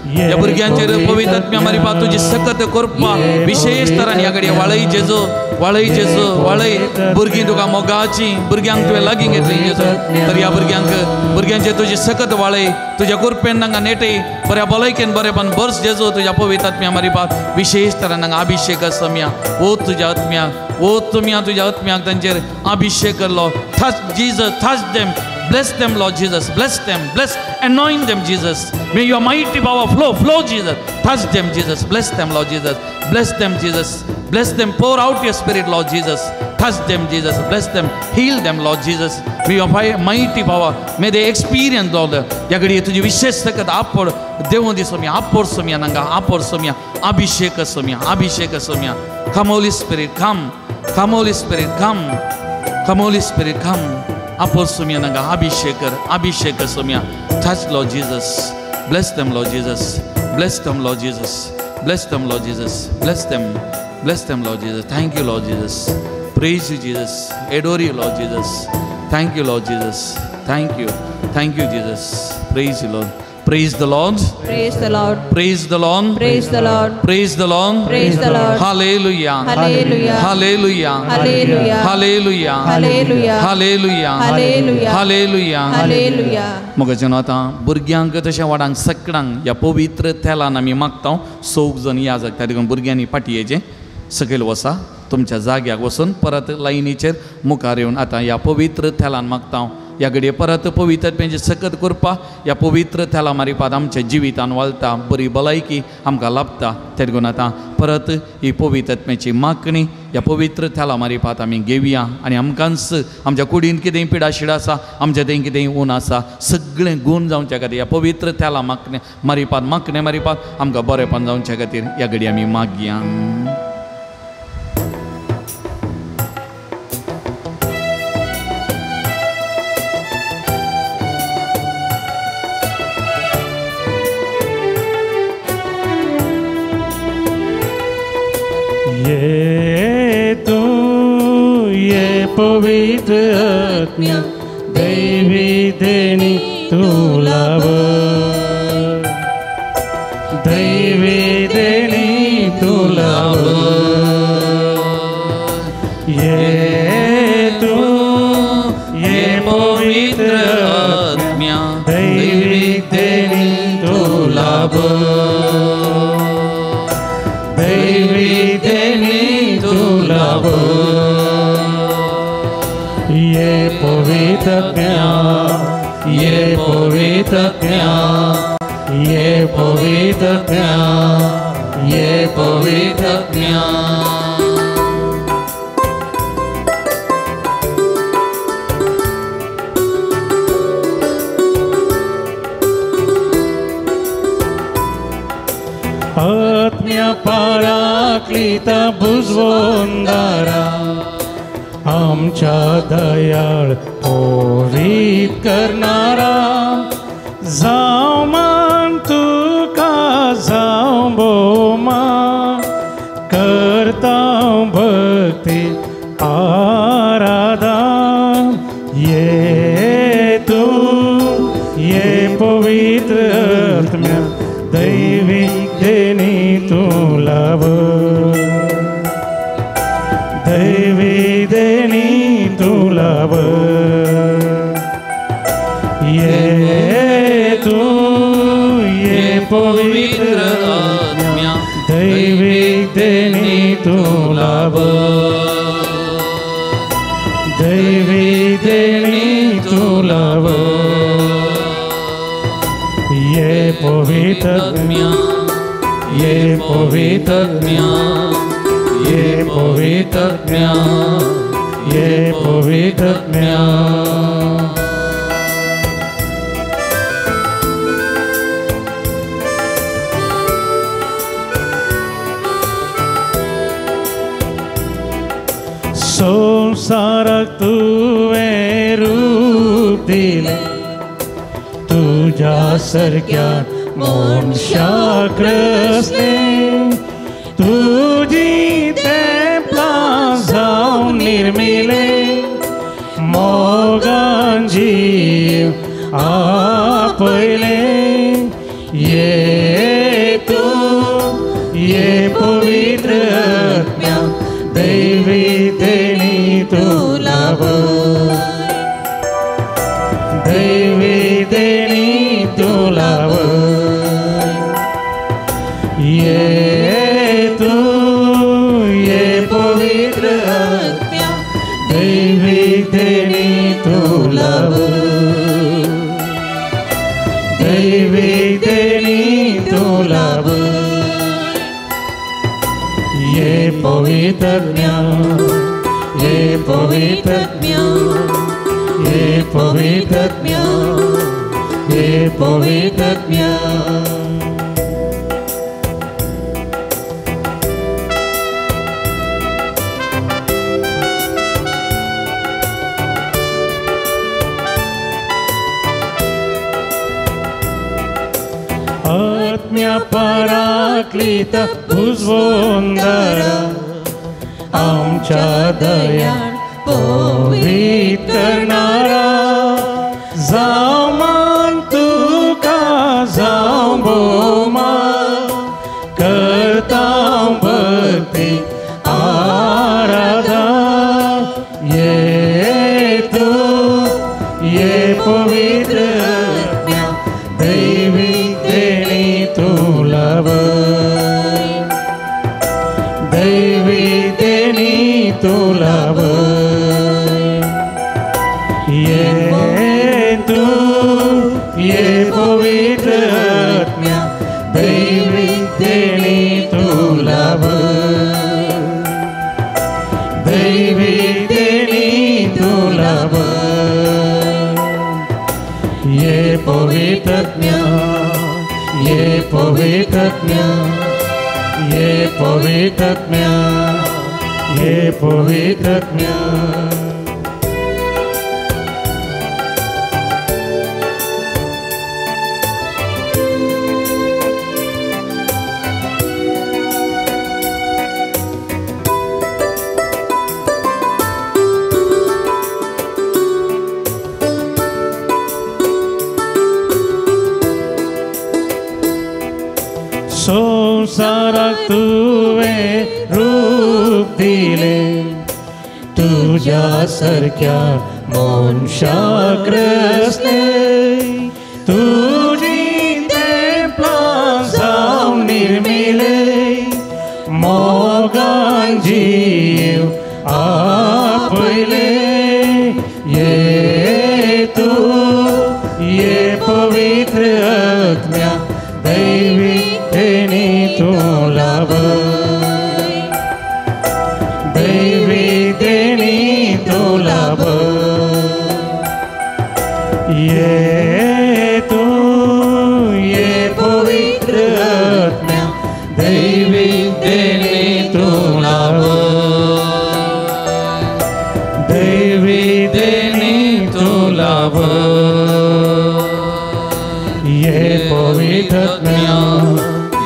ह्या भुरग्यांचेर पवित्र आत्म्या मारिपा तुजी सकत करपा विशेष तरान ह्या घडये वाळय जेजू वाळय जेजू वाळय भुरगीं तुका मोगाची भुरग्यांक तुवें लागीं घेतली जेजू तर ह्या भुरग्यांक भुरग्यांचेर तुजी सकत वाळय तुज्या कुरपेन तांकां नेटय बऱ्या भलायकेन बरेपण बर्स जेजू तुज्या पवित्र आत्म्या मारिपा विशेष तरान तांकां अभिशेक आसम्या ओ तुज्या आत्म्याक ओ तुम्या तुज्या आत्म्याक तांचेर अभिशेक करलो. Touch Jesus, touch them, bless them Lord Jesus, bless them, bless, anoint them Jesus. May your mighty power flow, flow Jesus. Touch them Jesus, bless them Lord Jesus, bless them Jesus, bless them, pour out your spirit Lord Jesus. Touch them Jesus, bless them, heal them Lord Jesus. May your mighty power, may they experience Lord. ह्या घडये तुजी विशेष सकत आपोड देवूं दी सोम्या आपोड सोम्या नांगा आपोड सोम्या अभिशेक सोम्या अभिशेक Saumya. Come Holy Spirit, come, come Holy Spirit, come, come Holy Spirit, come. आपोड Saumya Nanga अभिशेक कर अभिशेक Saumya. Touch Lord Jesus, bless them Lord Jesus, bless them Lord Jesus, bless them Lord Jesus, bless them, bless them Lord Jesus. Thank you Lord Jesus, praise you Jesus, adore you Lord Jesus. Thank you Lord Jesus, thank you, thank you Jesus, praise you Lord. Praise the Lord. Praise the Lord. Praise the Lord. Praise the Lord. Praise the Lord. Praise the Lord. Hallelujah. Hallelujah. Hallelujah. Hallelujah. Hallelujah. Hallelujah. Hallelujah. Hallelujah. Hallelujah. Hallelujah. मगजन आतां भुरग्यांक तशें वाडांक सकडांक ह्या पवित्र तेलान आमी मागता चौग जण या जागता देखून भुरग्यांनी पाटयेचें सकयल वसा तुमच्या जाग्याक वचून परत लायनीचेर मुखार येवन आतां ह्या पवित्र तेलान मागता ह्या घडये परत पवित्र आत्म्याची सकत करपा ह्या पवित्र तेला मारिपात आमच्या जिवितान वालता बरी भलायकी आमकां लाभता. तें आतां परत ही पवित्र आत्म्याची मागणी ह्या पवित्र तेला मारिपात आमी घेवया आनी आमकांच आमच्या कुडीन कितेंय पिडाशिड आसा आमच्या थंय कितेंय ऊन आसा सगळें गूण जावच्या खातीर ह्या पवित्र तेला मागणे मारिपात मागणे मारिपात आमकां बरेपण जावच्या खातीर ह्या घडये आमी मागया. ये तू ये पवित्र आत्म्या दैवी देणी तू लाभ दैवी देणी तू लाभ ये तू ये पवित्र आत्म्या दैवी देणी तू लाभ दैवी देणी तू लाभ ये पवित्र आत्म्या ये पवित्र आत्म्या ये पवित्र आत्म्या ये पवित्र आत्म्या. आत्म्या पाराक्लिता भुजवंदारा आमच्या दयाळ पवित्र करणारा जाव मान तुका जाव भोवमान करता भक्ती आराधन ये तू ये पवित्र आत्म्या दैवी देणी तू लाभ दैवी देणी तू लाभ ये तू ये पवित्र आत्म्या दैवी देणी तू लाभ दैवी देणी तू लाभ ये पवित्र आत्म्या ये पवित्र आत्म्या ये पवित्र आत्म्या ये पवित्र आत्म्या. संसाराक तुवें रूप दिलें तुज्या सारक्या मनशाक रचलें तुजी तेंपलां जावन निर्मिलें मोगान जीव आपयलें ये पवित्र आत्म्या दैवी देणी तूं लाभ दैवी देणी तूं लाभ ये पवित्र आत्म्या ये पवित्र आत्म्या ये पवित्र आत्म्या ये पवित्र आत्म्या। आत्म्या पराक्लित उजवोंदरा आमच्या दयान पवित्र करणारा जावं मान तुका जावं भोवमान करता भक्ती आराधना ये तूं ये पवित्र आत्म्या दैवी देणी तूं लाभ दैवी देणी तूं लाभ ये तूं ये पवित्र आत्म्या दैवी देणी तूं लाभ दैवी देणी तूं लाभ ये पवित्र आत्म्या ये पवित्र आत्म्या ये पवित्र आत्म्या ये पवित्र आत्म्या। संसाराक तुवें रूप दिलें तुज्या सारक्या मनशाक रचलें तुजी तेंपलां जावन निर्मिलें मोगान जीव आपयलें ये तूं ये पवित्र आत्म्या दैवी देणी तूं लाभ दैवी देणी तूं लाभ ये तूं ये पवित्र आत्म्या दैवी देणी तूं लाभ दैवी देणी तूं लाभ ये पवित्र आत्म्या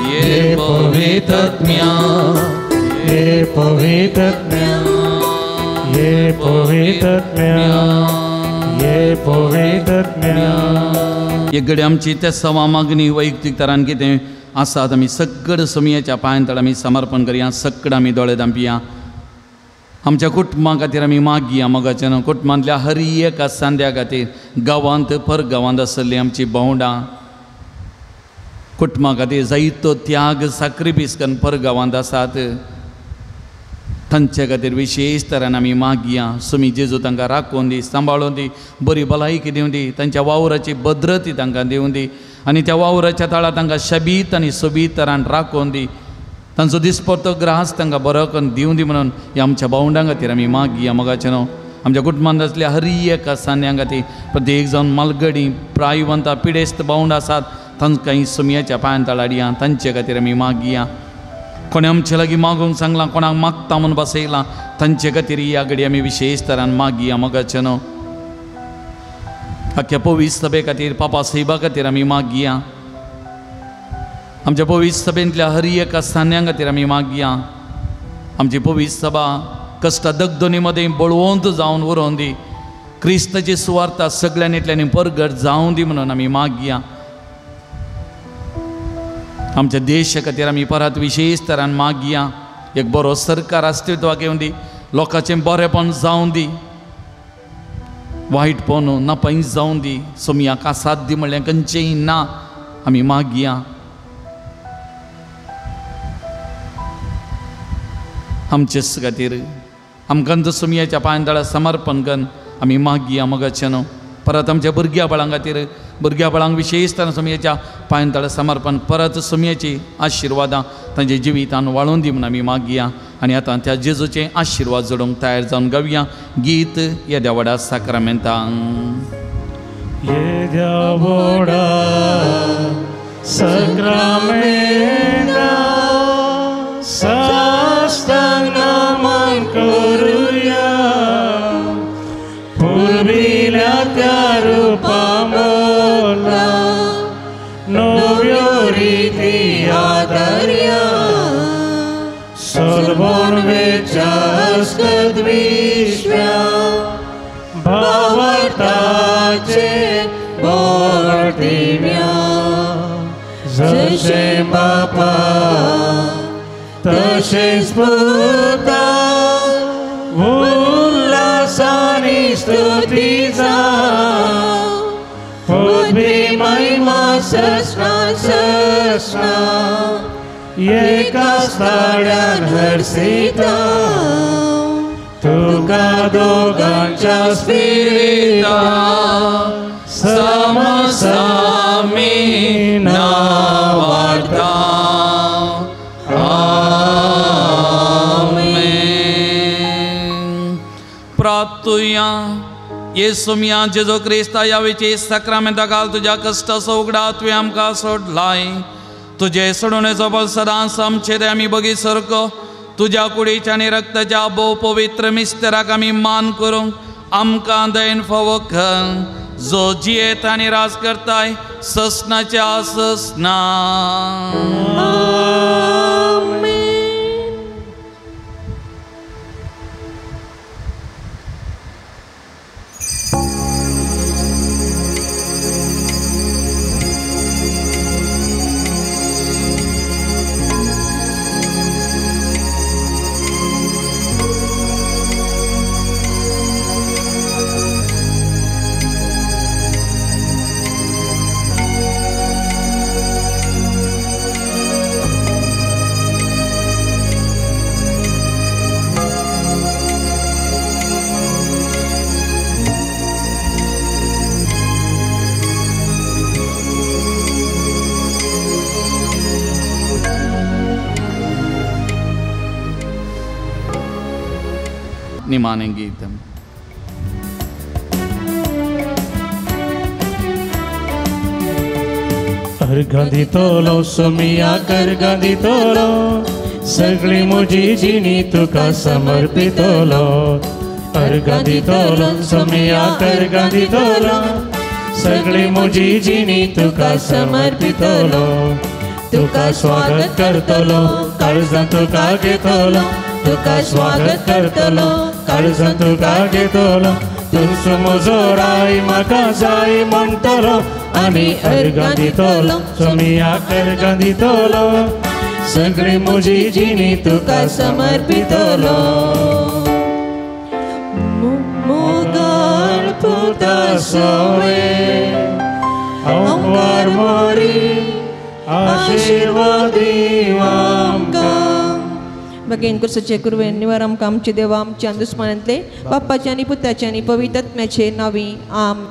ये पवित्र आत्म्या ये पवित्र आत्म्या ये पवित्र आत्म्या ये पवित्र आत्म्या। एक घडी आमची त्या सवा मागणी वैयक्तीक तरान कितें आसात आमी सगळं समयाच्या पांयां तळ आमी समर्पण करया सगळं आमी दोळे धांपया आमच्या कुटुंबा खातीर आमी मागया मोगाच्या न्हू कुटुंबांतल्या हर एका सांद्या खातीर गांवांत परगांवांत आसल्लीं आमची भावंडां कुटुंबा खातीर जायतो त्याग साक्रिफीस करून परगांवांत आसात तांचे खातीर विशेश तरान आमी मागया सुमी जेजू तांकां राखून दी सांबाळून दी बरी भलायकी दिवं दी तांच्या वावराची भद्रती तांकां दिवं दी आनी त्या वावराच्या तळा तांकां शबीत आनी सोबीत तरान राखून दी तांचो दिसपडतो ग्रास तांकां बरो करून दिवं दी म्हणून ह्या आमच्या भावंडां खातीर आमी मागया मोगाचें न्हू आमच्या कुटुंबांत आसल्या हर एका सांद्यां खातीर प्रत्येक जावन मालगडी प्रायवंता पिडेस्त भावंड आसात तांकां सुमयाच्या पांयां तळाडया तांचे खातीर आमी मागया कोणें आमचे लागीं मागूंक सांगलां कोणाक मागता म्हूण बसयलां तांचे खातीर ह्या घडी आमी विशेश तरान मागया मोगाचें न्हू आख्या पवित्र सभे खातीर पापा सैबा खातीर आमी मागया आमच्या पवित्र सभेंतल्या हर एका सांद्यां खातीर आमी मागया आमची पवित्र सभा कश्टा दगदोनी मदें बळवंत जावन उरोवन दी क्रिस्ताची सुवार्ता सगळ्यांनी परगट जावं दी म्हणून आमी मागया आमच्या देशा खातीर आमी परत विशेश तरान मागया एक बरो सरकार अस्तित्वाक येवं दी लोकांचें बरेंपण जावं दी वायटपण नपैस जावं दी सोमयाक साथ दी म्हणल्यार खंयचेंय ना आमी मागया। आमचेच खातीर आमकां सुमयाच्या पांयतळा समर्पण करून आमी मागया मोगाचें न्हू. परत आमच्या भुरग्या बाळां खातीर भुरग्या बाळांक विशेश सुमयेच्या पांयतळा समर्पण परत सुमयेची आशिर्वादां तांच्या जिवितान वाळोवन दी म्हूण आमी मागया. आनी आतां त्या जेजूचे आशिर्वाद जोडूंक तयार जावन गावया गीत येद्या व्हडा साक्रामेंतांक. येद्या व्हडा साक्रामेंता साष्टांग नमन करुया पुर्विल्या त्या रुपामोला नव्यो रिती आदर्या सर्वोन वेचास्कद विश्व्या भावार्थाचे बोल दिव्या जशें बापा तशेंच पुता उल्हासानी स्तुती जावं पदवी महिमा ससना ससना एका स्थाड्यान हर्षिता तुका दोगांच्या स्पिरिता समसामी नावार्ता. आमेन. प्रार्थुया. येसुमिया जेजू क्रिस्ता यावेची साक्रामेंता घाल तुज्या कश्टाचो उगडा तुवें आमकां सोडलाय. तुजे सोडवणेचो बल सदांच आमचेर आमी बगी सारको तुज्या कुडीच्या आनी रक्ताच्या भोव पवित्र मिस्तराक आमी मान करूंक आमकां दयन फावो कर जो जियेत आनी राज करताय ससनाच्या ससना. निमाणे गीत. अर्घां दितलो सोमियाक अर्घां दितलो सगळी म्हजी जिणी तुका समर्पितलो. अर्घां दितलो सोमियाक अर्घां दितलो सगळी म्हजी जिणी तुका समर्पितलो. तुका स्वागत करतलो काळजांत तुका घेतलो तुका स्वागत करतलो काळजांत तुका घेतलो. तूंच म्हजो राय म्हाका जाय म्हणटलो आनी अर्घां दितलो सोमियाक अर्घां दितलो सगळी म्हजी जिणी तुका समर्पितलो. मोगाळ पुता सोवे ओंकार मोरी आशिर्वाद दीव आमकां. बगेन कुर्सचे कुरवेन निवार आमकां आमचे देवा आमच्या दुस्मानांतले बाप्पाचे आनी पुताचे आनी पवित्र आत्म्याचे नांवी. आम.